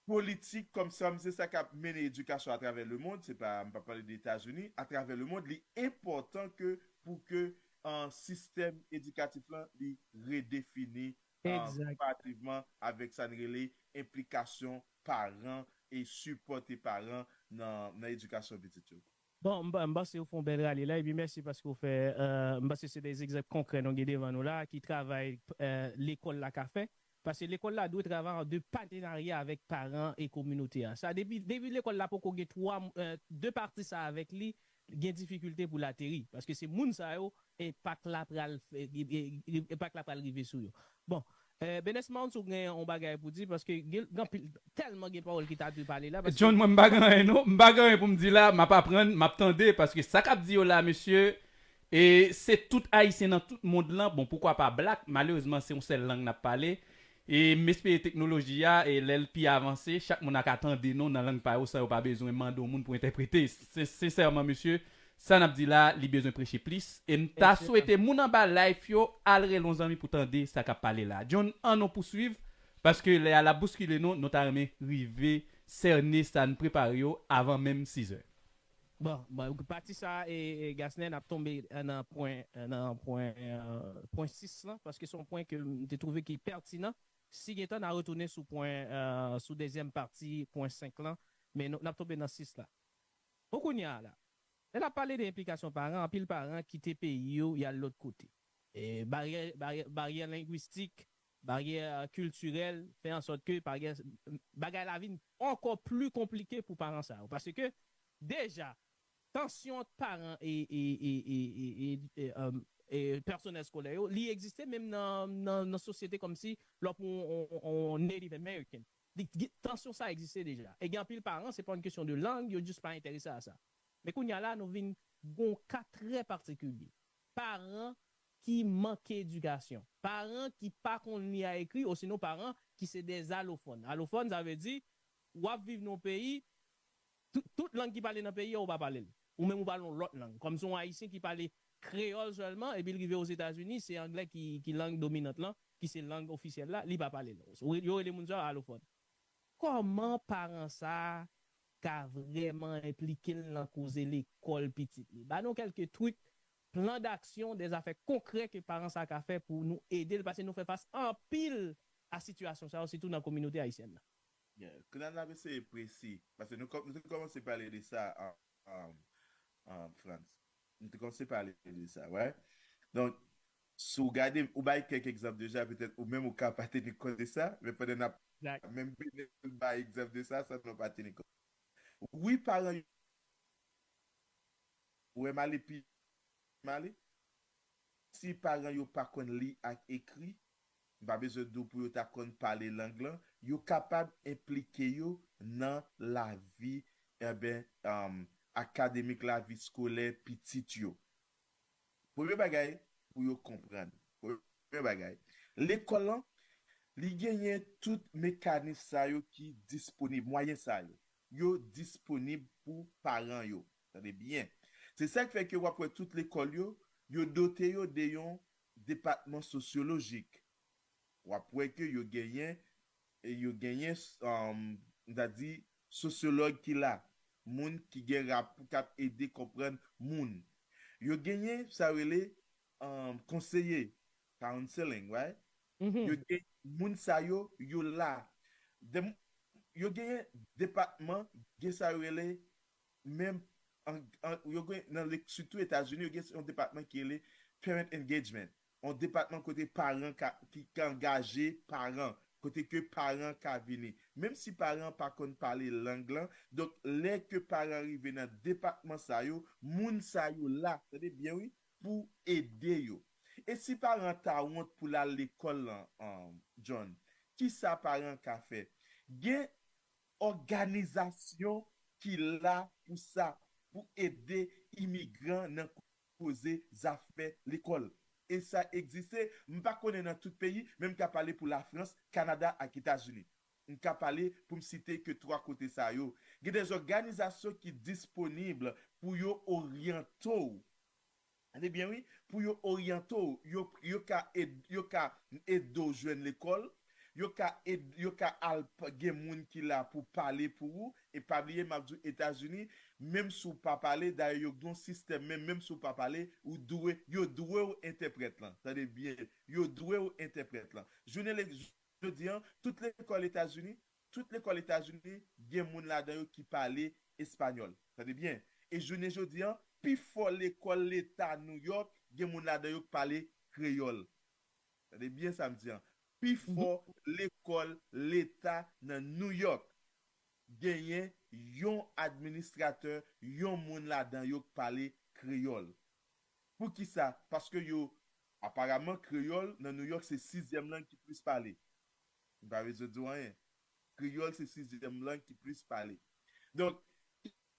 politik kòm sa, se sa k ap mennen edikasyon atravè lemond, se pa, m pa pale de Etazini, atravè lemond, li enpòtan ke pou ke an sistèm edikatif lan, li redefini an, konparativman avèk sa n rele enplikasyon paran e sipòte paran nan, nan edikasyon pitit yo. Bon, m pa- m panse ou fè yon bèl rale la, epi mèsi paske ou fè, euh, m panse se de egzanp konkrè nou gen devan nou la, ki travay euh, lekòl la ka fè. Paske lekòl la dwe travay an de patenarya avèk paran e kominote a. Sa, depi, depi lekòl la poko gen twa, euh, de pati sa avèk li, gen difikilte pou l ateri. Paske se moun sa yo, enpak la pral, fè- e- e- enpak la pral rive sou yo. Bon, euh, Benes Mount, ou gen yon bagay pou di, paske gen, gen anpil, tèlman gen pawòl ki ta dwe pale la. Paske John, mwen m pa gen anyen non, m pa gen anyen pou m di la, m ap aprann, m ap tande, paske sa k ap di yo la, mesye, e se tout Ayisyen nan tout mond lan, bon, poukwa pa blak, malerezman, se yon sèl lang n ap pale, e m espere teknoloji a, e lè l pi avanse, chak moun a ka tande nou nan lang pa yo san yo pa bezwen mande yon moun pou entèprete. Sen- Sensèman, mesye, sa n ap di la, li bezwen preche plis, e m ta swete moun anba live yo al rele yon zanmi pou tande sa k ap pale la. John, ann nou pouswiv, paske lè a l ap bouskile nou, nou ta renmen rive sène sa n prepare yo avan menm sizè. Bon, bon, pati sa e, e Gasnen ap tonbe nan pwen nan pwen euh, pwen sis lan, paske se yon pwen ke m te twouve ki pètinan. Si gen tan, n a retounen sou pwen euh, sou dezyèm pati pwen senk lan, men nou- n ap tonbe nan sis la. Bon, kounye a la, lè n ap pale de enplikasyon paran, anpil paran kite peyi yo, y al lòt kote. E baryè, baryè, baryè lengwistik, baryè kiltirèl fè an sòt ke baryè, bagay la vin ankò pli konplike pou paran sa yo. Paske deja, tansyon ant paran e, e, e, e, e, e, e, um, e pèsonèl eskolè yo, li egziste menm nan, nan, nan sosyete kòmsi lè w pran yon, yon, yon Native American. Li- li- Tansyon sa egziste deja. E gen anpil paran, se pa yon kesyon de lang, yo jis pa enterese a sa. Men kounye a la, nou vin gon ka trè patikilye. Paran ki manke edikasyon. Paran ki pa konn li a ekri, osinon paran ki se de alofòn. Alofòn, sa vle di, w ap viv nan yon peyi, tout, tout lang ki pale nan peyi a, ou pa pale l. Ou menm ou pale yon lòt lang. Kòm se yon Ayisyen ki pale kreyòl sèlman, epi l rive Ozetazini, se anglè ki, ki lang dominant lan, ki se lang ofisyèl la, li pa pale l. Yo rele moun sa yo alofòn. Kòman paran sa a ka vrèman enplike l nan koze lekòl pitit li? Ba nou kèlke trik, plan daksyon, de zafè konkrè ke paran sa a ka fè pou nou ede l, paske nou fè fas anpil a sitiyasyon sa yo, sitou nan kominote ayisyèn nan. Yeah. Kounye a n ap eseye presi, paske nou, kò- nou te kòmanse pale de sa an, an, an Frans. Nou te kòmanse pale de sa, right? Donk, si w gade, ou bay kèk egzanp deja, petèt ou menm ou ka pa teni kont de sa, men pandan n ap Exact. Menm Benel bay egzanp de sa, sa nou pa teni kont. Wi, paran yo, ou wè m ale pi m ale, si paran yo pa konn li ak ekri, m pa bezwen di w pou yo ta konn pale lang lan, yo kapab enplike yo nan lavi, enben, um, akademik, lavi skolè pitit yo. Premye bagay, pou yo konprann. Premye bagay, lekòl lan, li genyen tout mekanis sa yo ki disponib, mwayen sa yo. Yo disponib pou paran yo. Tande byen. Se sa k fè ke w ap wè tout lekòl yo, yo dote yo de yon depatman sosyolojik. W ap wè ke yo genyen, e yo genyen, um, m ta di, sosyològ ki la, moun ki gen rap, k ap ede konprann moun. Yo genyen sa yo rele um, konseye, counseling, right? Yo gen moun sa yo, yo la. Dem- yo genyen depatman, gen sa yo rele, menm an- an- yo gen nan le- sitou Etazini, yo gen yon depatman ki rele parent engagement. Yon depatman kote paran ka, ki, ki angaje paran, kote ke paran ka vini. Menm si paran pa konn pale lang lan, donk lè ke paran rive nan depatman sa yo, moun sa yo la, tande byen wi, pou ede yo. E si paran ta wont pou l al lekòl lan, um, John, kisa paran ka fè? Gen òganizasyon ki la pou sa, pou ede imigran nan koze zafè lekòl. E sa egziste, m pa konnen nan tout peyi, men m ka pale pou Lafrans, Kanada ak Etazini. M ka pale pou m site ke twa kote sa yo. Gen de òganizasyon ki disponib pou yo oryante w. Tande byen, wi. Pou yo oryante w, yo, yo ka ed, yo ka ede w jwenn lekòl, yo ka ed, yo ka al p- gen moun ki la pou pale pou ou. E pa bliye, m ap di w, Etazini, menm si w pa pale, dayè yo gen yon sistèm, men menm si w pa pale, ou dwe, yo dwe w entèprèt lan. Tande byen, yo dwe w entèprèt lan. Jounen le- jodi an, tout lekòl Etazini, tout lekòl Etazini, gen moun ladan yo ki pale espanyòl. Tande byen. E jounen jodi an, pifò lekòl leta New York, gen moun ladan yo ki pale kreyòl. Tande byen sa m di an. Pifò lekòl leta nan New York genyen yon administratè, yon moun ladan yo ki pale kreyòl. Poukisa? Paske yo, aparaman, kreyòl nan New York se sizyèm lang ki plis pale. M pa bezwen di w anyen. Kreyòl se sizyèm lang ki plis pale. Donk,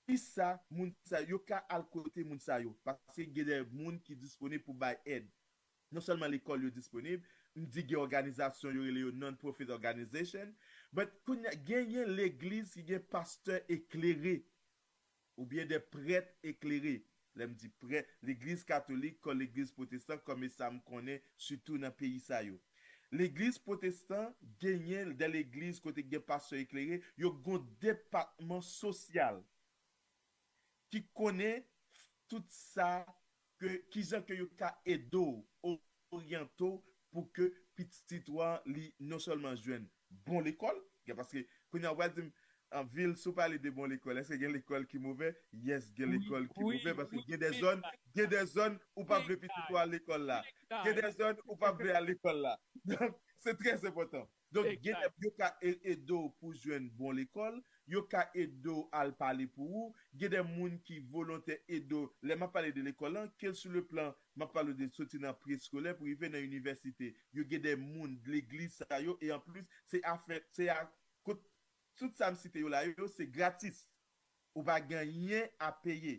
kisa moun sa yo ka al kote moun sa yo? Paske gen de moun ki disponib pou bay èd. Non sèlman lekòl yo disponib, m di gen òganizasyon yo rele yo non-profit organization, but kounye a, genyen legliz ki gen pastè eklere oubyen de prèt eklere. Lè m di prèt, legliz katolik kon legliz pwotestan, kòm e sa m konnen, sitou nan peyi sa yo. Legliz pwotestan genyen de legliz kote gen pastè eklere, yo gon depatman sosyal ki konnen tout sa, ke kijan ke yo ka ede w, oryante w pou ke pitit ou an li non sèlman jwenn bon lekòl, gen paske kounye a w pral di m, an vil, si w pale de bon lekòl, èske gen lekòl ki move? Yes, gen lekòl ki move, paske gen de zòn, gen de zòn ou p ap vle pitit ou al lekòl la. Gen de zòn ou p ap vle al lekòl la. Donk, se trè enpòtan. Donk, gen de yo ka e- ede w pou jwenn bon lekòl, yo ka ede w al pale pou ou, gen de moun ki volontè ede w. Lè m ap pale de lekòl lan, ke sou le plan, m ap pale de soti nan preskolè pou rive nan inivèsite. Yo gen de moun legliz sa yo, e anplis, se afè, se a, kot, tout sa m site yo la yo, se gratis. Ou pa gen anyen a peye.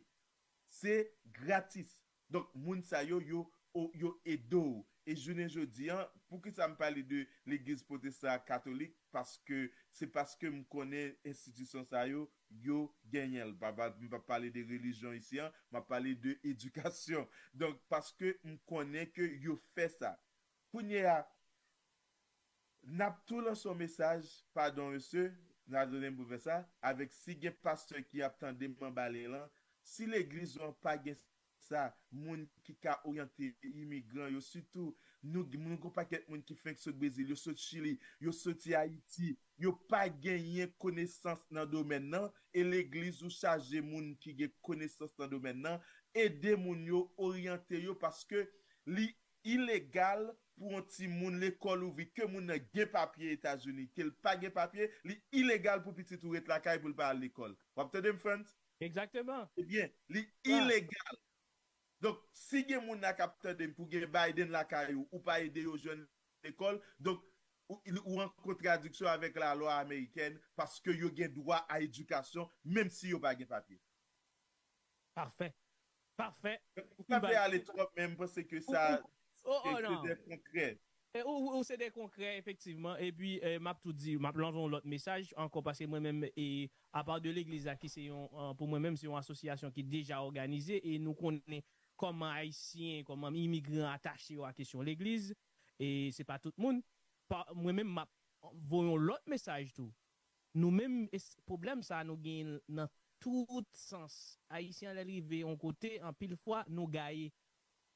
Se gratis. Donk, moun sa yo, yo, o- yo ede w. E jounen jodi an, poukisa m pale de legliz pwotestan ak katolik? Paske, se paske m konnen enstitisyon sa yo, yo genyen l. Pa- pa- M p ap pale de relijyon isi an, m ap pale de edikasyon. Donk, paske m konnen ke yo fè sa. Kounye a, n ap tou lanse yon mesaj, padon mesye, n a donnen m pou fè sa, avèk si gen pastè ki ap tande m anba len lan, si legliz ou an pa gen sa, moun ki ka oryante imigran yo, sitou nou, nou gon pakèt moun ki fenk sot Brezil, yo sot Chili, yo soti Ayiti, yo pa genyen konesans nan domèn nan, e legliz ou chaje moun ki gen konesans nan domèn nan, ede moun yo, oryante yo, paske li ilegal pou yon timoun lekòl ouvri, ke moun nan gen papye Etazini, ke l pa gen papye, li ilegal pou pitit ou ret lakay pou l pa al lekòl. W ap tande m, Frantz? Egzakteman. Ebyen, li ilegal. Donk, si gen moun la k ap tande m pou gen Biden lakay ou, ou pa ede yo jwenn lekòl, donk, ou, ou an kontradiksyon avèk lalwa amerikèn, paske yo gen dwa a edikasyon, menm si yo pa gen papye. Pafè. Pafè. Ou pa vle ale twòp, men m panse ke sa, se de konkrè. Ou, ou se de konkrè, efektivman. Epi, m ap tou di, m ap lanse yon lòt mesaj ankò, paske mwen menm, e, apa de legliz la, ki se yon, pou mwen menm, se yon asosyasyon ki deja òganize, e nou konnen kòman Ayisyen, kòman imigran atache yo a kesyon legliz, e se pa tout moun. Mwen menm, m ap voye yon lòt mesaj tou. Nou menm, pwoblèm sa a nou genyen l nan tout sans. Ayisyen an lè l rive yon kote, anpil fwa, nou gaye.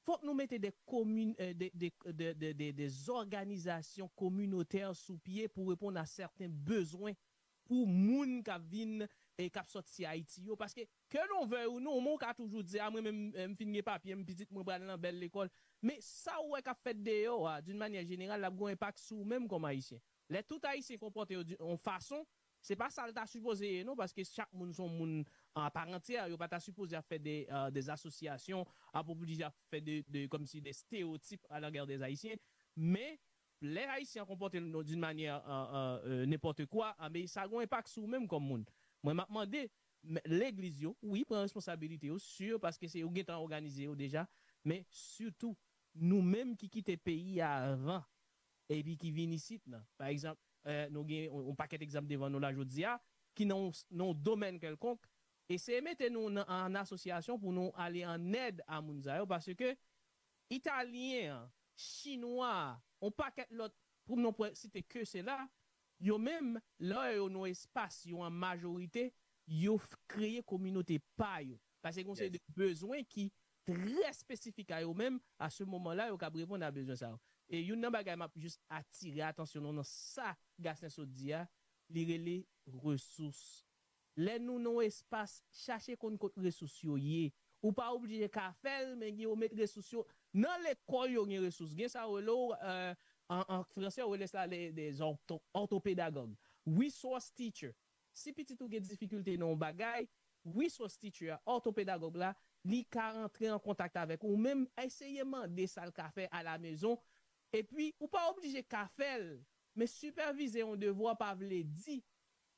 Fòk nou mete de komin, eh, de, de, de, de, de, de zòganizasyon kominotè sou pye pou reponn a sèten bezwen pou moun k ap vin e k ap sòti Ayiti yo. Paske, ke nou vle ou non, mwen ka toujou di, a mwen menm, eh, m fin gen papye, m pitit mwen pral nan bèl lekòl. Men sa ou wè k ap fèt deyò a, d'une manière générale, l ap gen yon enpak sou ou menm kòm Ayisyen. Lè tout Ayisyen konpòte yo di, yon fason, se pa sa l ta sipoze ye non, paske chak moun se yon moun a pa antyè, yo pa ta sipoze ap fè de, eh, de asosyasyon, ap oblije ap fè de, de, kòmsi de steyotip à l'égard des Haïtiens. Men, lè Ayisyen an konpòte l d'une manière, eh, eh, eh, n'importe quoi, anben, sa gen yon enpak sou ou menm kòm moun. Mwen, m ap mande, men, legliz yo, wi, pran responsabilite yo, si, paske se yo gentan òganize yo deja, men sitou, nou menm ki kite peyi a avan, epi ki vin isit la. Pa egzanp, eh, nou gen yon, yon pakèt egzanp devan nou la jodi a, ki nan yon, nan yon domèn kèlkonk, eseye mete nou nan, an asosyasyon pou nou ale an èd a moun sa yo, paske Italyen an, Chinwa a, yon pakèt lòt, pou nou pran site ke sela, yo menm, lè yo nan espas yo an majorite, yo f-, kreye kominote pa yo. Paske gen yon seri de bezwen ki trè espesifik a yo menm, a se moman la, yo kab reponn a bezwen sa yo. E youn nan bagay m ap jis atire atansyon nou nan sa Gasten sot di a, li rele resous. Lè nou nan yon espas, chache konn kot resous yo ye. Ou pa oblije ka fè l, men yo met resous yo. Nan lekòl, yo gen resous. Gen sa yo rele w, eh, an, an franse, yo rele sa les, les ortho-, orthopédagogues. Resource teacher. Si pitit ou gen difikilte nan yon bagay, resource teacher a, òtopedagòg la, li ka rantre an kontak avèk ou, ou menm eseye mande sa l ka fè alamezon. Epi, ou pa oblije ka fè l, men sipèvize yon devwa pa vle di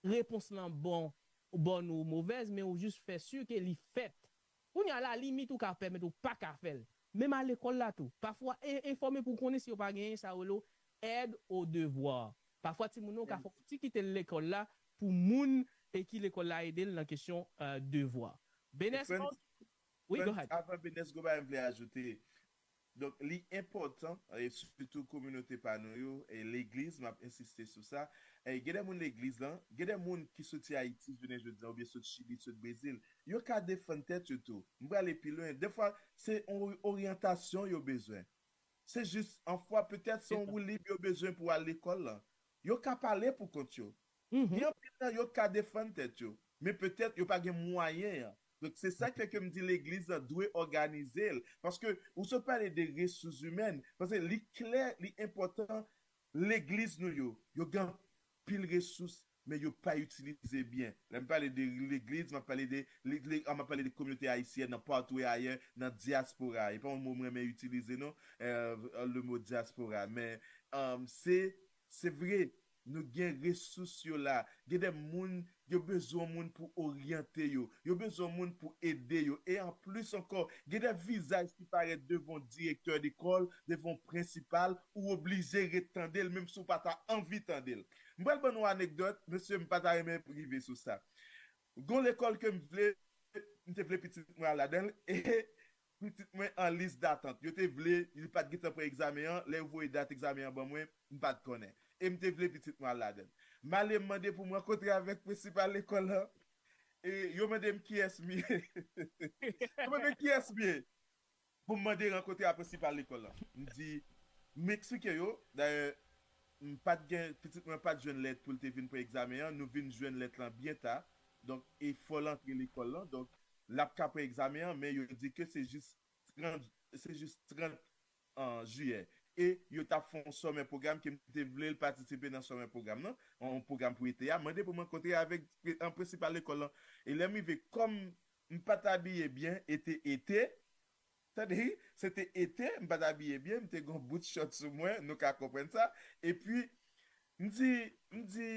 repons lan bon, bòn ou movèz, men ou jis fè si ke li fèt. Kounye a, lalimit, ou ka pèmèt ou pa ka fè l. Menm a lekòl la tou. Pafwa, e, enfòme pou konnen si yo pa genyen sa yo rele aide aux devoirs. Pafwa, timoun nan, ou ka fè ti kite l lekòl la pou moun e ki lekòl la ede l nan kesyon, eh, devwa. Benes, wi, go ahead. Avan Benes, gon bagay m vle ajoute. Donk, li enpòtan, e sitou kominote pa nou yo, e legliz, m ap ensiste sou sa. E gen de moun legliz lan, gen de moun ki soti Ayiti jounen jodi a, oubyen sot Chili, sot Brezil, yo ka defann tèt yo tou. M prale pi lwen. Defwa, se yon oryantasyon yo bezwen. Se jis, anfwa, petèt se yon woulib yo bezwen pou al lekòl lan. Yo ka pale pou kont yo. Gen anpil nan yo ka defann tèt yo, men petèt yo pa gen mwayen an. Donk, se sa k fè ke m di legliz lan dwe òganize l. Paske ou sot pale de resous imèn, paske li klè, li enpòtan, legliz nou yo, yo gen anpil resous, men yo pa itilize byen. Lè m pale de legliz, m ap pale de, le- le- m ap pale de kominote ayisyèn nan partou e ayè, nan dyaspora. E pa yon mo m renmen itilize non, eh, le mo dyaspora, men, eh, se, se vre, nou gen resous yo la. Gen de moun, yo bezwen moun pou oryante yo. Yo bezwen moun pou ede yo. E anplis ankò, gen de vizaj ki parèt devan direktè lekòl, devan prensipal, ou oblije ret tande l, menm si w pa ta anvi tande l. M pral ban nou anekdòt, mesye, m pa ta renmen rive sou sa. Gon lekòl ke m vle, m te vle pitit mwen al ladan l, e pitit mwen an lis datant. Yo te vle, li pa t gentan pran egzamen an, lè yo voye dat egzamen an ban mwen, m pa t konnen. E m te vle pitit mwen al ladan l. M ale, m mande pou m rankontre avèk prensipal lekòl lan, e yo mande m kiyès m ye. Yo mande m kiyès m ye. Pou m mande rankontre a prensipal lekòl lan. M di, m eksplike yo, dayè, m pa t gen, pitit mwen pa t jwenn lèt pou l te vin pran egzamen an, nou vin jwenn lèt lan byen ta. Donk, e fò l antre lekòl lan. Donk, l ap ka pran egzamen an, men yo di ke se jis trant, se jis trant, an jiyè. E yo t ap fè yon sòmè pwogram ke m te vle l patisipe nan sòmè pwogram nan, yon pwogram pou ete a. Mande pou m rankontre avèk, an, prensipal lekòl lan. E lè m rive, kòm m pa t abiye byen, ete, ete, tande, se te ete, m pa t abiye byen, m te gon bout chòt sou mwen, nou ka konprann sa. Epi, m di, m di,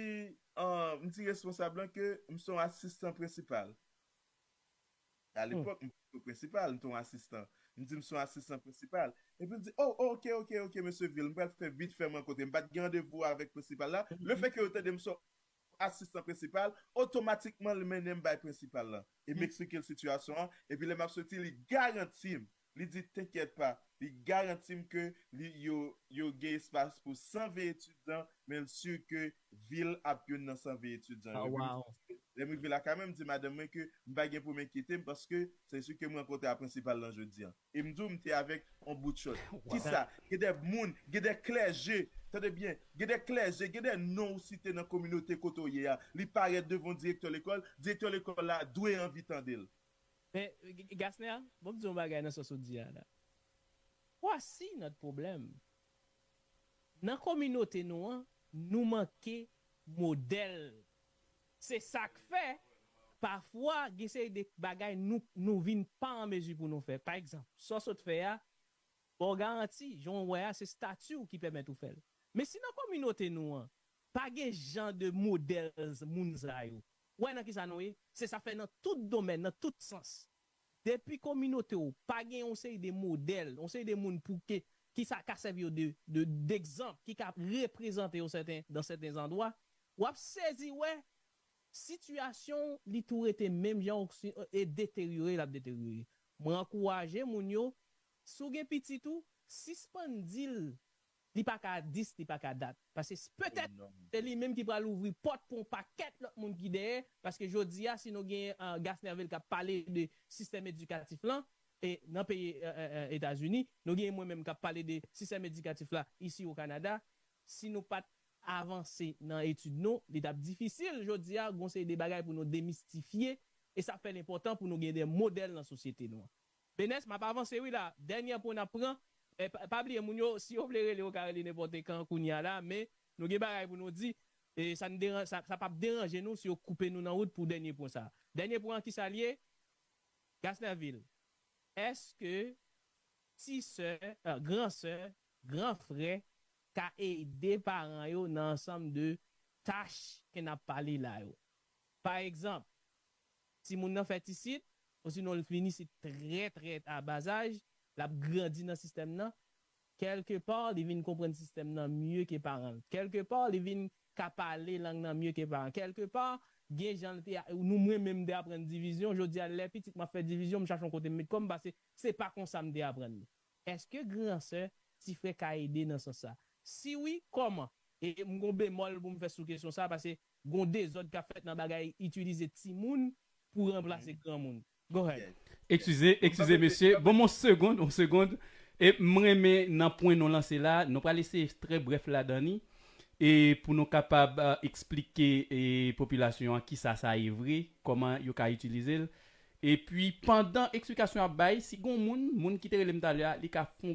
ah, m di responsab lan ke m se yon asistan prensipal. Alepòk, m pa t prensipal, m te yon asistan. M di m se yon asistan prensipal. Epi l di, oh, oh, ok, ok, ok, mesye Vil, m pral fè vit fè m rankontre. M pa t gen randevou avèk prensipal la. Lefètke yo tande m se yon asistan prensipal, otomatikman, li mennen m bay prensipal lan. E m eksplike l sitiyasyon an. Epi lè m ap soti, li garanti m. Li di, "T'inquiète pas." Li garanti m ke li, yo, yo gen espas pou san ven etidyan, men l si ke Vil ap youn nan san ven etidyan yo. Epi m di, Lè m rive lakay mwen, m di madanm mwen ke m pa gen pou m enkyete m paske se si ke m rankontre a prensipal lan jodi a. E m di w m te avèk yon bout chòt. Kisa? Gen de moun, gen de klèje, tande byen, gen de klèje, gen de non ou site nan kominote kote w ye a. Li parèt devan direktè lekòl, direktè lekòl la dwe anvi tande l. Men, Gasner, bon, m di yon bagay nan sans ou di a la. Voici notre problème. Nan kominote nou an, nou manke modèl. Se sa k fè, pafwa, gen seri de bagay nou, nou vin pa an mezi pou nou fè. Pa egzanp, sa w sot fè a, ba w garanti, jan w wè a, se stati w ki pèmèt ou fè l. Men si nan kominote nou an, pa gen jan de modèl moun sa yo, w wè nan kisa nou ye? Se sa fè nan tout domèn, nan tout sans. Depi kominote w pa gen yon seri de modèl, yon seri de moun pou ke ki sa ka sèvi yo de, de, degzanp, ki ka reprezante yo sèten, dan sèten zandwa, w ap sezi wè sitiyasyon li tou rete menm jan e deteryore l ap deteryore. Mwen ankouraje moun yo, si w gen pitit ou, sispann di l li pa ka dis, li pa ka dat. Paske petèt se li menm ki pral ouvri pòt pou yon pakèt lòt moun ki dèyè. Paske jodi a, si nou gen uh, Gasnerville k ap pale de sistèm edikatif lan, e nan peyi Etazini, nou gen mwen menm k ap pale de sistèm edikatif la isi o Kanada. Si nou pa t avanse nan etid nou, li t ap difisil jodi a, gon seri de bagay pou nou demistifye, e sa fè l enpòtan pou nou gen de modèl nan sosyete nou an. Benes, m ap avanse wi la. Dènye pwen n ap pran. E, pa, pa bliye, moun yo, si yo vle rele, yo ka rele nenpòte kan kounye a la, men nou gen bagay pou nou di. E sa n deran, sa, sa p ap deranje nou si yo koupe nou nan wout pou dènye pwen sa. Dènye pwen an, kisa l ye? Gasnerville, èske ti sè, uh, gran sè, gran frè ka ede paran yo nan ansanm de tach ke n ap pale la yo? Pa egzanp, timoun nan fèt isit, osinon l vin isit trè, trè a bazaj, l ap grandi nan sistèm nan, kèlkepa, li vin konprann sistèm nan mye ke paran l. Kèlkepa, li vin ka pale lang nan mye ke paran. Kèlkepa, gen jan l te, nou mwen menm m te aprann divizyon, jodi a lè pitit m ap fè divizyon, m chache yon kote m met kò m, paske se pa konsa m te aprann li. Èske gran sè, ti frè ka ede nan sans sa? Si wi, kòman? E m gon bemòl pou m fè sou kesyon sa, paske gon dezòd k ap fèt nan bagay itilize timoun pou ranplase granmoun. Go ahead. Eskize, eskize mesye. Bon, yon segond, yon segond. E m renmen nan pwen nou lanse la, nou pral eseye trè brèf ladan li. E pou nou kapab uh, eksplike e, popilasyon an kisa sa ye vre, kòman yo ka itilize l. Epi pandan eksplikasyon ap bay, si gon moun, moun ki te rele m talè a, li ka fon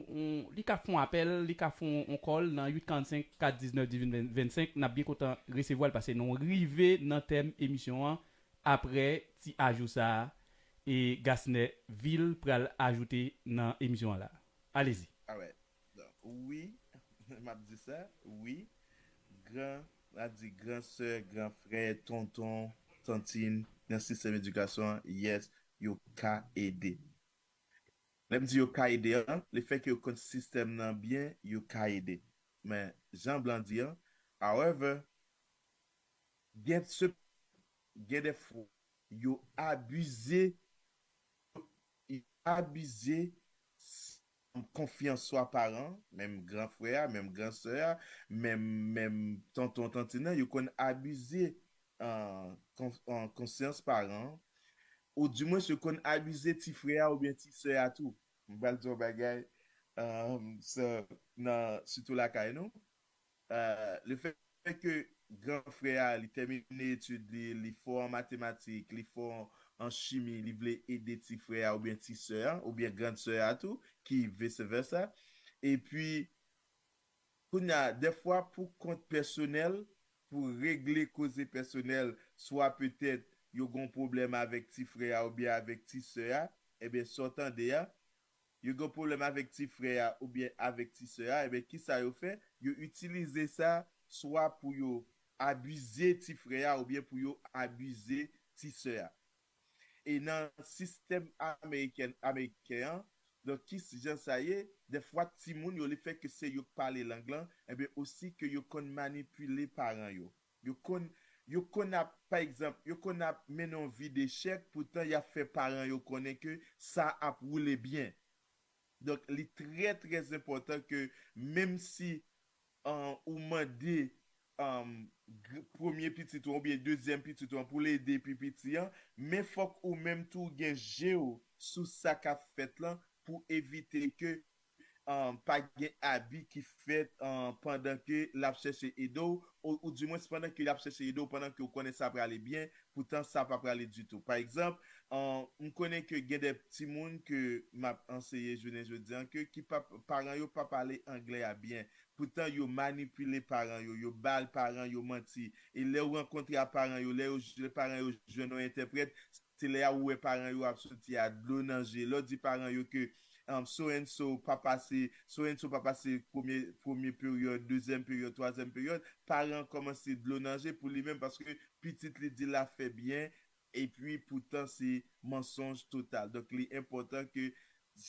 li ka fon apèl, li ka fon on kòl nan uit karannsenk kat diznèf dizuit vennsenk, n ap byen kontan resevwa l paske nou rive nan tèm emisyon an. Aprè ti ajou sa a e Gasner Vil pral ajoute nan emisyon an la. Alezi. Alright. Wi, m ap di sa, wi. Gran, m ap di gran sè, gran frè, tonton, tantin, nan sistèm edikasyon an, yes, yo ka ede. Lè m di yo ka ede an, lefètke yo konn sistèm nan byen, yo ka ede. Men, jan Blan di an, however, gen se gen de fwa yo abize yo abize konfyans swa paran, menm gran frè a, menm gran sè a, menm menm tonton tantin nan, yo konn abize konsyans paran, ou dimwens yo konn abize ti frè a oubyen ti sè a tou. M pral di yon bagay nan sitou lakay nou. Lefèt ke gran frè a li tèmine etid li, li fò an matematik, li fò an chimi, li vle ede ti frè a oubyen ti sè a oubyen grand sè a tou, ki vice versa. Epi kounye a, dèfwa pou kont pèsonèl, pou regle koze pèsonèl, swa petèt yo gon pwoblèm avèk ti frè a oubyen avèk ti sè a, ebyen sa w tande a, yo gen pwoblèm avèk ti frè a oubyen avèk ti sè a, ebyen kisa yo fè? Yo itilize sa swa pou yo abize ti frè a oubyen pou yo abize ti sè a. E nan sistèm ameriken ameriken an, donk ki jan sa ye? Dèfwa timoun yo, lefèt ke se yo k pale lang lan, ebyen osi ke yo konn manipile paran yo. Yo konn yo konn ap, pa egzanp, yo konn ap mennen yon vi dechèk, poutan y ap fè paran yo konnen ke sa ap woule byen. Donk, li trè, trè enpòtan ke menm si ou mande gr- premye pitit ou an oubyen dezyèm pitit ou an, pou l ede pi piti an, men fòk ou menm tou gen je w sou sa k ap fèt lan pou evite ke um, pa gen abi ki fèt um, pandan ke l ap chèche ede w, ou, ou dimwens pandan ke l ap chèche ede w, pandan ke w konnen sa prale byen, poutan sa pa prale ditou. Pa egzanp, um, m konnen ke gen de timoun ke m ap anseye jounen jodi an, ke ki pa, paran yo pa pale anglè a byen. Poutan yo manipile paran yo, yo ba paran yo manti. E lè w rankontre a paran yo, lè yo, lè paran yo jwenn yon entèprèt, se lè a ou wè paran yo ap soti a dlo nan je. Lè w di paran yo ke um, so and so pa pase, so and so pa pase premye, premye peryòd, dezyèm peryòd, twazyèm peryòd, paran an kòmanse dlo nan je pou li menm paske pitit li di l ap fè byen, epi poutan se mansonj total. Donk, li enpòtan ke,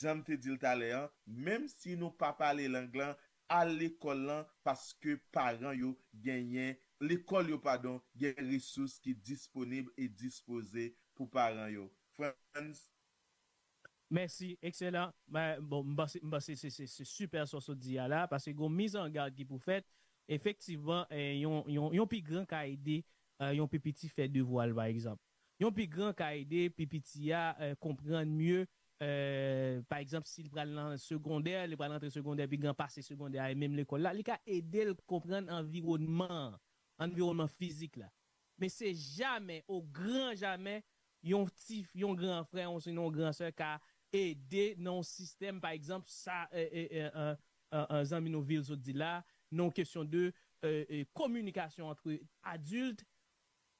jan m te di l talè an, menm si nou pa pale lang lan, al lekòl lan paske paran yo genyen, lekòl yo, padon, gen resous ki disponib e dispoze pou paran yo. Frantz? Mèsi, ekselan. Bon, m panse, m panse se, se, se sipè sa w sot di a la, paske gon mizangad ki pou fèt. Efektivman, eh, yon, yon, yon pi gran ka ede eh, yon pi piti fè devwa l, pa egzanp. Yon pi gran ka ede pi piti a eh, konprann mye, eh, pa egzanp, si l pral nan segondè, li pral antre segondè pi gran pase segondè a, e menm lekòl la, li ka ede l konprann anviwònman an, anviwònman fizik la. Men se jamè, o gran jamè, yon ti, yon gran frè, yon, yon gran sè ka ede nan yon sistèm, pa egzanp, sa, eh, eh, eh, eh, eh, zanmi nou Vil sot di la, nan yon kesyon de eh, eh, kominikasyon antre adilt,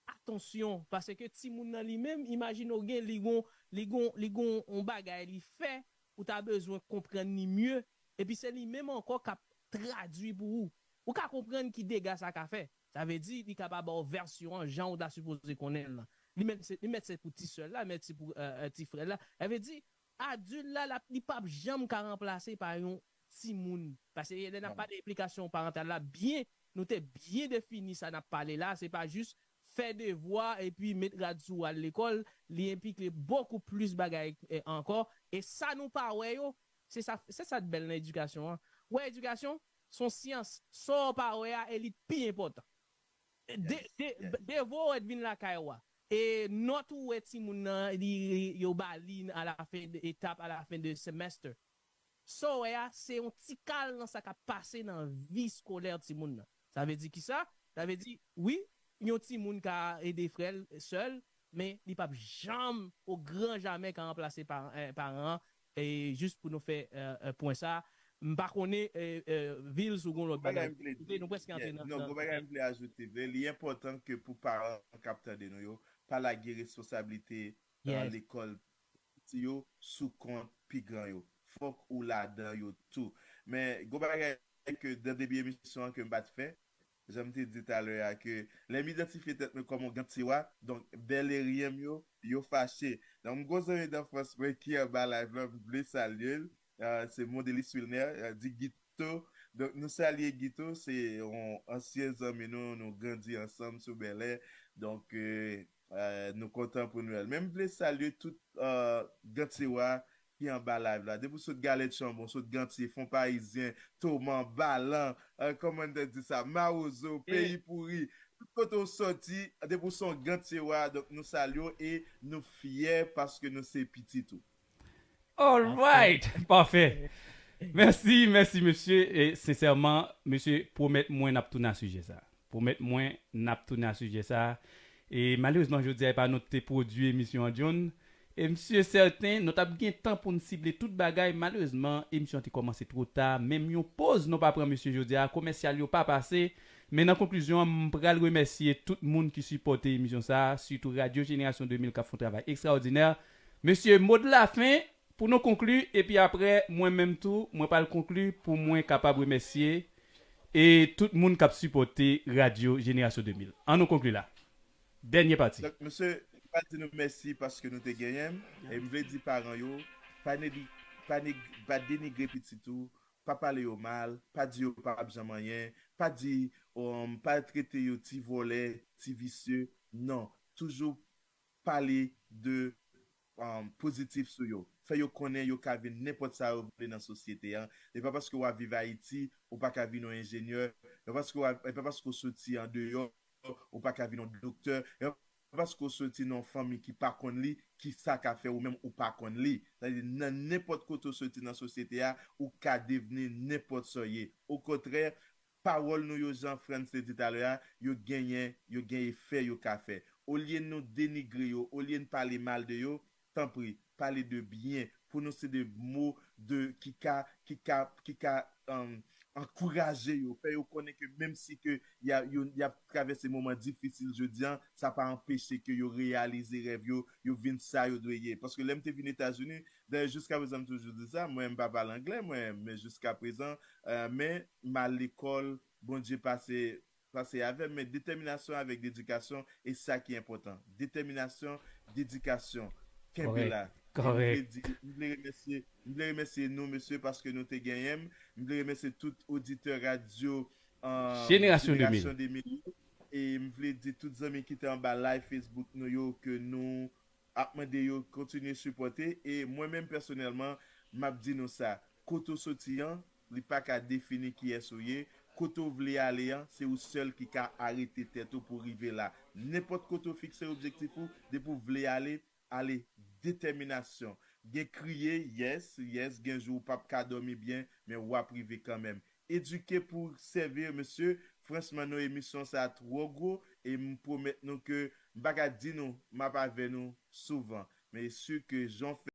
atansyon, paske timoun nan li menm, imajine w gen, li gon, li gon, li gon yon bagay li fè, ou ta bezwen konprann li mye, epi se li menm ankò k ap tradui pou ou. Ou ka konprann ki dega sa ka fè. Sa vle di, li ka pa ba w vèsyon an jan ou ta sipoze konnen l lan. Li mèt se, li mèt se pou ti sè l la, li mèt se pou eh, eh, ti frè l la. Sa vle di, adilt la, l ap, li p ap janm ka ranplase pa yon timoun. Paske lè n ap pale enplikasyon parantal la, byen, nou te byen defini sa n ap pale la. Se pa jis fè devwa epi met rad sou al lekòl, li enplike bokou plis bagay eh, ankò. E sa nou pa wè yo, se sa, se sa k bèl nan edikasyon an. Ou wè, edikasyon, se yon syans. Sa w pa wè a, e li pi enpòtan. De, de, devwa w wè vin lakay ou a. E nòt ou wè timoun nan, li, yo ba li a la fen de etap, a la fen de semester. Sa w wè a, se yon ti kal nan sa k ap pase nan vi eskolè timoun nan. Sa vle di kisa? Sa vle di, wi, yon timoun ka ede frè l, sè l, men li p ap janm, o gran jamè, ka ranplase pa, eh, paran an. E jis pou nou fè eh, eh, pwen sa, m pa konnen eh, eh, Vil, si w gon lòt bagay pou ajoute, nou prèske antre nan. Non, gon bagay m vle ajoute, Vil. Li enpòtan ke pou paran k ap tande nou yo, pa lage responsablite eh, lekòl ti yo sou kont pi gran yo. Fòk ou ladan yo tou. Men, gon bagay ke nan debi emisyon an ke m pa t fè, jan m te di talè a, ke lè m idantifye tèt mwen kòm yon gantyewa, donk, bèleryen m yo, yo fache. Donk, m gon zanmi dan Frans mwen ki anba live la, m vle salye l. Ah, se Mondelis Wilner, ah, di Guito. Donk, nou salye Guito, se yon ansyen zanmi nou, nou grandi ansanm sou Bèlè. Donk, eh, eh, nou kontan pou Nwèl. Men m vle salye tout eh, gantyewa ki anba live la. Depi w sot Galèt Chanbon, sot Gantye, Fon Payizyen, Toman, Balan, eh, kòman n te di sa, Mawozo, Peyi Pouri, tout kote w sòti, depi w se yon gantyewa, donk nou salye w e nou fyè paske nou se pitit ou. Alright, pafè. Mèsi, mèsi mesye. E sensèman, mesye, pwomèt mwen n ap tounen a sijè sa. Pwomèt mwen n ap tounen a sijè sa. E malerezman, jodi a, e pa nou te pwodui emisyon an, John. E m si e sèten, nou t ap gen tan pou n sible tout bagay. Malerezman, emisyon an te kòmanse two ta. Menm yon poz nou pa pran, mesye, jodi a. Komèsyal yo pa pase. Men nan konklizyon an, m pral remèsye tout moun ki sipòte emisyon sa a, sitou Radyo Jenerasyon de mil k ap fè yon travay ekstraòdinè. Mesye, mo de lafen pou nou konkli, epi apre, mwen menm tou, mwen pral konkli pou mwen kapab remèsye e tout moun k ap sipòte Radyo Jenerasyon de mil. Ann nou konkli la. Dènye pati. Donk, mesye, m pral di nou mèsi paske nou te genyen m. E m vle di paran yo, pa, negi, pa, neg, pa denigre pitit ou, pa pale yo mal, pa di yo pa ap janm anyen, pa di, um, pa trete yo ti vòlè, ti visye. Non, toujou pale de um, pozitif sou yo. Fè yo konnen yo ka vin nenpòt sa yo vle nan sosyete an. E pa paske w ap viv Ayiti, ou pa ka vin yon enjenyè. E pa paske w ap, e pa paske w soti andeyò, ou pa ka vin yon doktè. E pa paske w soti nan yon fanmi ki pa konn li, ki sa ka fè ou menm ou pa konn li. Sa vle di, nan nenpòt kote w soti nan sosyete a, ou ka devni nenpòt sa w ye. Okontrè, pawòl nou yo, jan Frantz te di talè a, yo genyen, yo gen efè yo ka fè. Olye nou denigre yo, olye n pale mal de yo, tanpri, pale de byen. Pou nou, se de mo de ki ka, ki ka, ki ka um, ankouraje yo, fè yo konnen ke menm si ke y a, yo, y ap travèse moman difisil jodi an, sa pa anpeche ke yo reyalize rèv yo, yo vin sa yo dwe ye. Paske lè m te vin Etazini, dayè jiska prezan m toujou di sa, mwen m pa pale anglè, mwen, men jiska prezan, euh, men m al lekòl, Bondye pase pase avè m, men detèminasyon avèk dedikasyon, e sa ki enpòtan. Detèminasyon, dedikasyon, kenbe la. E m vle di, m vle remèsye, m vle remèsye nou, mesye, paske nou te genyen m. M vle remèsye tout oditè radyo, euh, Jenerasyon de mil. Jenerasyon de mil yo. E m vle di tout zanmi ki te anba live Facebook nou yo ke nou ap mande yo kontinye sipòte. E mwen menm pèsonèlman, m ap di nou sa. Kote w soti an, li pa ka defini kiyès ou ye. Kote w vle ale an, se ou sèl ki ka arete tèt ou pou rive la. Nenpòt kote w fikse objektif ou, depi w vle ale, ale. Detèminasyon. Gen kriye, yes, yes, gen jou w p ap ka dòmi byen, men w ap rive kanmenm. Edike pou sèvi, mesye. Franchman, non, emisyon sa a twò gwo, e m pwomèt nou ke m pa ka di nou m ap avè nou souvan. Men e si ke jan w fè